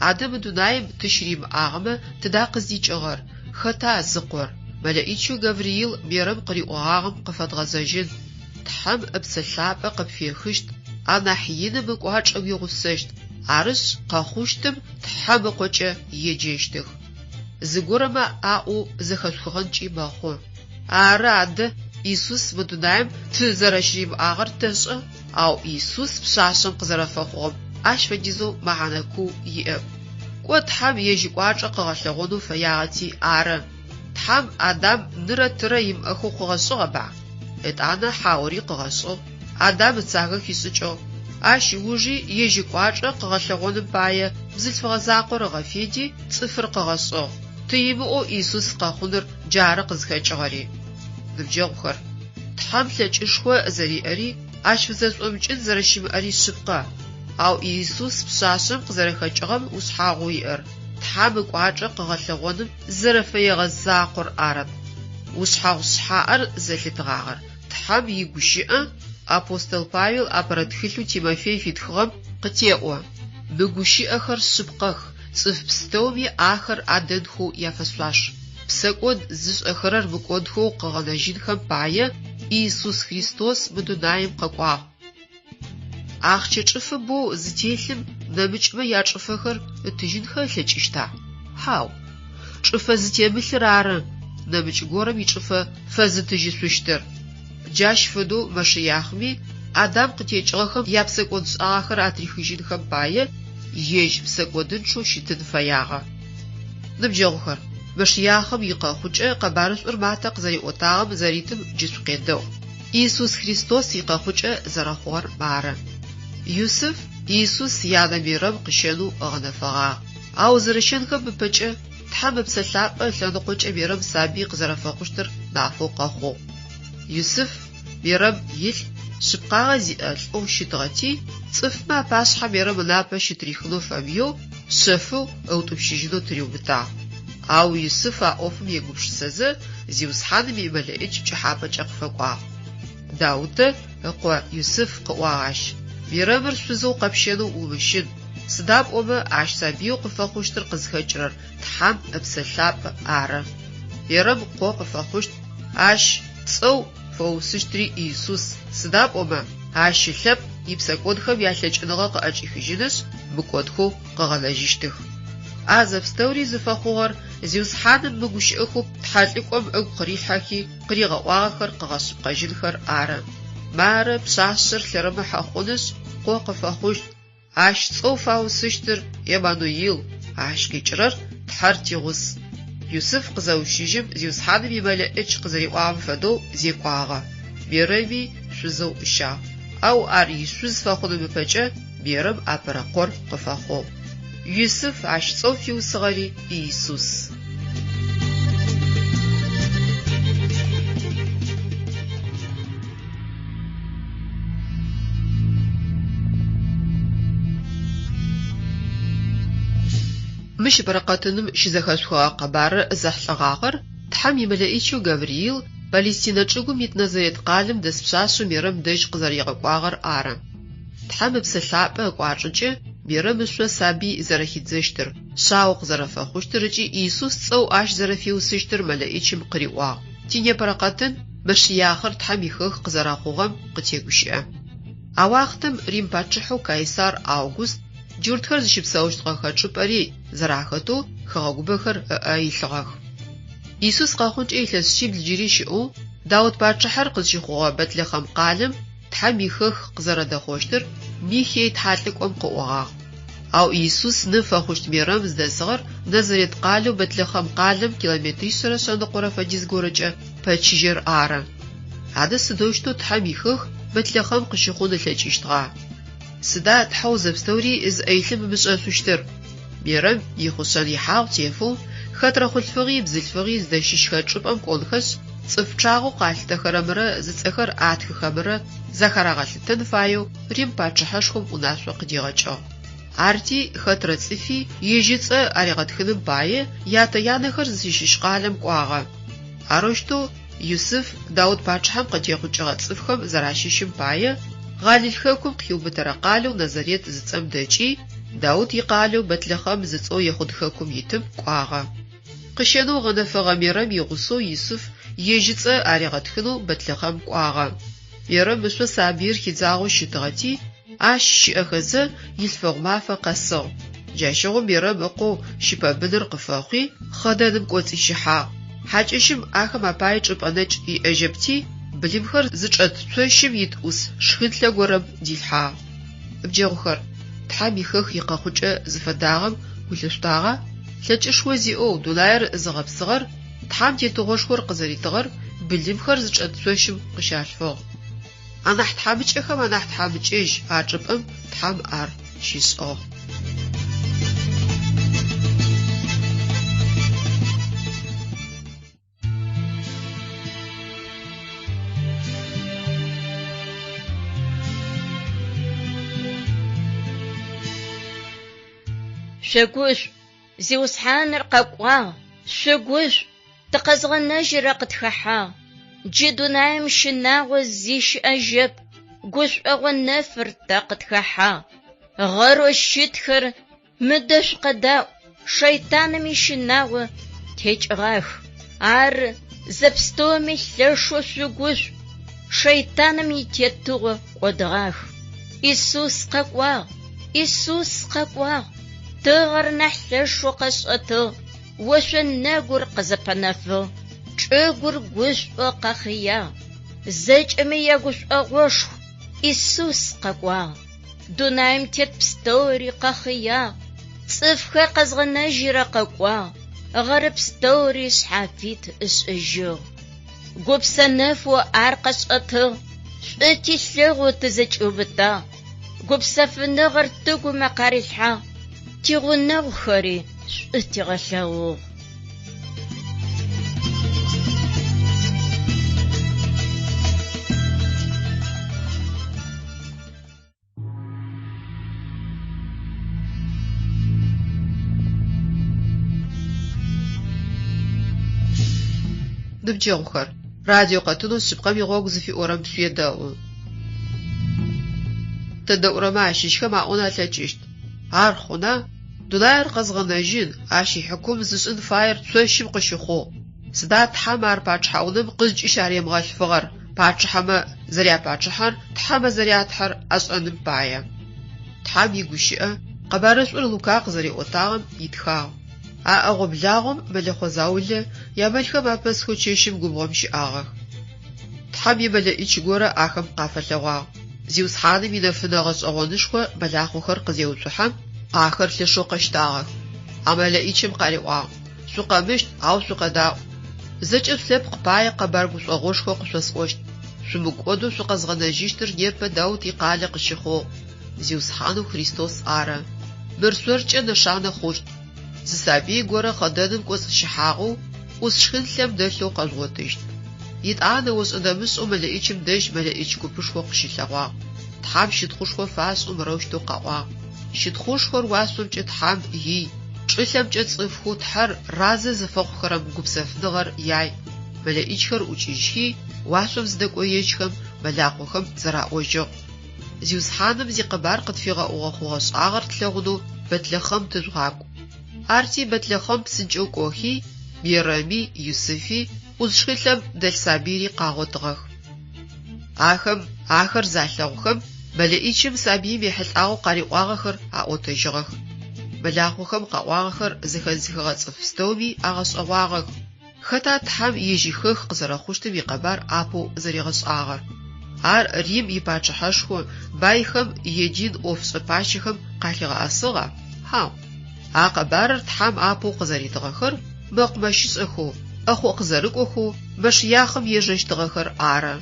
Адэ мы дунаим ты щыримыӏагъэмэ, тыда къыздикӏыгъэр? Хэта зыкъор? Мэлэӏичэу Гавриил Мерэм къыриӏогъагъэм къыфэдгъэзэжьын. Тхьэм Ыпсэ Лъапӏэ къыпфехыщт, анахь Иным ыкӏуачӏэ уигъусэщт, арышъ, къэхъущтым Тхьэм Ыкъокӏэ еджэщтых. Зыгорэмэ аӏоу зэхэшъухыгъэнкӏи мэхъу. Ары адэ, Исус мы дунаим ты зэрэщыримыӏагъэр тэшӏэ, ау Исус пшъашъэм къызэрэфэхъугъэм ащ фэдизэу мэхьанэ куу иӏэп. Кӏо Тхьэм ежь ыкӏуачӏэ къыгъэлъэгъонэу фэягъэти ары. Тхьэм Адам нырэ тырэ имыӏэхэу къыгъэшӏыгъэба? Етӏанэ Хьаори къыгъэшӏыгъ, Адам ыцагэ хишӏыкӏыгъ. Ащ ыужи ежь ыкӏуачӏэ къыгъэлъэгъоным пае бзылъфыгъэ закъор ыгъэфеди, цӏыфыр къыгъэшӏыгъ. Ты имыӏэу Исус къэхъуныр джары къызхэкӏыгъэри. Ныбджэгъухэр, Тхьэм лъэкӏышхо зэриӏэри, ащ фызэшӏомыкӏын зэрэщымыӏэри шъыпкъэ. Ау Исус пшъашъэм къызэрэхэкӏыгъэм ушъхьагъоу иӏэр, Тхьэм ыкӏуачӏэ къыгъэлъэгъоным зэрэфэегъэ закъор арэп. Ушъхьагъу шъхьаӏэр зэлъытыгъагъэр Тхьэм игущыӏэ апостол Павел апэрэ тхылъэу Тимофей фитхыгъэм къытеӏо, Мы гущыӏэхэр шъыпкъэх, цӏыф пстэуми ахэр адэнхэу яфэшъуаш. Псэкӏод зышӏэхэрэр мыкӏодхэу къыгъэнэжьынхэм пае Иисус Христос мы дунаим къэкӏуагъ. Ахъщэ чӏыфэ боу зытелъым нэмыкӏмэ ячӏыфэхэр ытыжьынхэ ылъэкӏыщта? Хьау. Чӏыфэ зытемылъыр ары нэмыкӏ горэм ичӏыфэ фэзытыжьышъущтыр. Джащ фэдэу Мэшыяхъми Адам къытекӏыгъэхэм япсэкӏодшӏагъэхэр атрихыжьынхэм пае ежь псэкӏодынчъэу щытын фэягъэ. Ныбджэгъухэр, Мэшыяхъым икъэхъукӏэ къэбарышӏур Матэ къызэриӏотагъэм зэритым джы шъукъедэӏу. Иисус Христос икъэхъукӏэ зэрэхъугъэр мары. Юсыф Иисус янэ Мерэм къыщэнэу ыгъэнэфэгъагъ. Ау зэрэщэнхэм ыпэкӏэ Тхьэм Ыпсэ Лъапӏэ ылъэныкъокӏэ Мерэм сабый къызэрэфэхъущтыр нафэу къэхъугъ. Юсыф Мерэм илӏ шъыпкъагъэ зиӏэ лӏэу щытыгъэти, цӏыфмэ апашъхьэ Мерэм ынапэ щытырихынэу фэмыеу, шъэфэу ыутӏупщыжьынэу тыриубытагъ. Ау Юсыф а ӏофым егупшысэзэ, Зиусхьаным и Мэлэӏич пкӏыхьапӏэкӏэ къыфэкӏуагъ. Даутэ ыкъо Юсыф, къыӏуагъ ащ, Мерэмыр шъузэу къэпщэнэу умыщын, сыда пӏомэ ащ сабыеу къыфэхъущтыр къызхэкӏырэр Тхьэм Ыпсэ Лъапӏ ары. Мерэм къо къыфэхъущт, ащ цӏэу фэусыщтри Иисус, сыда пӏомэ ащ ылъэпкъ ипсэкӏодхэм ялъэкӏыныгъэ къыӏэкӏихыжьынышъ, мыкӏодхэу къыгъэнэжьыщтых. А зэпстэури зыфэхъугъэр Зиусхьаным мы гущыӏэхэу тхьэлӏыкӏом ыгу къырилъхьэхи къыригъэӏуагъэхэр къыгъэшъыпкъэжьынхэр ары. Мары, пшъашъэр лъэрымыхьэ хъунышъ, къо къыфэхъущт, Ащ цӏэу фаусыщтыр Емануил, ащ къикӏырэр Тхьэр тигъус. Юсыф къызэущыжьым, Зиусхьаным и Мэлэӏич къызэриӏуагъэм фэдэу зекӏуагъэ. Мерэми шъузэу ыщагъ. Ау ар ишъуз фэхъуным ыпэкӏэ Мерэм апэрэ къор къыфэхъугъ. Юсыф ащ цӏэу фиусыгъэри Иисус. Мыщ бэрэкъэтыным щызэхэшъухыгъэ къэбарыр зэхьылӏэгъагъэр Тхьэм и Мэлэӏичэу Гавриил Палестинэ чӏыгум ит Назарет къалэм дэс пшъашъэу Мерэм дэжь къызэригъэкӏуагъэр ары. Тхьэм Ыпсэ Лъапӏэ ыкӏуачӏэкӏэ Мерэм ышъо сабый зэрэхидзэщтыр, шъао къызэрэфэхъущтыр ыкӏи Иисус цӏэу ащ зэрэфиусыщтыр мэлэӏичым къыриӏуагъ. Тинепэрэ къэтын Мэшыяхъыр Тхьэм ихэку къызэрэхъугъэм къытегущыӏэ. А уахътэм Рим пачъыхьэу Кайсар Аугуст джуртхэр зыщыпсэущтыгъэхэ чӏыпӏэри зэрахэтэу хэгъэгубэхэр ыӏэ илъыгъэх. Исус къэхъункӏэ илъэс шъибл джыри щыӏэу, Даут пачъыхьэр къызщыхъугъэ Бэтлэхъэм къалэм Тхьэм ихэх къызэрэдэхъощтыр Михей тхьалӏыкӏом къыӏогъагъ. Ау Исус ны фэхъущт Мерэм зыдэсыгъэр Назарет къалэу Бэтлэхъэм къалэм километришъэрэ шъэныкъорэ фэдиз горэкӏэ пэчыжьэр ары. Адэ сыдэущтэу Тхьэм ихэх Бэтлэхъэм къыщыхъун ылъэкӏыщтыгъа? Сыда Тхьэу зэпстэури зыӏэ илъым ымышӏэшъущтыр? Мерэм ихъушъэн ихьагъу тефэу, хэтрэ хъулъфыгъи бзылъфыгъи зыдэщыщхэ чӏыпӏэм кӏонхэшъ, цӏыф пчъагъэу къалъытэхэрэмрэ зыцӏэхэр атхыхэмрэ захарагъэлъытэн фаеу Рим пачъыхьэшхом унашъо къыдигъэкӏыгъ. Арти, хэтрэ цӏыфи ежь ыцӏэ аригъэтхыным пае ятэ-янэхэр зыщыщ къалэм кӏуагъэ. Арэущтэу Юсыф Даут пачъыхьэм къытехъукӏыгъэ цӏыфхэм зэращыщым пае, Гъалил хэкум къыхиубытэрэ къалэу Назарет зыцӏэм дэкӏи, Даут икъалэу Бэтлэхъэм зыцӏэу Ехъуд хэкум итым кӏуагъэ. Къыщэнэу гъэнэфэгъэ Мерэм игъусэу Юсыф ежь ыцӏэ аригъэтхынэу Бэтлэхъэм кӏуагъэ. Мерэм ышъо сабыир хидзагъэу щытыгъэти, ащ щыӏэхэзэ, илъфэгъу мафэ къэсыгъ. Джащыгъум Мерэм ыкъоу щыпэбыныр къыфэхъуи, хъэдэным кӏоцӏищыхьагъ. Хьакӏэщым ахэм апае чӏыпӏэ нэкӏ иӏэжьэпти, былымхэр зычӏэт цощым ит ӏус шхынлъэ горэм дилъхьагъ. Ныбджэгъухэр, Тхьэм ихэх икъэхъукӏэ зыфэдагъэм гу лъышъутагъа? Лъэкӏышхо зиӏэу дунаир зыгъэпсыгъэр, Тхьэм тетыгъошхор къызэритыгъэр былымхэр зычӏэт цощым къыщалъфыгъ. Анахь тхьамыкӏэхэм анахь тхьамыкӏэжь а чӏыпӏэм Тхьэм ар щишӏыгъ. Шъугушӏу, Зиусхьаныр къэкӏуагъ, шъугушӏу, тыкъэзгъэнэжьырэ къытхэхьагъ. Джы дунаим щынагъо зи щыӏэжьэп, гушӏогъо нэфыр тэ къытхэхьагъ. Гъэрэу щытхэр Мыдэ шъукъэдаӏу, шэйтаным ищынагъо текӏыгъах. Ар зэпстэуми лъэшэу шъугушӏу, шэйтаным итетыгъо кӏодыгъах. Исус къэкӏуагъ, Исус къэкӏуагъ, тыгъэр нахь лъэшэу къэшӏэтыгъ, ошъо нэгур къызэпэнэфыгъ, чӏыгур гушӏо къэхъыягъ. Зэкӏэми ягушӏогъошху, Исус къэкӏуагъ. Дунаим тет пстэури къэхъыягъ, цӏыфхэр къэзгъэнэжьырэ къэкӏуагъ, гъэры пстэури шъхьафит ышӏыжьыгъ. Гупсэ нэфэу ар къэшӏэтыгъ, шӏу тилъэгъоу тызэкӏиубытагъ, гупсэфыныгъэр тыгумэ къарилъхьагъ, тигъунэгъухэри шӏу тигъэлъэгъугъ. Ныбджэгъухэр, радио къэтынэу Шъыпкъэм игъогу зыфиӏорэм шъуедэӏу. Тэдэӏурэмэ ащыщхэм аӏон алъэкӏыщт. Ар хъуна? Дунаир къэзгъэнэжьын, ащ ихьыкум зышӏын фаер цощым къыщыхъугъ. Сыда Тхьэм ар пачъыхьэ унэм къызкӏыщаремыгъэлъфыгъэр, пачъыхьэмэ зэряпачъыхьэр, тхьэмэ зэрятхьэр ашӏэным пае? Тхьэм игущыӏэ, къэбарышӏур Лука къызэриӏотагъэм итхагъ. А ӏэгъо-благъом мэлэхъо заулэ ямэлхэм апэсхэу чэщым губгъом щыӏагъэх. Тхьэм имэлэӏич горэ ахэм къафэлъэгъуагъ. Зиусхьаным инэфынэ гъэшӏэгъонышхо мэлахъохэр къызеуцухьэм, ахэр лъэшэу къэщтагъэх. А мэлэӏичым къариӏуагъ, Шъукъэмыщт, ау шъукъэдаӏу. Зэкӏэ шъулъэпкъ пае къэбар гушӏогъошхо къышъосӏощт. Шъумыкӏодэу шъукъэзгъэнэжьыщтыр непэ Даут икъалэ къыщыхъугъ, Зиусхьанэу Христос ары. Мыр шъоркӏэ нэшанэ хъущт. Зы сабый горэ хъэдэным кӏоцӏыщыхьагъэу, ӏус шхынлъэм дэлъэу къэжъугъотыщт. Етӏанэ ошӏэ-дэмышӏэу мэлэӏичым дэжь мэлэӏич купышхо къыщылъэгъуагъ. Тхьэм щытхъушхо фашӏэу мырэущтэу къаӏуагъ, Щытхъушхор уашъомкӏэ Тхьэм ий, чӏылъэмкӏэ цӏыфхэу Тхьэр разэ зыфэхъухэрэм гупсэфныгъэр яй. Мэлэӏичхэр ӏукӏыжьхи, уашъом зыдэкӏоежьхэм, мэлахъохэм зэраӏожьыгъ. Зиусхьаным зикъэбар къытфигъэӏугъэ хъугъэ-шӏагъэр тлъэгъунэу Бэтлэхъэм тыжъугъакӏу. Арти Бэтлэхъэм псынкӏэу кӏохи, Мерэми, Юсыфи, ӏус шхынлъэм дэлъ сабыйри къагъотыгъэх. Ахэм ахэр залъэгъухэм, мэлэӏичым сабыим ехьылӏагъэу къариӏуагъэхэр аӏотэжьыгъэх. Мэлахъохэм къаӏуагъэхэр зэхэзыхыгъэ цӏыф пстэуми агъэшӏэгъуагъэх. Хэта Тхьэм ежь ихэх къызэрэхъущтым икъэбар апэу зэригъэшӏагъэр? Ар Рим ипачъыхьэшхо байхэм е дин ӏофшӏэ пащэхэм къалъигъэӏэсыгъа? Хьау. А къэбарыр Тхьэм апэу къызэритыгъэхэр мэкъумэщышӏэхэу, ӏэхъо къызэрыкӏохэу Мэшыяхъым ежэщтыгъэхэр ары.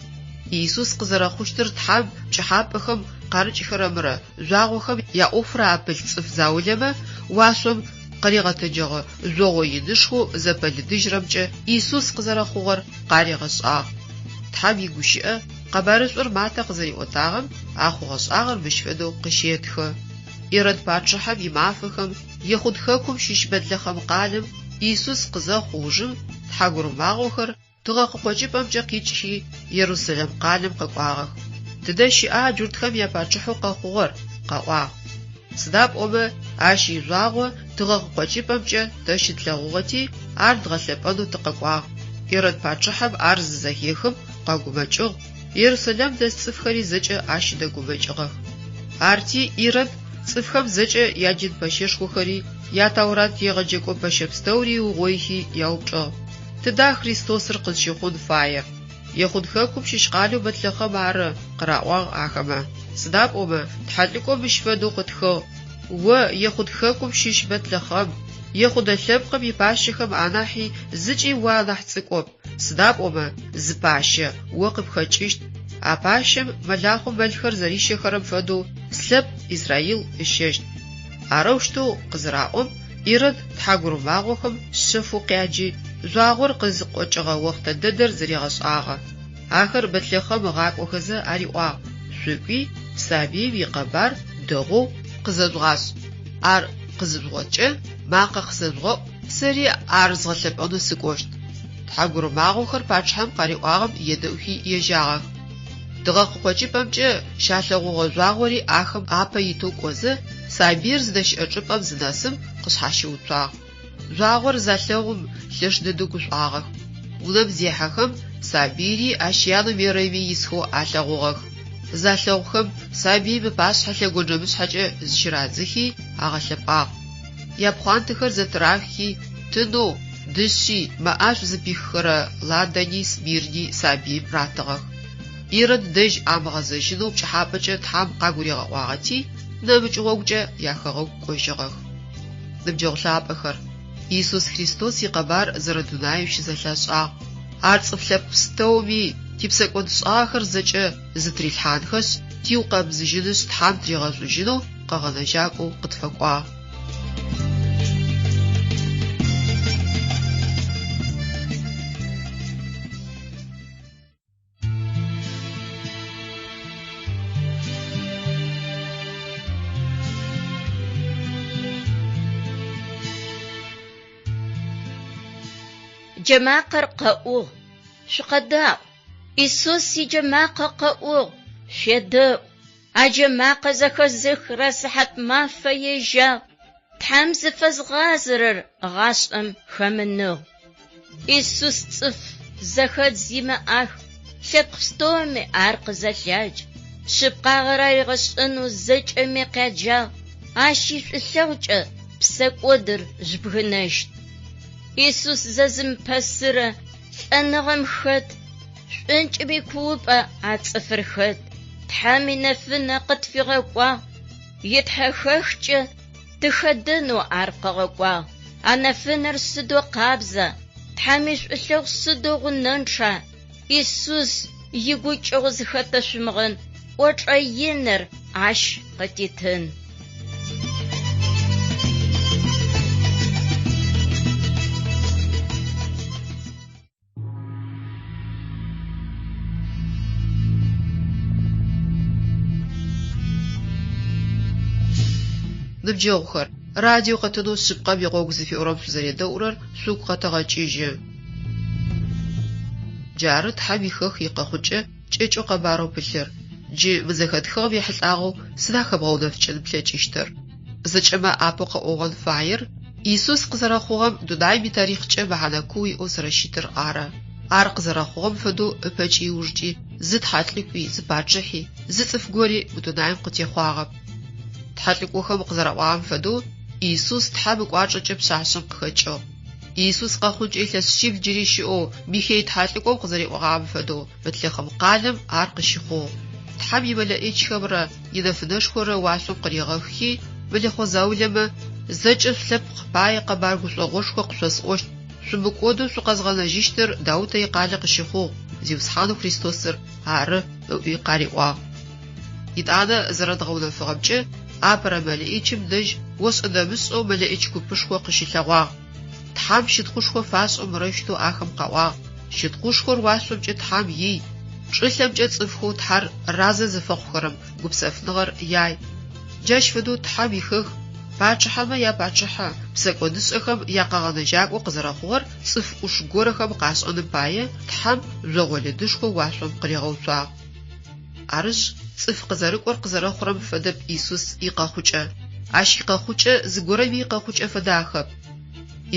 Иисус къызэрэхъущтыр Тхьэм пкӏыхьапӏэхэм къарыкӏхэрэмрэ жъуагъохэм яӏофрэ апылъ цӏыф заулэмэ уашъом къыригъэтэджэгъэ жъогъо инышхоу зэпэлыдыжьрэмкӏэ Иисус къызэрэхъугъэр къаригъэшӏагъ. Тхьэм игущыӏэ къэбарышӏур Матэ къызэриӏотагъэм а хъугъэ-шӏагъэр мыщ фэдэу къыщетхы. Ирод пачъыхьэм имафэхэм Ехъуд хэкум щыщ Бэтлэхъэм къалэм Иисус къызэхъу ужым тхьагурымагъохэр тыгъэ къыкъокӏыпӏэмкӏэ къикӏхи Ерусэлэм къалэм къэкӏуагъэх. Тыдэ щыӏа джуртхэм япачъыхьэу къэхъугъэр? къаӏуагъ. Сыда пӏомэ ащ ижъуагъо тыгъэ къыкъокӏыпӏэмкӏэ тэ щытлъэгъугъэти, ар дгъэлъэпӏэнэу тыкъэкӏуагъ. Ирод пачъыхьэм ар зызэхехым къэгумэкӏыгъ, Ерусэлэм дэс цӏыфхэри зэкӏэ ащ дэгумэкӏыгъэх. Арти Ирод цӏыфхэм зэкӏэ ядин пэщэшхохэри, я Таурат егъэджэкӏо пэщэ пстэури ыугъоихи яупчӏыгъ, Тыда Христосыр къызщыхъун фаер? Ехъуд хэкум щыщ къалэу Бэтлэхъэм ары, къыраӏуагъ ахэмэ. Сыда пӏомэ, тхьэлӏыкӏом мыщ фэдэу къытхыгъ, О, Ехъуд хэкум щыщ Бэтлэхъэм, Ехъудэ лъэпкъым ипащэхэм анахьи зыкӏи о анахь цӏыкӏоп, сыда пӏомэ, зы пащэ о къыпхэкӏыщт, а пащэм мэлахъом мэлхэр зэрищэхэрэм фэдэу слъэпкъ Израил ыщэщт. Арэущтэу къызыраӏом, Ирод тхьагурымагъохэм шъэфэу къяджи, жъуагъор къызыкъокӏыгъэ охътэ дэдэр зэригъэшӏагъэ. Ахэр Бэтлэхъэм ыгъакӏохэзэ ариӏуагъ, Шъукӏуи, сабыим икъэбар дэгъоу къызэжъугъашӏ. Ар къызыжъугъоткӏэ, макъэ къысэжъугъэӏу, сэри ар згъэлъэпӏэнэу сыкӏощт. Тхьагурымагъохэр пачъыхьэм къариӏуагъэм едэӏухи ежьагъэх. Тыгъэ къыкъокӏыпӏэмкӏэ щалъэгъугъэ жъуагъори ахэм апэ итэу кӏозэ, сабыир зыдэщыӏэ чӏыпӏэм зынэсым къышъхьащыуцуагъ. Жъуагъор залъэгъум лъэш дэдэу гушӏуагъэх. Унэм зехьэхэм, сабыйри ащ янэу Мерэми исхэу алъэгъугъэх. Залъэгъухэм, сабыим ыпашъхьэ лъэгонджэмышъхьэкӏэ зыщырадзыхи агъэлъэпӏагъ. Япхъуантэхэр зэтырахи, тынэу, дышъи, мэӏашӏу зыпиххэрэ ладани смирни сабыим ратыгъэх. Ирод дэжь амыгъэзэжьынэу пкӏыхьапӏэкӏэ Тхьэм къагуригъэӏуагъэти, нэмыкӏ гъогукӏэ яхэгъэгу кӏожьыгъэх. Ныбджэгъу лъапӏэхэр, Иисус Христос икъэбар зэрэдунаеу щызэлъашӏагъ. Ар цӏыф лъэпкъ пстэуми типсэкӏодшӏагъэхэр зэкӏэ зытырилъхьанхэшъ, тиукъэбзыжьынышъ Тхьэм тыригъэшӏужьынэу Къэгъэнэжьакӏоу къытфэкӏуагъ. Джэмакъэр къэӏугъ, шъукъэдаӏу! Исус иджэмакъэ къэӏугъ, шъуедэӏу! А джэмакъэ зэхэзыхрэ сыхьат мафэ ежьагъ, Тхьэм зыфэзгъазэрэр гъашӏэм хэмыныгъ. Исус цӏыф зэхэдз имыӏах, лъэпкъ пстэуми ар къызэлъядж. Шъыпкъагъэр аригъэшӏэнэу зэкӏэми къяджагъ, ащ ишӏулъэгъукӏэ псэкӏодыр жъубгынэщт. Исус зэзымыпэсырэ лӏэныгъэм хэт, шӏункӏым икуупӏэ а цӏыфыр хэт. Тхьэм инэфынэ къытфигъэкӏуагъ, итхьэхэхкӏэ тыхэдэнэу ар къыгъэкӏуагъ. А нэфынэр сыдэу къабза, Тхьэм ишӏулъэгъу сыдэу гъунэнчъа! Исус игукӏэгъу зыхэтэшъумыгъэн кӏочӏэ иныр ащ къытитын. Ныбджэгъухэр, радио къэтынэу Шъыпкъэм игъогу зыфиӏорэм шъузэредэӏурэр шъугу къэтэгъэкӏыжьы. Джары Тхьэм ихэх икъэхъукӏэ кӏэкӏэу къэбарэу пылъыр. Джы мы зэхэтхыгъэм ехьылӏагъэу сыда хэбгъэунэфыкӏын плъэкӏыщтыр? Зэкӏэмэ апэу къэӏогъэн фаер Исус къызэрэхъугъэм дунаим итарихъкӏэ мэхьанэ куу иӏэу зэрэщытыр ары. Ар къызэрэхъугъэм фэдэу ыпэкӏи ыужкӏи зы тхьэлӏыкӏуи, зы пачъыхьи, зы цӏыф гори мы дунаим къытехъуагъэп. Тхьэлӏыкӏохэм къызэраӏуагъэм фэдэу Исус Тхьэм ыкӏуачӏэкӏэ пшъашъэм къыхэкӏыгъ. Иисус къэхъункӏэ илъэс шъибл джыри щыӏэу Михей тхьэлӏыкӏом къызэриӏогъагъэм фэдэу, Бэтлэхъэм къалэм ар къыщыхъугъ. Тхьэм имэлэӏичхэмрэ инэфынэшхорэ уашъом къыригъэххи, мэлэхъо заулэмэ, Зэкӏэ шъулъэпкъ пае къэбар гушӏогъошхо къышъосӏощт, шъумыкӏодэу шъукъэзгъэнэжьыщтыр Даутэ икъалэ къыщыхъугъ, Зиусхьанэу Христосыр ары, ыӏуи къариӏуагъ. Етӏанэ зэрэдгъэунэфыгъэмкӏэ, апэрэ мэлэӏичым дэжь ошӏэ-дэмышӏэу мэлэӏич купышхо къыщылъэгъуагъ. Тхьэм щытхъушхо фашӏэу мырэущтэу ахэм къаӏуагъ, Щытхъушхор уашъомкӏэ Тхьэм ий, чӏылъэмкӏэ цӏыфхэу Тхьэр разэ зыфэхъухэрэм гупсэфныгъэр яй. Джащ фэдэу Тхьэм ихэх, пачъыхьэмэ япачъыхьэ, псэкӏодышӏэхэм якъэгъэнэжьакӏо къызэрэхъугъэр цӏыф ӏуш горэхэм къашӏэным пае Тхьэм жъогъо лыдышхо уашъом къыригъэуцуагъ. Арышъ, цӏыф къызэрыкӏор къызэрэхъурэм фэдэп Исус икъэхъукӏэ. Ащ икъэхъукӏэ зыгорэми икъэхъукӏэ фэдахэп.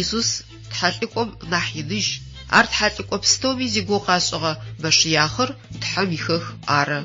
Исус тхьэлӏыкӏом нахь иныжь, ар тхьэлӏыкӏо пстэуми зигугъу къашӏыгъэ Мэшыяхъыр Тхьэм ихэх ары.